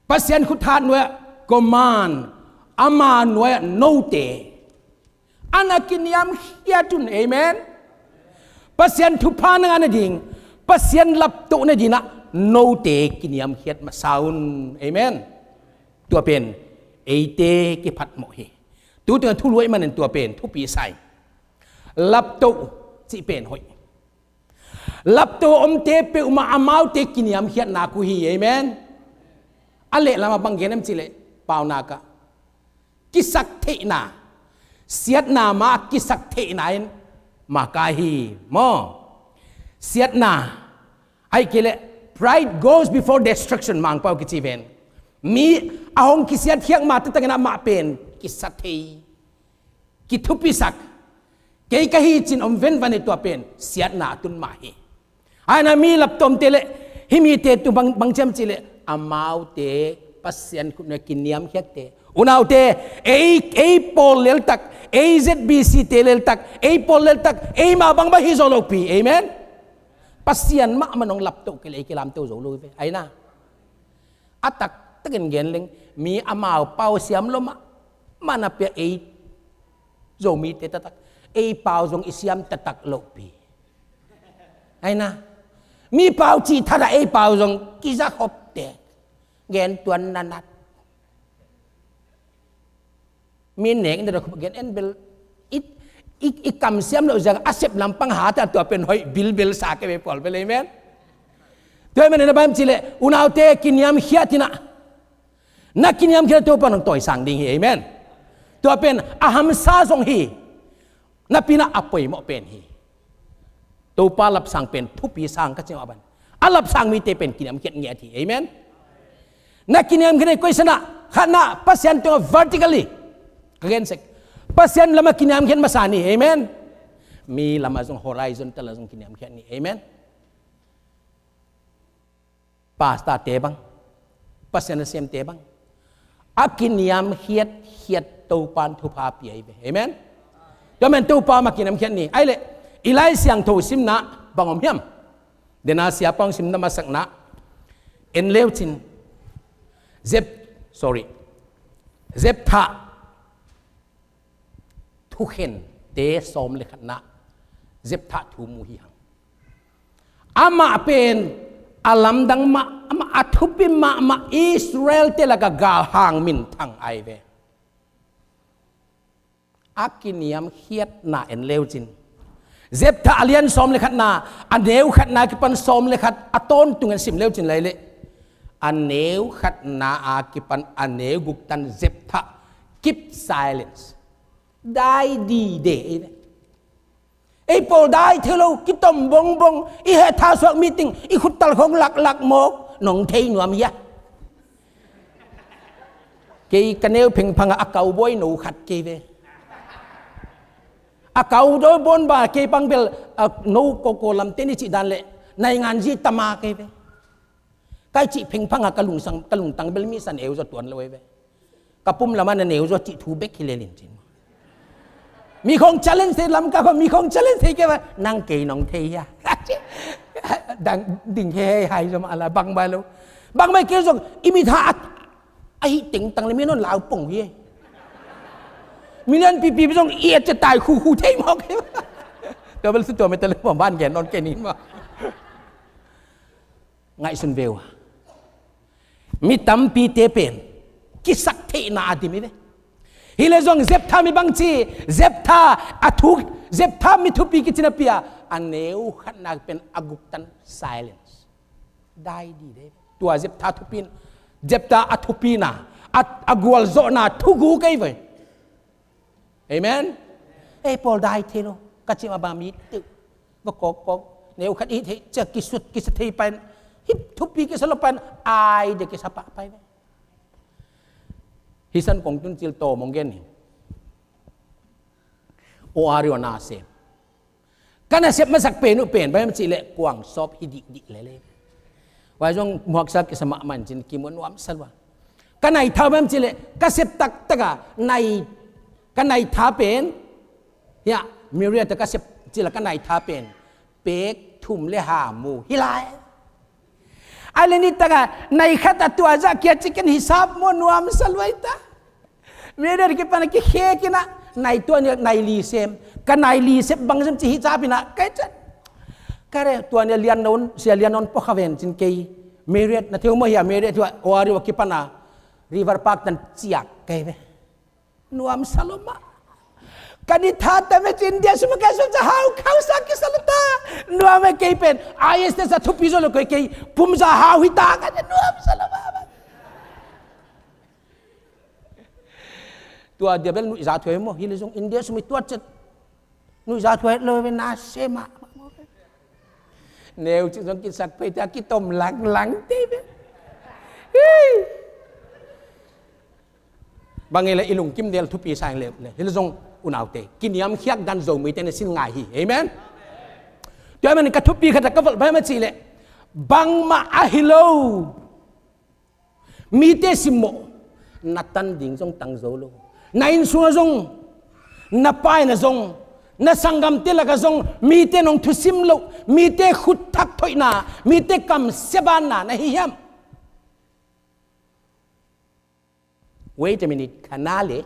Pasian khut thahat nuai-ah command, ama nuai-ah note a na kiniamkhiat un. Amen. Pasian thupha na ngah nading, Pasian laptoh nadingin ah note kiniamkhiat masa un. Amen. Tua pen eite kiphatmawh hi. Tu tungah thulu ahih manin tua pen thupi sa hi. Laptoh cih pen hoih. Laptoh a omte peuhmah amaute kiniamkhiatna uh hi. Amen. A lehlamah bang gen hiam cih leh, paunak ah, kisaktheihna, siatna mah kisaktheihna in makai hi maw. Siatna, ahih kei leh, "Pride goes before destruction," Mangpau kici ven. Mi a hong kisiatkhiat ma taktakin amah pen kisa thei, kithupisak, kei ka hi cin om venvan hi. Tua pen siatna a tun mah hi. Ahi na mi laptoh a omte leh, hih mite tu bang, bang ci hiam cih leh, amaute Pasian khut nuai-ah kiniamkhiatte. Unaute, ei, ei pawl leltak, ei Z B C te leltak, ei pawl leltak, eimah bangbang hi zo lopi. Amen. Pasian mahmah in hong laptoh kei leh ei kilamto zo lo hi ve. Ahi na. A taktakin gen leng, mi amau pau siam lua mahmah napi-in ei Zomite taktak, ei pau zong i siam taktak lopi. Ai na, mi pau cih thadah ei pau zong kiza khop te. Gen tuan na nat. Mi nek in da khop gen en bel i, i, i kamsiam lo zang a sep lampang ha ta tua pen hoih bilbel sa ke be pawl bel, amen. Tua amen na bam cih leh unaute kiniamkhiat hi na. Na kiniamkhiat Topa nong tawisang ding hi, amen. Tua pen a hamsa zong hi. Napi na a poimawh pen hi. Topa lapsang pen thupi sang ka ci mah bang. A lapsang mite pen kiniamkhiat ngiat hi. Amen. Na kiniamkhiat hi koi sanah, khatna Pasian tungah vertically. Ka gen sek. Pasian lamah kiniamkhiat masa ni. Amen. Mi lamah zong horizontal ah zong kiniamkhiat ni. Amen. Pastor te bang, Pasian a siamte bang, a kiniamkhiat khiat Topan thupha pia hi ve. Amen. Tua men Topa mah kiniamkhiat ni. Ai leh i Lai Siangtho simna bang om hiam? Dena siapa hong simna masakna en leu cin Zep, sorry, Zeptha thukhente sawm le khatna Zeptha thu mu hi hang. Amah pen a lamdang mah, amah a thupi mahmah Israel te laka galhang minthang ai ve. A kiniamkhiatna en leu cin Zeptha a lian sawm le khatna, a neu khatna kipan sawm le khat a tawntung en sim leu cin lai leh a neu khatna a kipan a neu guk tan Zeptha keep silence. Dai dide ei ve. Ei pawl dai thei lo, kitom bongbong, i heh tha suak meeting, i khuttal khong laklak mawk, nong thei nuam hia? Kei ka neu phengphang a, a cowboy no khat kei ve. A cowboy bon ba kei pang bel, a no koko lamte ni cih dan leh, naingan zi tama kei ve. Kai cih phengphang a ka lungsang, ka lungtang bel mi san eu zaw tuan lo ei ve. Ka pum lamah na neu zaw cih thu bek hi lelin cin. Mi khong challenge thei lam ka khong, mi khong challenge thei kei va, nang kei nong thei hia? Dang ding he hai zom ala bang bai lo. Bang bai kei zong, i mi tha at, a hi teng tang le mi non lau pong hi. Million pipi zong i et ce tai khu khu thei mawk hi. Tua bel su tua me ta le pom ban gen non kei ni ma. Ngaihsun ve uh a, mi tampite pen kisak theihna a dim hi ve. Hi le zong Zeptha mi bangci, Zeptha a thuk, Zeptha mi thupi kici napi a, a neu khatna pen a guk tan silence. Dai dide. Tua Zeptha thupi, Zeptha a thupina, a, a gualzawhna thu guk ei ve. Amen. Ei pawl dai thei lo. Ka cih mah bang mi teuh va kawkkawk, neu khat i hih theih ciang kisut kisa thei pai in, hih thupi kisa lo pai in, ai de kisa pah pai ve. Hih san kong tun cil tawm hong gen hi. O ari o na sem. Ka nasep masak pen uh pen bang hiam cih leh kuang sawp hi dihdih lel e. Huai zong muaksa kisa mahmah in cin kimu nuamsa lua. Ka nai tha bang hiam cih leh ka sep taktak a nai, ka nai tha pen, hiah Marriott ah ka sep cih leh ka nai tha pen pek thum le ha mu hi lai. Ai le nitak a nai khat a tua zah kia cikin hisap mu nuamsa lua hi ta. Marriott kipan a kikhek in a, nai tua ni nai li sem. Ka nai li sem bang sem ci hi cap in a, kai ciat. Ka re tua ni lian non, sia lian non pua kha ven cin kei. Marriott na thei uh maw hia, Marriott tua, O R U a kipan a, River Park tan ciak kei ve. Nuamsa lo mah. Ka ni tha ta me cin dia suma kai sum ca hau khau sa kisa lo ta. Nuam e kei pen, I S te sa thupi zo lo koi kei, pum za hau hi ta ka ni nuamsa lo mah. Tua dia bel nuihza thuai maw, hi le zong India sumi tuat cet. Nuihza thuai lo ve na se mah. Neu cik zong kisak phei te a kitom langlang te ve. Hei. Bang ei le i lungkim del thupi sang le, le. Hi le zong unaute. Kiniamkhiat dan Zomi te na sin ngai hi. Amen. Tua amen ka thupi khat a ka volh bai ma cih le. Bangmah a hi lo. Mite simmawh, na tan ding zong tang zo lo. Na innsung ah zong, na paina zong, na sanggamte lakah zong, mite nong thusim loh, mite khut thak thoihna, mite kam siabanna na hi hiam? Wait a minute, kha na le.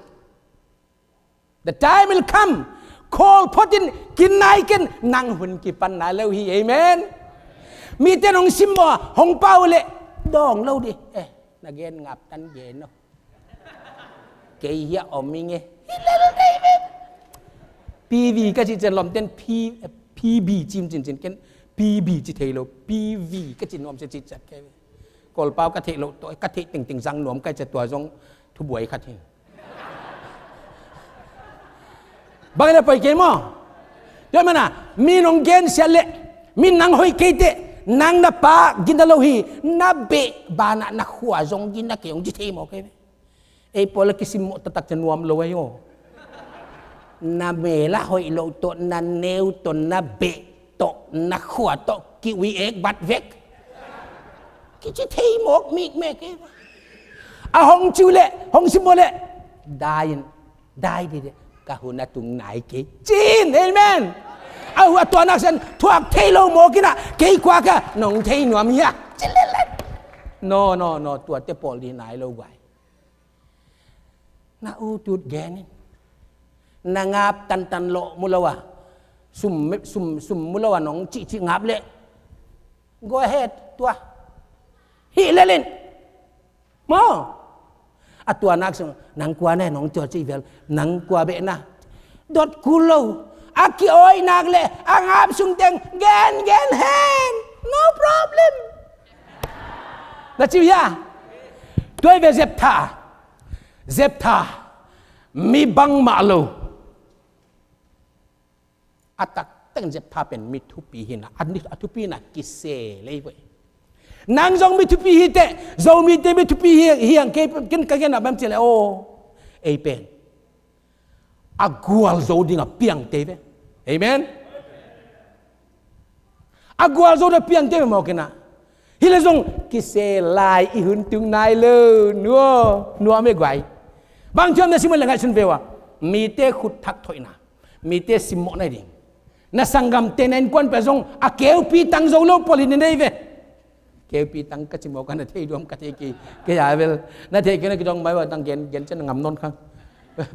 The time will come. Khawl phot in, kinai ken, nang hun kipan nai lo hi. Amen. Mite nong simmawh a hong pau leh dawng lo dih. Eh, na gen ngap tan gen aw. Kei hiah om ing e. Hi lel dih. P V ka cih ciang lawmten P, P B cim cincin ken P B ci thei lo. P V ka ci nuam sia ci ciat kei. Kawlpau ka theih loh tawh, ka theih tengteng zang nuam ka hih ciang tua zong thubuai khat hi. Bang le poi kei maw? Tua mana, mi nong gensiat leh, mi nang hoih kei teh, nang na pa gina lo hi, na beh banah na khua zong gina kei hong ci thei maw kei ve? Ei pawl a kisimmawh taktak ciang nuam lo ahi aw. Na mel a hoih loh tawh, na neu tawh, na beh tawh, na khua tawh ki-ui ek bat vek. Kici thei mawk mikmek e. A hong ci uh leh, hong simmawh leh, dai in, dai dih leh, ka hun a tung nai kei. Ci in, amen. A hu a tua nak sen, thuak thei lo mawk in ah, kei kua ka, nong thei nuam hia. Ci lel lel. No, no, no, tuate pawl dih nai lo guai. Na u tut gen in. Na ngap tantan lawh mu lo a. Sum, sum, sum mu lo a nong cihcih ngap leh. Go ahead, tua. Hih lel in. Maw. A tua nak sung, nang kua na nong tua cih vel, nang kua beh na. Dot kul lo. A ki-awi nak leh, a ngap sung teng, gen, gen hen. No problem. Na ci uh hia? Tua hi ve Jephthah. Jephthah, mi bangmah lo. A taktak in Jephthah pen mi thupi hi na, a, a thupi na kise lei ve. Nang zong mi thupi hi teh, Zomite mi thupi hi, hi ang kei ken ka gen a bang ci leh, aw, ei pen a gualzo dingah piangte ve. Amen. A gualzo dingah piangte ve mawk in ah. Hi leh zong kise lai, i hun tung nai lo. Nuam, nuam e guai. Bang thiam na simmawh leh ngaihsun ve ua. Mite khut thak thoihna, mite simmawhna hi ding. Na sanggamte, na innkuan peuh zong a keupi tang zo lo pawl hi na nei ve. Keupi tang ka ci mawk a, na thei duam ka thei kei, kei a vel. Na thei kei na kidong mai ua, tang gen, gen ciang na ngam nawn kha.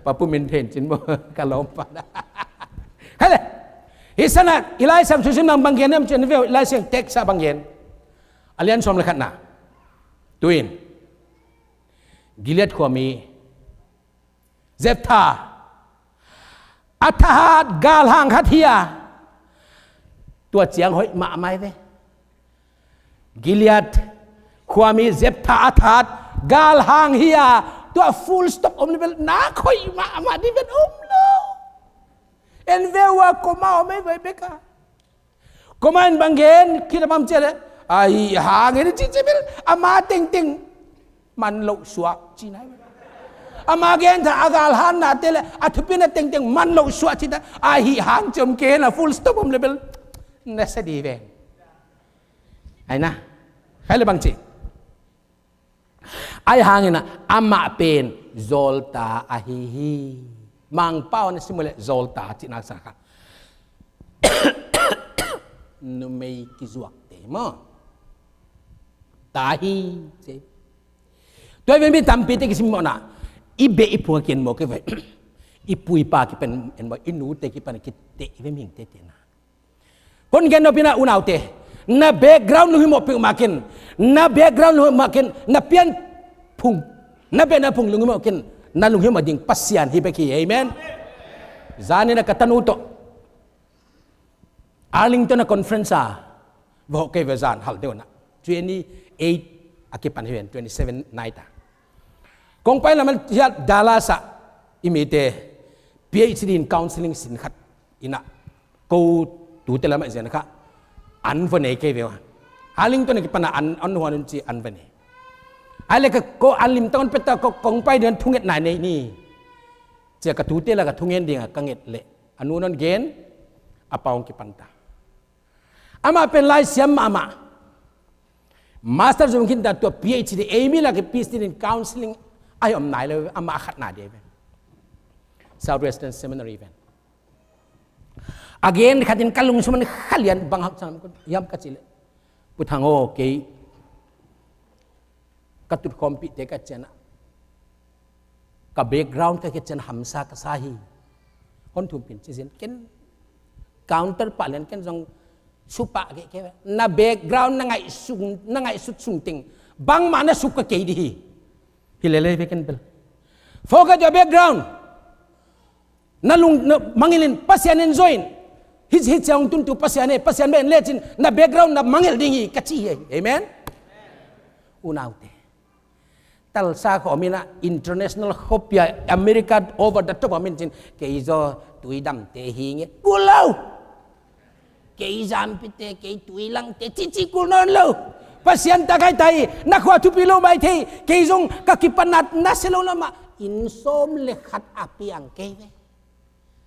Pa Pu Min thei in cin maw, ka lawmpa na. Khai leh. Hih sanah, i Lai Siangtho sim nang bang gen hiam cih leh, i Lai Siangtho tekst ah bang gen. A lian sawm le khatna. Tu-in Gilead khuami Jephthah, a thahat galhang khat hi a, tua ciang hoih mahmah hi ve. Gilead khuami Jephthah a thahat galhang hi a, tua full stop om le bel nak hoih mahmah ding vet om lo. En ve ua, koma om ei vai bek a. Koma in bang gen, khit a bang ci leh, a hih hangin ci ci bel, ama tengteng man loh suah ci nai. Ama gen tha a galhannate leh a thupina tengteng man loh suah ci ta, a hih hang ci om kei hen a, full stop om le bel. Na sa di ven. Ai na. Khai leh bang ci. Ahi hangin ah, amah pen zawlta ahi hi. Mangpau na sim uh leh zawlta cihna sa kha. Numei kizuakte maw. Ta hi, ci. Tua hi ven mi tampite kisimmawhna. I beh i phung a kienmawh kei ve. I pu i pa kipan en maw, i nute kipan kiteh i ve mihingte tena. Kon gen nop in ah unaute, na background lunghimawh peuhmah ken, na background lunghimawh ken, na pian phung, na beh na phung lunghimawh ken, na lunghimawh ding Pasian hi bek hi. Amen. Zanin a ka tanu tawh Arlington a conference a va hawh kei ve, zan halh deuh na, twenty eight a kipan hi ven, twenty seven nai ta. Kong pai lam a hiah Dallas ah i mite PhD in counseling sin khat in ah, ko tute lam ah i zen kha an va nei kei ve ua. Arlington a kipan a an, an huan un ci an va nei. Ai le ka ko an limtak un pia ta, ko kong pai ding thungetna nei ni. Cia ka tute la ka thungen ding a ka nget leh a nu non gen a pa hong kipan ta. Amah pen laisiam mahmah. Master zong khin ta, tua PhD, ei mi lak i PhD in counseling ahi om nai lo, amah a khatna ding ven. Southwestern Seminary ven. A gen khatin ka lungsim ah kha lian, bang hak sam hiam ka cih leh, Pu Thang aw, kei ka tutkhawmpihte ka cian ah, ka background ka kician hamsa ka sa hi. Pon thum pin ci zin ken counter pah lian ken zong supah kei kei. Na background na ngaihsut, na ngaihsut sung teng bangmah na suk ka kei dih hi. Hi lele ve ken bel. Forget your background. Na lung na mangilin Pasian in zoin. Hit hit siang tuntu Pasian e, Pasian ben lecin na background na mangil ding hi ka ci hi. Amen. Unaute. Talsa khawm in ah international khawpia America over the top a min cin kei zaw tuidamte hi nge kul lo. Kei zampite, kei tuilangte cici kul nawn lo. Pasian takai tai na khua thupi lo mai thei. Kei zong ka kipanat na se lo lamah inn sawm le khat a piang kei ve.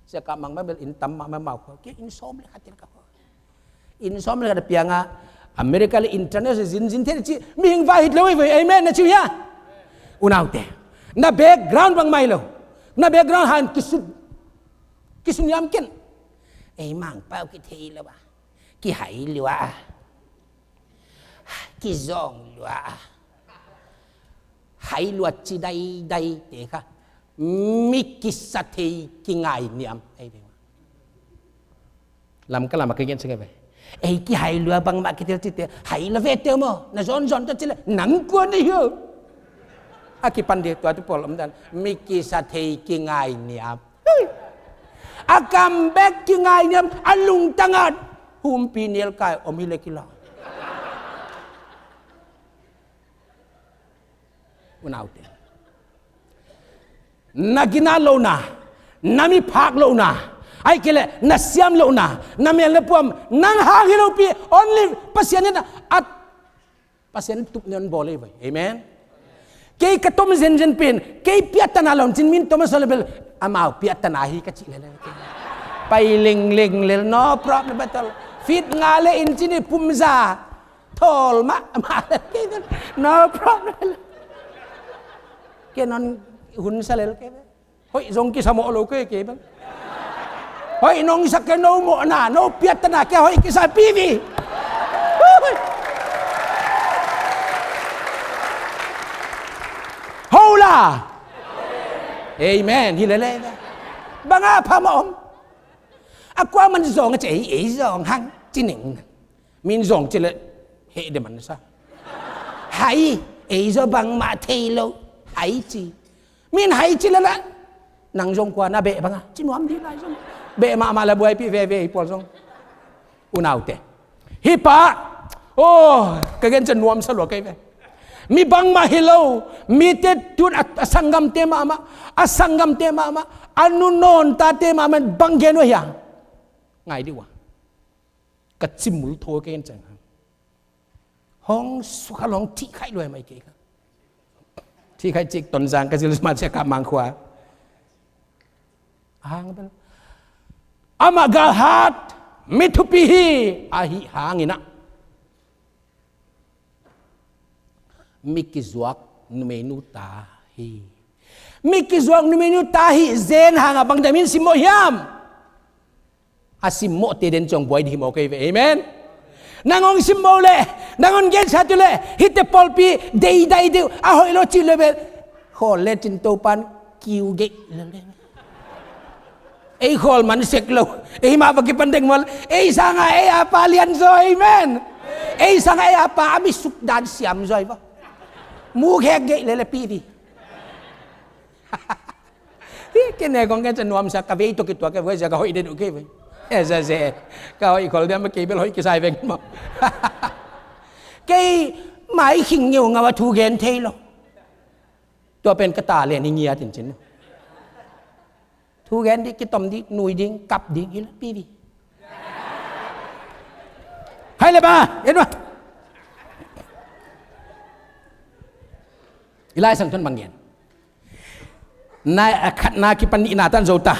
Sia ka mang ma bel inn tam ma ma mau khua kei inn sawm le khat til ka khua. Inn sawm le khat pianga America le international zinzin thei ci mihing vai hit lo i voi amen na ci uh hia? Unaute, na background bang mai lo. Na background han kisut kisuniam ken. Ei mangpau kithei lo a kihai lua a kizawng lua a hai lua ci daidai te kha mi kisa thei kingai niam. Ei ve. Lam ka lam a ka gen sing a ve. Ei kihai lua bangmah kitel cite hai la ve teu maw na zon zon ta cile nam kua ni hiu. A kipan dia tua tu pol om dan mi kisa thei kingai niam. A kam bek kingai niam a lungtang a humpi nial kai om hi le kila. Unaute, na ginat lohna, na miphak lohna, ai kei le na siam lohna, na mel na puam nang hang hi lopi only Pasian in a Pasian in tup neon bawl ei vai. Amen. Kei ka tom zenzen pen kei piattana lon cin min tom a sawle bel amau piattana hi ka cih lele. Pai lingling lel no problem at all. Fit nga le in cin i pumza. Thawl mah mah le kei vel no problem. Kei non hun sa lel kei vel. Hoih zong kisa mawh lo kei kei vel. Hoih nong sa kei no mawhna no piattana kei hoih kisa pivi. Hola. Amen. Hi lele. Banga pha ma om. A kua man zong a ci ei ei zong hang ci ning. Min zong ci le heh de man sa. Hai ei zaw bangmah thei lo hai ci. Min hai ci le la nang zong kua na beh banga ci nuam dih lai zong. Beh mahmah la buaipih veve ei pual zong. Unaute. Hi pa. Oh, ka gen cian nuam sa lua kei ve. Mi bangmah hi lo. Mite tun a, a sanggamte mahmah, a sanggamte mahmah, a nu nawntate mahmah bang gen uh hia? Ngai dih uh a ka cimul tho kei in ceng hang hong sukha long thih khaih luai mai kei kha. Thih khaih cik Tonzang ka zil smat sia kah Mangkhua. Hang bel amah galhat mi thupi hi. Ahi hanginah mi kizuak numeinu ta hi. Mi kizuak numeinu ta hi zen hangah bangdam in simmawh hiam? A simmawhte den ciang buai dih hi maw kei ve. Amen. Nang hong simmawh leh nang hong gensa tu leh hite pawlpi deidai deuh a hoih lo cih lo bel khawl le cin Topan kiu geih lel deng. Ei khawl man sek lo. Ei mah va kipan deng maw. Ei sanga ei a pa lian zaw. Amen. Ei sanga ei a pa a mi suk dan siam zaw ei va. Mu khek geih lel a pi dih. Hi kei ne kong kei ca nuamsa ka vei tawh kituak kei voi sia ka hoih den uh kei voi. E za ze ka hoih khol diam kei bel hoih kisai veng maw. Kei mai khing ngeu ngau a thu gen thei lo. Tua pen ka ta len hi ngiat in cin. Thu gen dih kitom dih nui ding kap ding hi la pi dih. Hai le ba en ba. I Lai Siangtho in bang gen. Na a khatna kipan nihna tan zo ta.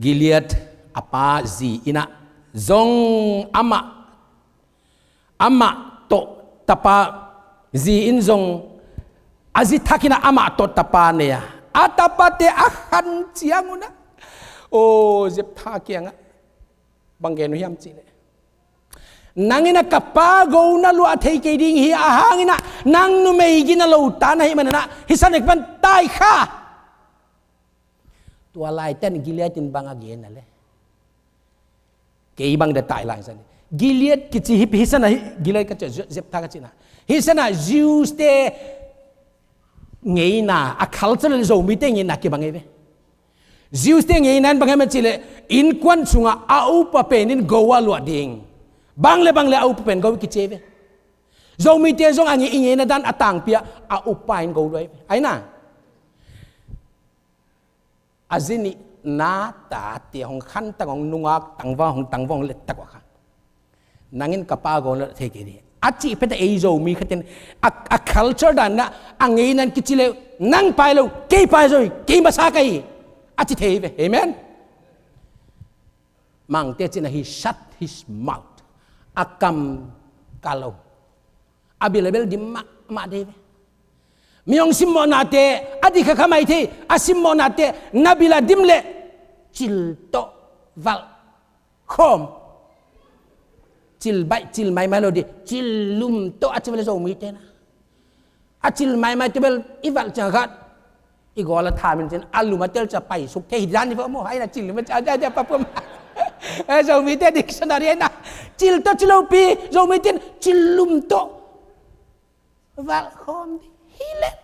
Gilead a pa zi inah zong amah amah tawh tapa zi in zong a zi thak inah amah tawh tapa nei a a tapate a khan ciang unah o Zeptha kiangah bang gen uh hiam cihleh nang inah ka pa go na luah thei kei ding hi a hanginah nang numei gina lo ta na hih maninah hi san ekpan tai kha. Tua laitakin Gilead in bang a gen a le. Kei bang de tai lai san. Gilead kici hi, hi sana hi, Gilead ka ci, Jephtha ka ci na. Hi sana Jews te ngeina, a culture le Zomite ngeina kibang hi ve. Jews te ngeina in bang hiam a cih leh, innkuan sungah a upa pen in go a luah ding. Bang le bang le a upa pen go kici hi ve. Zomite zong a nge, i ngeina dan a tangpi ah a upa in go luah hi ve. Ai na. A zi nih na tate hong khan tak hong nungak tangva hong tangva hong let tak uh a kha. Nang in ka pa go luah thei kei ding. A cih phet a ei Zomi khat in a, a culture dan na a ngeina in kici le nang pai lo, kei pai zaw hi, kei masa ka hi. A ci thei hi ve. Amen. Mangte cih na he shut his mouth. A kam ka lo. A bil a bel dim mahmah dei ve. Mi hong simmawhnate a dik kha kha mai thei, a simmawhnate na bil a dim leh cil tawh valh khawm. Cil baih, cil maimai lo ding, cil lum tawh a ci ve le Zomite na. A cil maimai te bel i valh ciang khat i gawl a thamin cin a lum a tel cia paisuk thei hi dan hi ve maw. Ai na cil lum a cia, cia, cia, pa pum. Eh, Zomite dictionary ai na. Cil tawh ci lopi, Zomite in cil lum tawh valh khawm ding hi leh.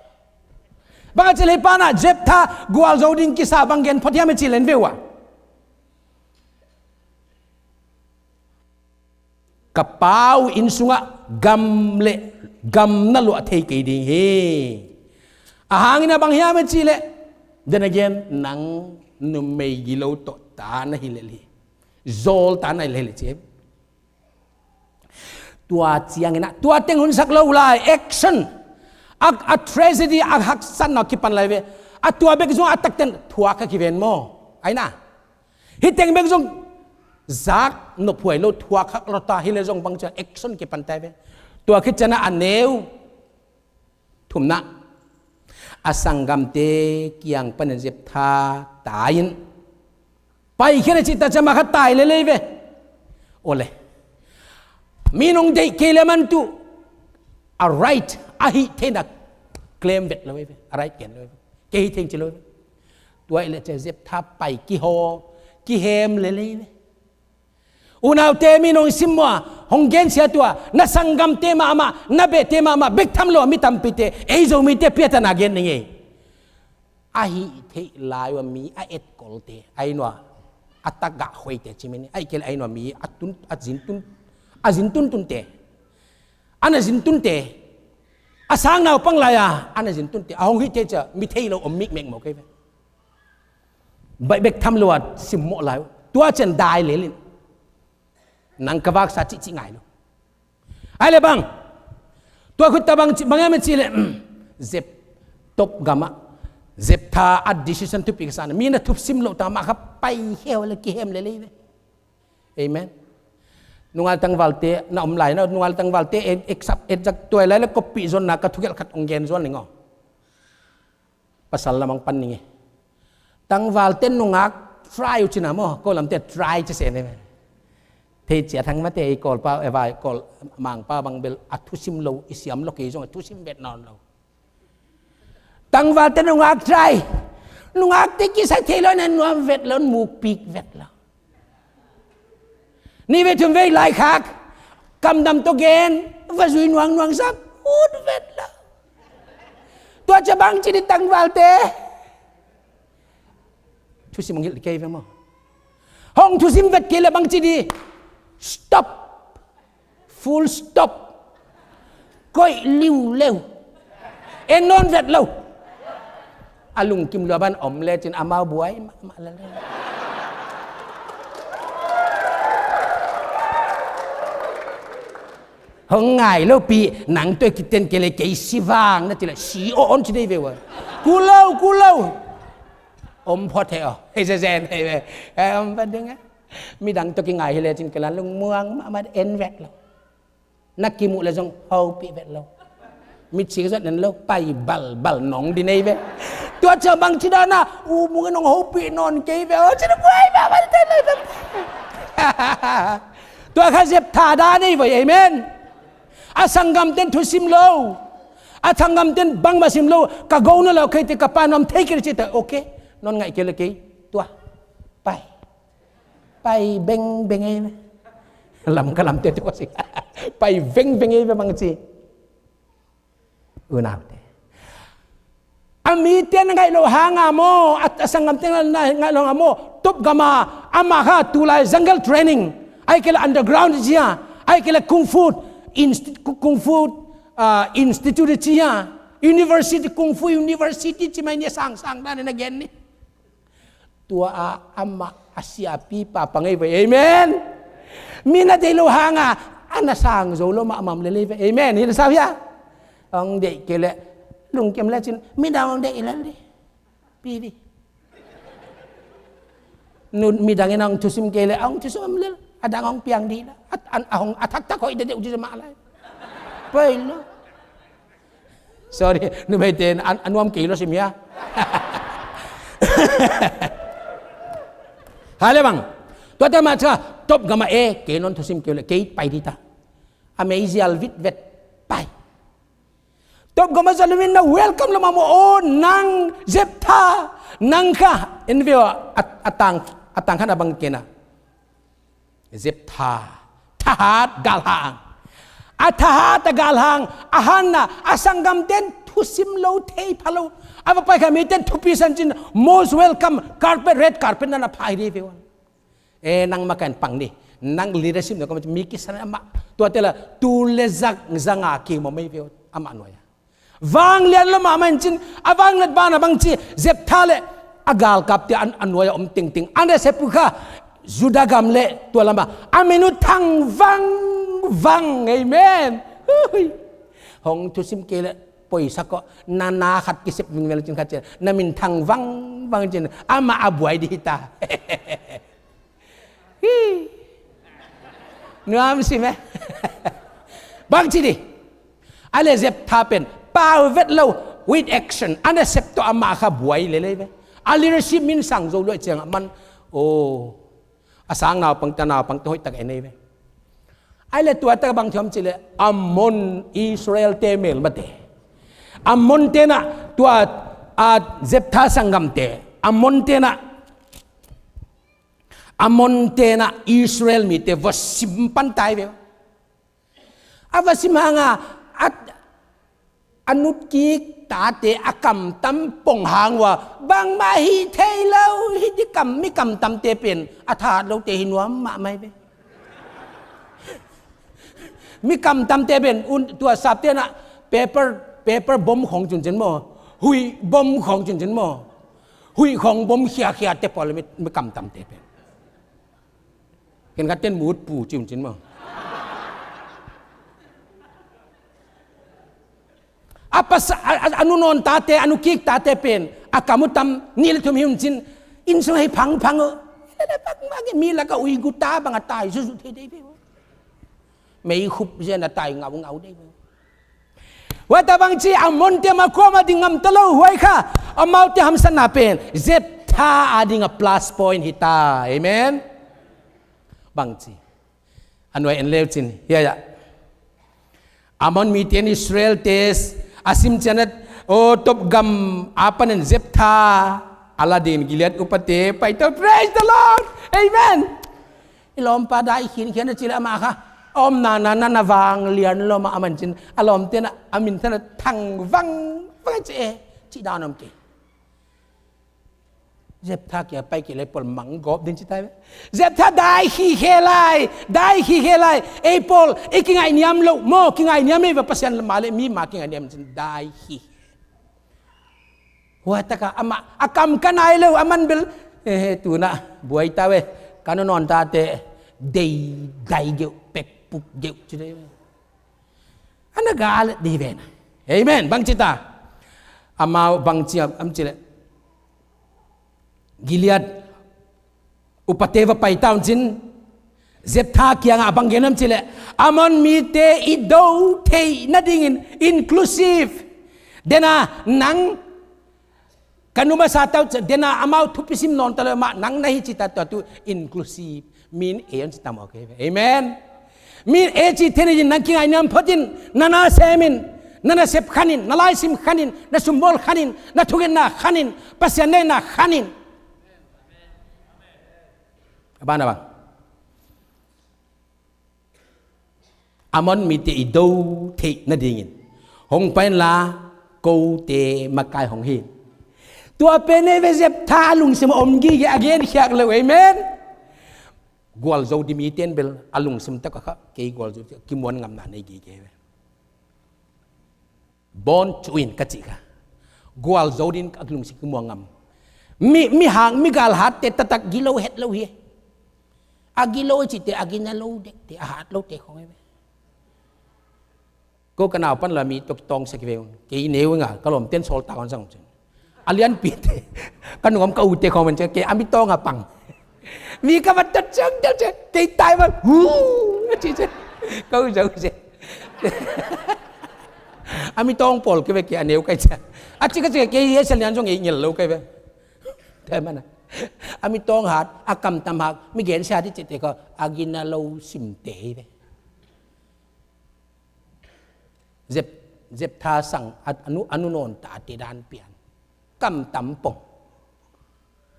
Bang a ci leh hi pan ah Jephtha gualzo ding kisa bang gen phot hiam i ci leh en ve uh a. Ka pa uh inn sungah gam le gam na luah thei kei ding hi. A hangin a bang hiam i ci leh, then again, nang numei gilo tawh ta na hi lel hi. Zawl ta na hi lel hi ci. Tua ciangin ah, tua teng hun sak lo lai, action. A, a tragedy, a haksatna kipan lai ve. A tua bek zong a takten thuak a kiven maw. Ai na. Hih teng bek zong zak nophuai lo, thuak hak lo ta hi leh zong bang ciang action kipan ta ve. Tua khit ciang a neu thumna, a sanggamte kiang panin Jephtha tai in, paikhia in a cih ta ciang mah kha tai lel hi ve. Aw le. Mi nong deih kei leh man tuh a right, a hih theihna claim vet lo hi ve. A right gen lo hi ve. Kei hih thei ci lo hi ve. Tua hi leh ciang Jephtha pai kihaw, kihem lel hi ve. Unaute, mi nong simmawh a, hong gensiat uh a, na sanggamte mahmah, na behte mahmah, bek tham lo a mi tampite, ei Zomite piatana gen ning ei. A hih theih lai uh a mi a etkolte, a inn uh a tagah hoihte ci mah ni, ahih kei leh a inn uh a mi a tun, a zin tun, a zin tuntunte, a na zin tunte, a sang naupang lai a, a na zin tunte, a hong hih theih ciang mi thei lo om mikmek maw kei ve. Baih bek tham lo a simmawh lai uh. Tua ciang dai lel in. Nang ka vaksa cihcih ngai lo. Ai le bang. Tua khut ta bang ci, bang hiam i ci leh, Zep top gam ah Jephtha a decision thupi ka sa na. Mi na thusim loh ta mah kha pai heu le kihem lel hi ve. Amen. Nunga le tangvalte na om lai na, nunga le tangvalte e, exact, exact tua lai le koppih zonna ka thugelh khat hong gen zual ning aw. Pasal lamang pan ning e. Tangvalte nungak try uh ci na maw, ko lamte try ci se ne. Thei cia thang mate i Kawlpa, e vai, Kawl Mangpa bang bel a thusim lo, i siam lo kei zong a thusim vet nawn lo. Tangvalte nungak try. Nungakte kisai thei lo na nuam vet lo, mukpik vet lo. Nih vei thum vei laikhak, kamdam tawh gen, va zui nuangnuang sak, ut vet lo. Tua ciang bang ci ding tangvalte? Thusim hong hilh kei ve maw. Hong thusim vet kei leh bang ci ding? Stop. Full stop. Koih liuleu. En nawn vet lo. A lungkim lua ban om lecin amau buai mahmah lel. Hong ngai lopi, nang tua kiten kei leh kei si vang na ci leh si aw on ci dei ve ua. Kul lo, kul lo. Om phot he aw. Hei zezen hei ve. Eh, om phot ding a. Midang tawh kingai hi lecin kei la lungmuang mahmah, en vet lo. Na kimuh leh zong hopih vet lo. Mitsi ka zuat nen lo, pai balbal nong di nei ve. Tua ciang bang ci dan a, u mung in hong hopih nawn kei ve. Aw ci na buai mahmah te lo. Tua kha Jephtha dan ei voi, amen. A sanggamten thusim lo. A sanggamten bangmah sim lo. Ka go na lo kei te ka pa nuam thei kei ci ta, okay. Nawn ngaih kei le kei. Pai vengveng ei ve. Lamka lamte tua si. Pai vengveng ei ve bang ci. Unaute. A mite na ngaih loh hanga maw, a, a sanggamte na, na ngaih loh hanga maw, Topgama, amah kha tulai jungle training, ahih kei leh underground ci a, ahih kei leh kung fu, inst-, kung fu, ah, institute ci a, university, kung fu university ci mai ni a sangsang dan na gen ni. Tua a amah a siapipa pang ei ve. Amen. Mi na deih loh hanga, a na sang zo lo mahmah lel ei ve. Amen. Hi na sa hia? Hong deih kei leh, lungkim lecin, midang hong deih lel dih. Pi dih. Nu, midang in hong thusim kei leh, hong thusim lel. A dang hong piang dih la. A, a, a hong, a thakthak hoih deuhdeuh dih mah lai. Pai lo. Sorry, numeite, a, a nuam kei lo sim hia. Hale bang. Tuate mah ca, Topgama e, kei non thusim kei leh, kei pai dih ta. A mei zial vitvet, pai. Topgama zalum in na welcome lo mah maw, o, nang Jephthah, nang kha, en ve aw, a, a tang, a tang khat a bang kena. Jephthah, thahat galhang. A thahat a galhang, a hanna, a sanggamten thusim lo thei pha lo. A va pai kha miten thupi san cin, most welcome, carpet, red carpet na na phai dih ve wan. E, nang makaih pang ni. Nang leadership na kong mi kisan amah. Tuate la, tu le zak zanga kimawh mei ve amah nuai a. Vanglian lo mahmah in cin, a vanglian bana bang ci, Jephthah le a galkapte a, a nuai a om tingting. A nasep uh kha, Judah gam le tua lama. A min uh thang vangvang, amen. Hui. Hong thusim kei le, poisa kawh, na na khat kisep vingvel cin khat cin. Na min thang vangvang cin, amah a buai dih ta. Hi. Nuam si me. Bang ci dih. A le Jephthah pen pau vet lo, with action. A nasep tawh amah kha buai lel ei ve. A leadership min sang zo luai ciang a man. O. A sang naupang ta naupang ta hoih tak en ei ve. A le tua tak bang thiam ci le Ammon Israel te mel mate. Ammon te na tua a Jephthah sanggamte. Ammon te na Ammon te na Israel mite va sim pan tai ve. A va sim hanga, a, a nutkik tate a kamtam pong hang ua, bangmah hi thei lo, hi di kam, mi kamtamte pen, a thahat lote hi nuam mahmah ve. Mi kamtamte pen, un, tua sapte na, paper, paper bom khong cin cin maw, huih bom khong cin cin maw, huih khong bom khiakhia te pawl mi, mi kamtamte pen. Ken ka ten mut pu ciun cin maw. A pasa, a, a, a nu nawn tate, a nu kik tate pen, a kam uh tam, nih le thum hi un cin, inn sung hei phangphang uh. Ih le le bak mah ge mi lak a uigu ta bang a tai zuzu thei dei ve uh. Mei khup zen a tai ngaungau dei ve uh. Huaita bang ci Ammonte mah kuamah ding ngam ta lo huai kha. Amaute hamsatna pen Jephthah a ding a plus point hi ta. Amen. Bang ci a nuai en leu cin hiai ah Ammon mite in Israel te a sim cianat o topgam a panin Jephthah a la dingin Gilead upate paito. Praise the Lord. Amen. I lawmpa dai khinkhian a ci le amah kha a omna na na na vanglian lo mah a man cin a lawmte na a minthan a thang vang vang ci e. Ci dan om kei. Jephthah kia pai kei le pawl mang gawp ding ci tai ve. Jephthah dai khikhe lai, dai khikhe lai. Ei pawl i kingaihniam lo maw, kingaihniam ei va Pasian ma le mi ma kingaihniam cin dai khikhe. Huai taka amah a kam ka nai lo a man bel. He he tuna buai ta ve. Ka nu nawn tate dei dai geuh pekpuk geuh ci dei ve. Ana ga le dei ve na. Amen. Bang ci ta. Amau bang ci am ci le. Gilead upate va pai ta un cin. Jephthah kiangah a bang gen am ci le Ammon mite i do theih nadingin inclusive. Dena nang ka nu masa tau dena amau thupisim nawn ta lo mah nang na hi ci ta tua tu inclusive. Min e on ci ta mawk e. Amen. Min e ci thei nadingin nang kingaihniam photin na na semin na na sep khanin na laisim khanin na sumbawl khanin na thungetna khanin Pasian neihna khanin. A ban a bang Ammon mite i do theih nadingin hong pai inla, kote makai hong hi. Tua pen ei ve, Jephthah a lungsim a om gige, a genkhiak lo, amen. Gualzo ding mite in bel a lungsim tak a kha, kei gualzo ding kimuan ngamna nei gige ve. Born to win ka cih kha. Gualzo ding a lungsim kimuan ngam. Mi, mihang, migal hatte taktak gilo het lo hi. A gilo cihte, a gina lo dekte, a hat lote khong hi ve. Ko ka nau pan la mi tawh kitawng sak hi ve. Kei neu nga, ka lawmte'n sawltak hong sang cin. A lianpite, ka nungam ka ute khong man cin, kei a mi tawng a pang. Mi ka va tot ciang tel ciang, kei tai va, hu, a ci ciang. Ka u zau ciang. A mi tawng pawl kei ve, kei a neu kai ciang. A ci ka ci kei, ei Sian Lian zong ei ngel lo kai ve. Te mana. A mi tawng hat, a kam tam hat, mi gensia ding cihte ko, a gina lo simte hi ve. Jep-, Jephthah sang a, a nu, a nu nawn tate dan pian. Kam tam pong.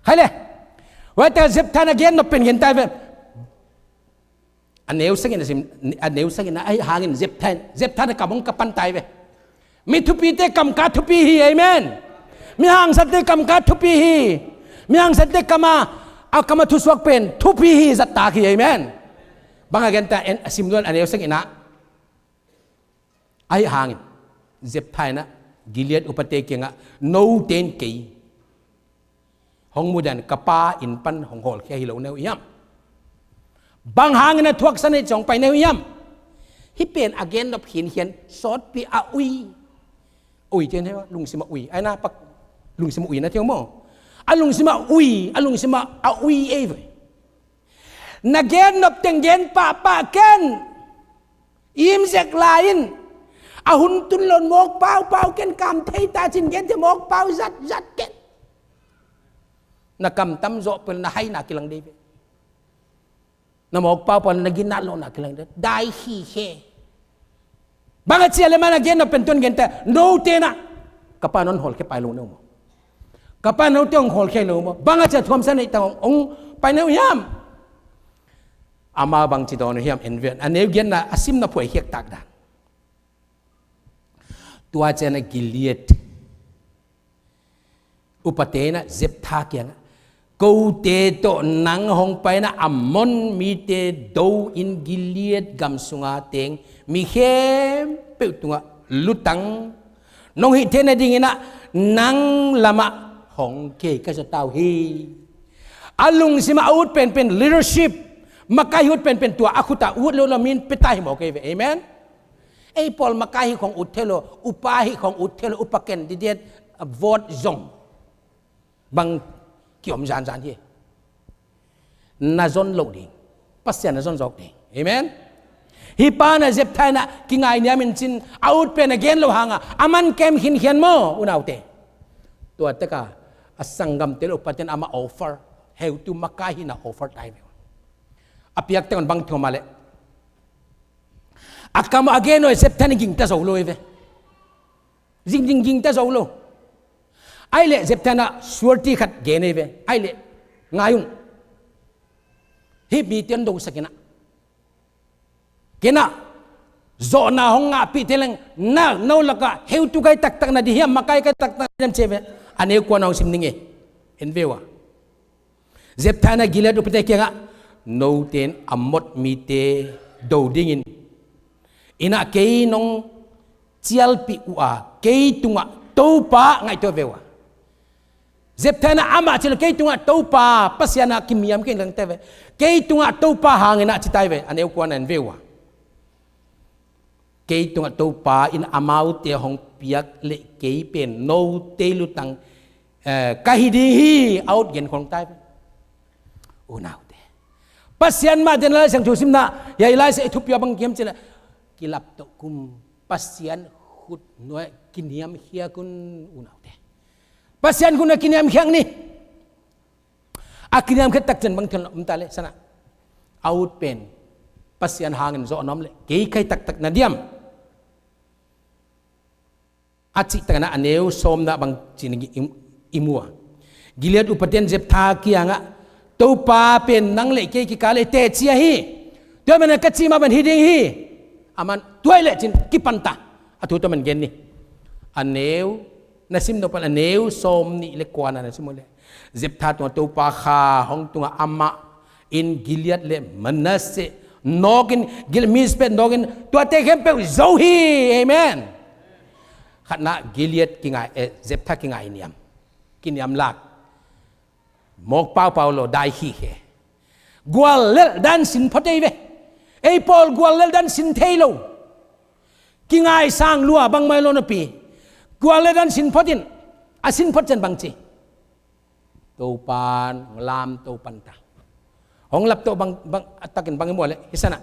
Khai le. Huaite Jephthah in a gen nop pen gen tai ve. A neu sagihna sim, a neu sagihna ahih hangin Jephthah, Jephthah in a kam hong ka pan tai ve. Mi thupite kamka thupi hi, amen. Mi hangsatte kamka thupi hi. Mi hangsatte kam a, a kam a thusuak pen thupi hi zat tak hi, amen. Bang a gen ta, en, a sim duan a neu sagihna. Ahih hangin Jephthah in a Gilead upate kiangah, note in kei hong mudan, ka pa inn pan hong hawlkhia hi lo na uh hiam? Bang hangin a thuaksa nei ciang hong pai na uh hiam? Hih pen a gen nop hinkhian sawtpi a ui. Ui cian hi, lungsim a ui. Ai na pak lungsim a ui na thiang maw. A lungsim a ui, a lungsim a ui ei ve. Na gen nop teng gen pahpah ken. Im zek lai in. A hun tun lo in mawk paupau ken, kam thei ta cin gen thei, mawk pau zatzat ken. Na kam tam zawh pen na haina kilang dei ve. Na mawk paupau na ginat lawhna kilang dei. Dai hi he. Bang a ci a le man a gen nop pen tuan gen ta, note in a, ka pa in hong hawlkhia pai lo na uh maw. Ka pa in note hong hawlkhia lo maw. Bang a ci a thuamsa nei ta hong, hong pai na uh hiam? Amau bang ci dawn uh hiam en ve. A neu genna a simna phuai khiak tak dan. Tua ciang a Gilead upate in a Jephthah kiangah, kote tawh nang hong pai in a Ammon mite do in Gilead gam sunga teng mi khempeuh tungah lutang nong hih theih nadingin a nang lamah hong kei ka za ta uh hi. A lungsim a ut penpen leadership, makai ut penpen tua a khut a ut lo lo min pia ta hi maw kei ve. Amen. Ei pawl makai hi khong ut thei lo, upa hi khong ut thei lo, upa candidate, a vote zong bang kiom zanzan hi. Na zon lo ding, Pasian na zon zawk ding. Amen. Hih pa na Jephthah in a kingai niam in cin, a ut pen a gen lo hanga a man kem khinkhian maw unaute. Tua teka a sanggamte lo paten ama offer, heutu makai hi na offer tai ve. A piak teng on bang thum a le. A kam a gen lo Jephthah in gingta zo lo ve. Zing ding gingta zo lo. Ai le Jephthah in a sualti khat gen ei ve. Ai le ngai un. Hih mi tian do sakin a. Kei in a zawhna hong ngahpih te leng na no lakah heutu kai taktak na di hiam, makai kai taktak na di hiam ci ei ve. A neu kuana hong sim ning e. En ve ua. Jephthah in a Gilead upate kiangah, note in Ammon mite do dingin in a kei nong cialpih uh a, kei tungah Topa ngaihtuah ve ua. Jephthah in a amah ci lo, kei tungah Topa, Pasian a kimiam kei in lang te ve. Kei tungah Topa hangin a ci tai ve, a neu kuana en ve ua. Kei tungah Topa in amaute hong piak le kei pen note lutang, eh, ka hi ding hi, a ut gen khong tai ve. Unaute. Pasian mah den Lai Siangtho simna, hiai Lai Siangtho thupi a bang kiam cin a, kilap toh kum, Pasian khut nuai kiniam khiak un unaute. Pasian khut nuai kiniam khiak ni. A kiniam khiat takciang bang thil om ta le sana. A ut pen Pasian hangin zawh nuam le kei kai taktak na diam. A cih takna a neu sawmna bang cin i, i mua. Gilead upaten Jephthah kiangah, Topa pen nang le kei kikal e teci ahi. Tua mana ka cih mah ban hi ding hi. Aman tuai lecin kipanta. A thu tawh man gen ni. A neu, na sim nop pan a neu sawm nih le kua na na sim uh leh, Jephthah tungah Topa kha hong tungah amah in Gilead le Manasseh nawkin, Gil-, Mizpeh nawkin tuate khempeuh zo hi. Amen. Khatna Gilead kingai, eh, Jephthah kingai niam. Kiniam lak. Mawk paupau lo, dai khikhe. Gual lel dan sin phot ei ve. Ei pawl gual lel dan sin thei lo. Kingaisang lua bangmai lo napi, gual lel dan sin phot in, a sin phot ciang bang ci? Topan lamto panta. Hong lapto bang, bang, a takin bang i muah leh, hi sanah.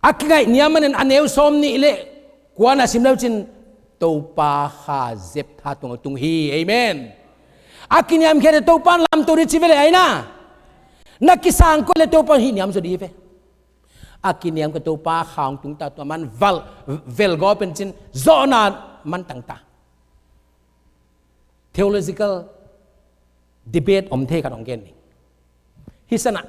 A kingaih niam manin a neu sawm nih le kua na sim leu cin, Topa kha Jephthah tungah tung hi. Amen. A kiniamkhiat le Topan lamto ding ci ve le aina. Na kisang kua le Topan hih niam zaw ding hi ve. A kiniamkhiat Topa kha hong tung ta, tua man val, vel gaw pen cin zawhna man tangta. Theological debate om thei khat hong gen ning. Hi sanah.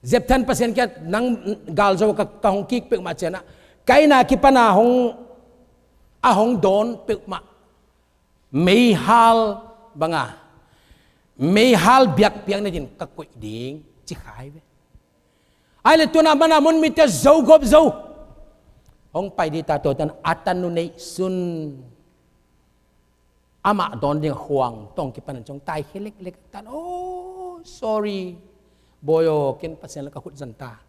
Jephthah in Pasian kiang nang gal zo ka, ka hong kik peuhmah cianah, kaina kipana hong, a hong dawn peuhmah meihal banga, meihal biakpiakna din ka koih ding ci khai ve. Ai le tuna mana mun mite zo gop zo hong pai dita, tua tan a tanu neih sun. Amah dawn ding huang tawng kipanin cong tai khe leklek tan. Oh, sorry. Bawi aw, ken Pasian la ka khut zanta.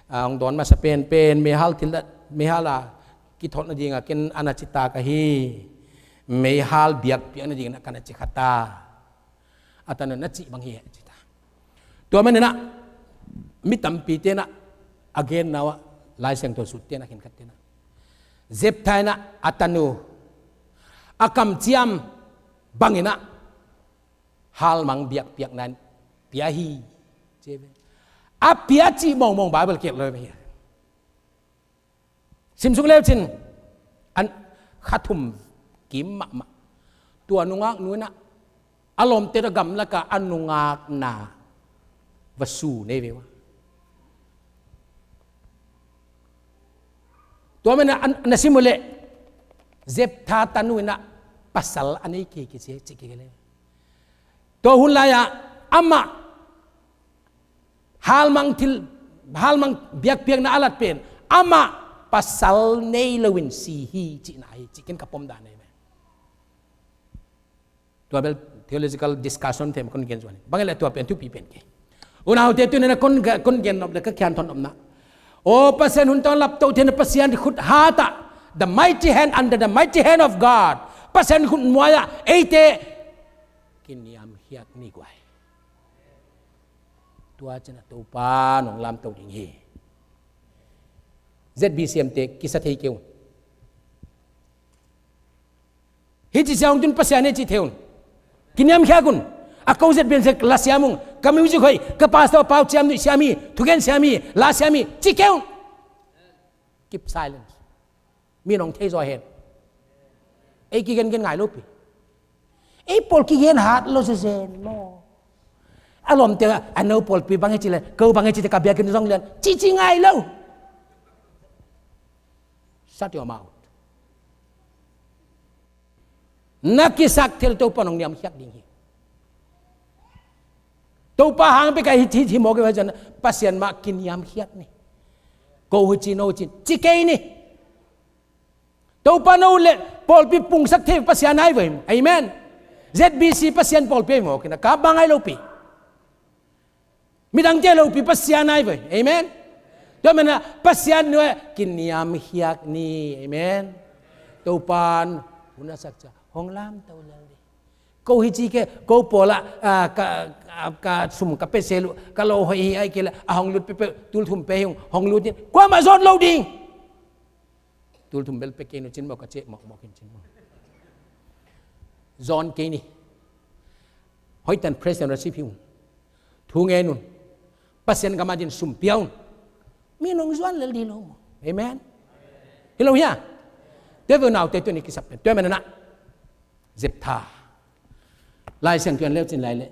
Ah, hong dawn masa penpen, meihal thil la, meihal a kitholhna dinga ken a na cita ka hi. Meihal biakpiakna dingin a ka na ci khata. A tanu na cih bang hi a cita. Tua maninah mi tampi tenah a genna uh ah Lai Siangtho sut tenah khenkhat tenah Jephthah inah a tanu a kamciam banginah halmang biakpiakna in pia hi. A pia cih mawngmawng Bible kiat lo hi. Simsuk leucin an kha thum kim mahmah. Tua nungak nu inah a lawmte tawh gamlaka a nungakna va su nei ve ua. Tua mena an, na sim uh leh Jephthah tanu inah pasal a nei kei kei ci, ci kei le. Tua hun lai-ah amah halmang thil, halmang biakpiakna a lat pen amah pasal nei loin si hi cihna hi, cih ken ka pom dan ahi ve. Tua bel theological discussion them kon gen zuan. Bang le tua pen thupi pen ke. Unaute tuni na kon, kon gen nop le ka kian thon nopna. O Pasian hun tawng lapto thena Pasian khut hatah. The mighty hand, under the mighty hand of God. Pasian khut muaya eite kiniam hiak ni guai. Tua cina Topa nong lamto ding hi. Z B C M te kisa thei keu. Hi ci siang tun Pasian hi ci theun. Kiniam khiak un. A ko Z B C M la siam ung. Ka music hoi, ka pastor pau ciam nuih siam hi, thugen siam hi, la siam hi, ci keu. Keep silence. Mi nong thei zaw hen. Ei kigen gen ngai lopi. Ei pawl kigen hat lo se zen maw. A lawmte a no pawlpi bang hi ci le, ko bang hi ci te ka biakinn zong lian. Ci ci ngai lo. Shut your mouth. Na kisak thil Topa nong niam khiak ding hi. Topa hang peka hi, hi, hi mawk hi, Pasian mah kiniam khiak ni. Ko hi ci no ci, ci kei ni. Topa no le pawlpi pungsak thei Pasian ai voi. Amen. Z B C Pasian pawlpi ai mawk hi na ka bang ai lopi. Midangte lopi Pasian ai voi. Amen. Tua mena Pasian nuai kiniam khiak ni. Amen. Topan huna sak ca hong lam to lal di. Ko hi ci ke, ko pawla, ah, ka, ka, ka sum ka pe selu, ka lo hoi hi ai ke la, a hong lut pepe, tul thum pe hi ung, hong lut in, kua ma zon lo ding. Tul thum bel pe kei nu cin mawk a ceh mawk mawk in cin mawk. Zon kei ni. Hoih tan praise and worship hi un. Thu ngen un. Pasian gam adin sum pia un. Mi nong zuan lel di lo maw. Amen. Hi lo hia. Tua veu naute tuni kisap pen. Tua mena na. Jephthah. Lai Siangtho an leu cin lai le.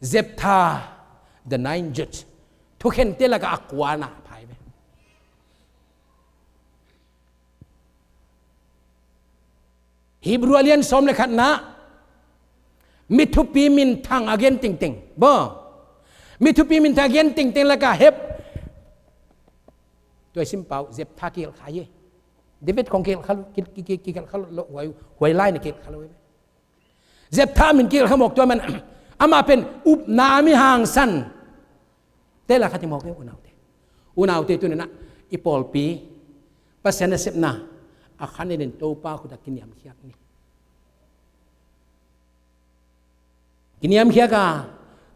Jephthah, the nine judge. Thukhente lakah a kuana phai ve. Hebrew a lian sawm le khatna, mi thupi minthang a gen tengteng. Bo. Mi thupi minthang a gen tengteng lakah Heb. Tua i sim pau, Jephtha kigelh kha hi. David khong kigelh kha lo, ki, ki, ki, kigelh kha lo, huai, huai lai na kigelh kha lo. Jephtha min kigelh kha mawk tua man, amah pen upna mi hangsan. Te la khat i mawk e unaute. Unaute tuni-in ah i pawlpi, Pasian nasepna, a khan in Topa khut ah kiniamkhiat ni. Kiniamkhiat a,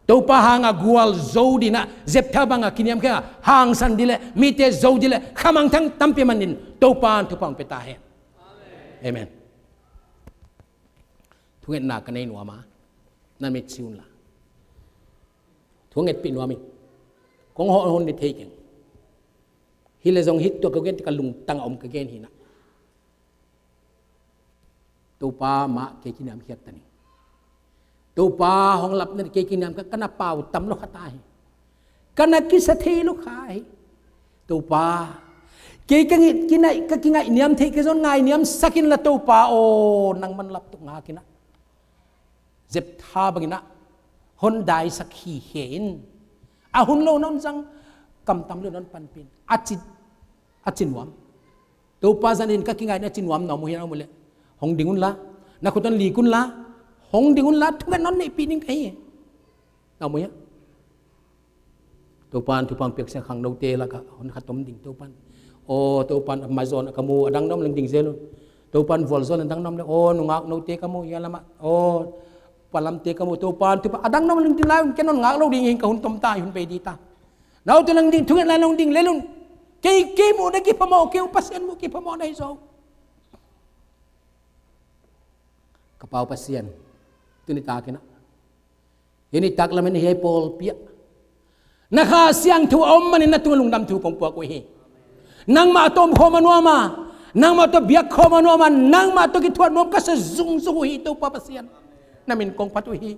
Topa hang a gualzo ding ah, Jephtha bang a kiniamkhiat a, hangsan ding leh, mite zo ding leh, khamangthang tampi man ding, Topa in thupha hong pia ta hen. Amen. Thungetna ka nei nuam a, na mit si un la. Thungetpih nuam ing. Kong hawh hun ni thei keng. Hi leh zong hi tua ka gen, ka lungtang a om ka gen hi na. Topa mah kei kiniamkhiat ta ning. Topa hong lapna kei kiniamkhiat, ka na pau tam lo kha ta hi. Ka na kisa thei lo kha hi. Topa, kei ka ngi-, kinai, ka kingaihniam theih kei zong ngaihniam sak in la Topa aw, nangman lap tuk ngak in ah. Jephtha bangin ah hong daisak hi khe in. A hun lo na hong zang, kam tam lo na hong panpih in. A ci, a ci nuam. Topa zan in ka kingaihna ci nuam na om uh hiam, na om uh leh hong ding un la. Na khut hong lik un la. Hong ding un la. Thungetna hong neihpih ding ka hi. Na om uh hiam. Topa in thupha hong piaksak khangnote lakah hong khat om ding Topa in. Aw, Topa in a maizawn ah ka mu, a dang na om leng ding zel un. Topa in vualzawl in a dang na om leng. Aw, nungak note ka mu, hia lamah. Aw, palamte ka mu. Topa in thupha, a dang na om leng ding lai un, ken hong ngak lo ding hi, ka hun tom ta, hun bei ding ta. Na ut leng ding, thunget lai leng ding lel un. Kei, kei muh na kiphamawh kei uh, Pasian muh kiphamawh na hi zaw. Ka pau Pasian, tuni takin ah, hih nitak lamen hiai pawlpi ah na Kha Siangtho a om manin na tungah lungdam thu kong puak uh hi. Nangmah tawh om khawm a nuam a, nangmah tawh biak khawm a nuam a, nangmah tawh kithuah nuam ka sa zungzung uh hi, Topa Pasian. Na min kong phat uh hi.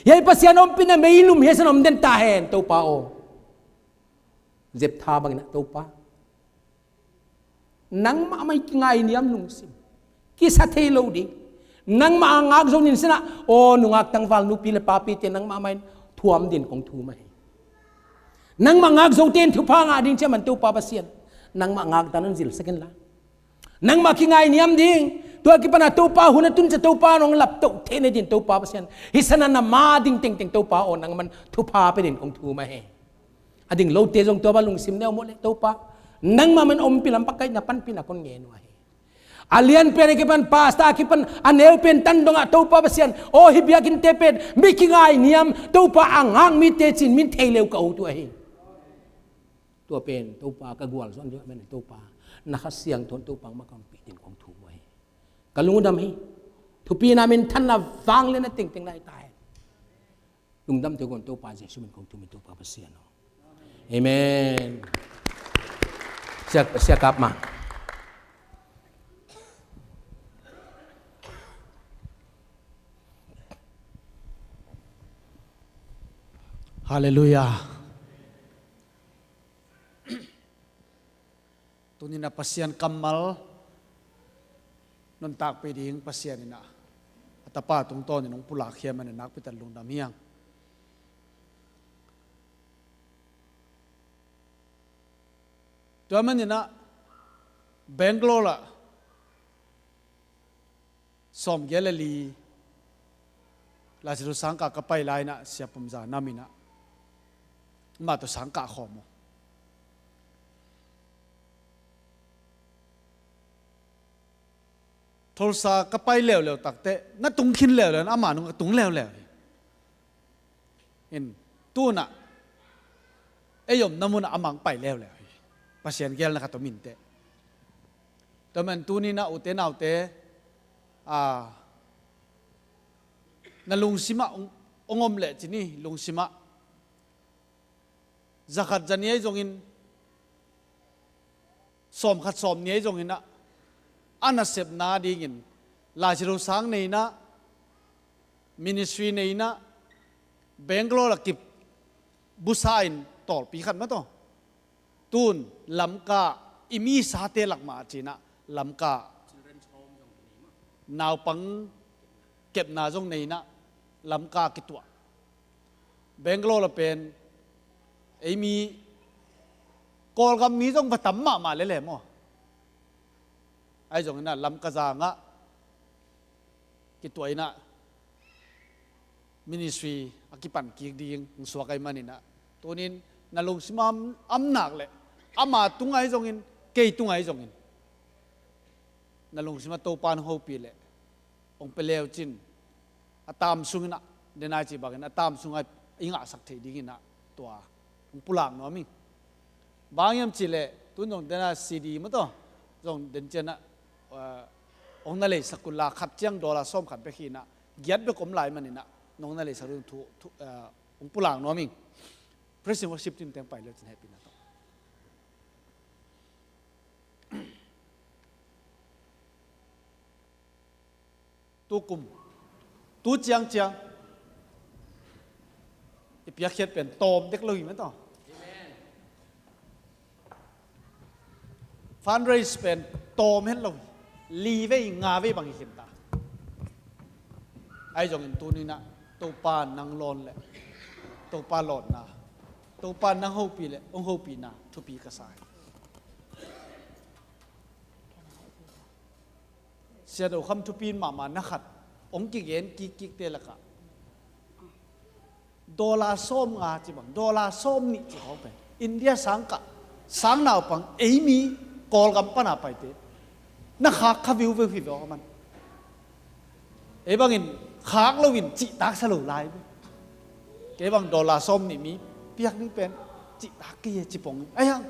Hiai Pasian ompihna meilum hiai san om den ta hen, Topa aw. Jephtha bangin ah, Topa, nangmah mah i kingaihniam lungsim, kisa thei lo ding. Nangmah a ngak zo ning sinah, aw, nungak tangval nupi le papite nangmah mah in thuam ding kong thum ahi. Nangmah ngak zote in thupha ngah ding ciang man Topa Pasian, nangmah ngak dan hong zilsak in la. Nangmah kingaihniam ding, tua kipan a Topa hun a tun ciang Topa nong laptoh theihna ding Topa Pasian. Hih sana na ma ding tengteng Topa aw, nangman thupha pia ding kong thum ahi. A ding lote zong tua bang lungsim nei uh maw leh Topa, nangmah mah in ompih lam pakaihna panpihna kong ngen uh ahi. A lianpen a kipan, pastor a kipan, a neupen tan dongah Topa Pasian, aw, hih biakinnte pen mi kingaihniam, Topa a ngak mite ci-in min thei le uh ka ut uh ahi. Tua pen Topa ka gualzawh ding uh manin Topa, na Kha Siangtho in Topa mah ka ompih ding kong thum uh ahi. Ka lungdam hi. Thupina minthanna vangliatna tengteng na hi ta hen. Lungdam teh kong, Topa Jesu min kong thum hi, Topa Pasian aw. Amen. Sia, sia kap ma. Halleluiah. Tuni-in ah Pasian kammal nuntakpih ding Pasian in ah a tapa tungtawnin hong pulak hi a, manin nakpi takin lungdam hi hang. Tua manin ah Bangalore ah sawmgiat le li Lazarus sangkah ka pai lai-in ah Sia Pum Za Nam in ah amah tawh sangkah khawm uh. Tulsa ka pai leuleu takteh, na tung khin leuleu, ama nung ka tung leuleu hi. In, tu-in ah ei omna munah amah hong pai leuleu hi. Pasian geelna khat om inteh. Tua manin tuni-in ah ute naute, a, na lungsimah hong, hong om leh ci ni, lungsimah. Zakhat zani ahi zongin, sawmkhat sawmnih ahi zongin ah, a nasepna dingin, Lazarus sang nei-in ah, ministry nei-in ah, Bangalore ah kip busa in, tawlpi khat mah tawh. Tun Lamka i misate lak mah cinah Lamka naupang kepna zong nei inah Lamka kituah. Bangalore la pen ei mi Kawlgam mi zong va tam mahmah lele maw? Ahi zong inah Lamka zangah kituah inah ministry a kipan kik ding hong suak ahi maninah tunin na lungsim am, am nak leh ama tung ahi zongin kei tung ahi zongin na lungsim a Topa hong hopih leh hong pia leu cin a tam sunginah denai cih bangin a tam sungah i ngahsak theih dinginah tua hong pulak nuam ing. Bang hiam cihleh tun zong denai C D mah tawh zong den cianah hong na leisak unla khat ciang dollar sawm khat bek hinah giat bek om lai maninah nong na leisak ding thu, thu, hong pulak nuam ing. Praise and worship team teng pai leu cin hehpihna tawh. Tukum tu ciangciang i piakkhiat pen tawm dek lo hi mah tawh. Fundraise pen tawm het lo hi. Li vei nga vei bang hi khinta. Ahi zongin tuninah Topa nang lawn leh Topa lawnna Topa nang hopih leh hong hopihna thupi ka sa hi. Sia Do Kham thupi in mahmah na khat hong kigen kikkikte lakah dollar sawm nga ci bang dollar sawm nih ci khawng pen India sangkah sang naupang ei mi Kawlgam pana paite na khak kha viuveu hi veu a man. Ei bangin khak loin cihtak sa lo lai ve. Kei bang dollar sawm nih mi piak ding pen cihtak kei e ci pong in ahi hang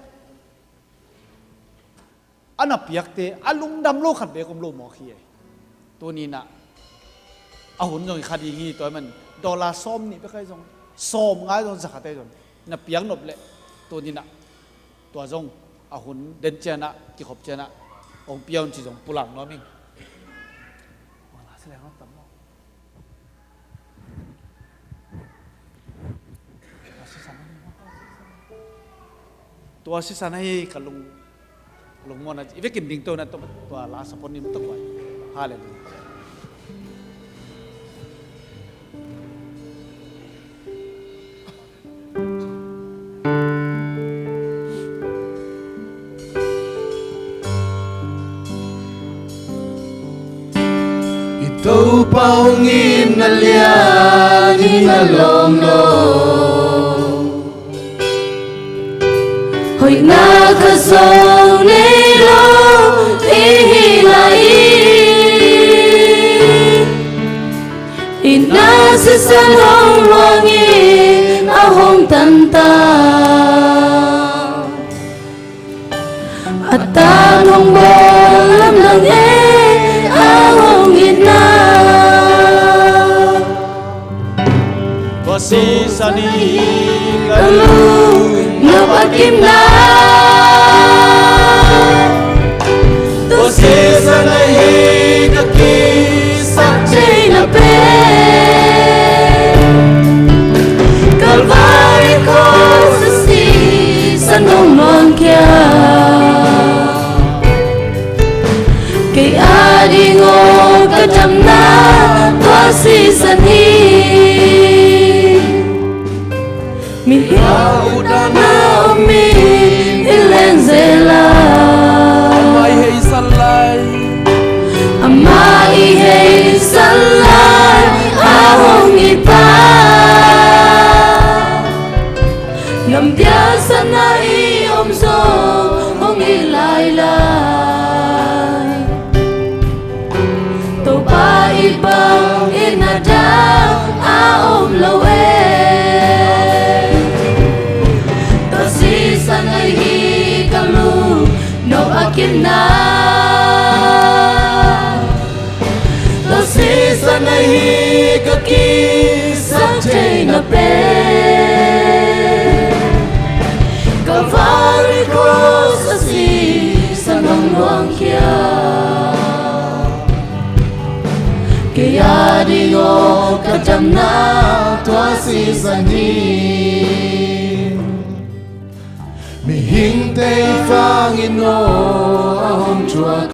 a na piakte a lungdam lo khat bek om lo mawk hi e. Tuninah a hun zong i kha ding hi tua man dollar sawm nih bek ahi zong sawm ngai zong zakhat ahi zong na piak nop leh tuninah tua zong a hun den cianah kikhop cianah hong pia un ci zong pulak nuam ing. Tua sisan ahi ka lung lungmuan a i vekin ding to na tua la support nim to kuai. Hallelujah. I Topa hong itna lian in a lawm lo. Hoihna khat zong nei lo i hi lai i itna sisan hong luangin a hong tanta. A tan hong bawl lamdang e a hong itna. Tua sisan hi ka lung nop a kimna. Tua sisan ahi ka kisap theihna pen Kalvari cross a sisan hong luangkhia. Kei a ding aw ka damna tua sisan hi. Mihing a utna om in i leng zel a. Amah i heisan lai. Amah i heisan lai a hong itpa. Gam piaksakna i om zong hong it lailai. Topa i bang itna dang a om lo e. Tua sisan ahi ka lung nop a kimna. Tua sisan ahi ka kisap theihna pen Kalvari cross a sisan hong luangkhia. Kei a ding aw ka damna tua sisan hi. Hing tei fangin aw a hong thuak.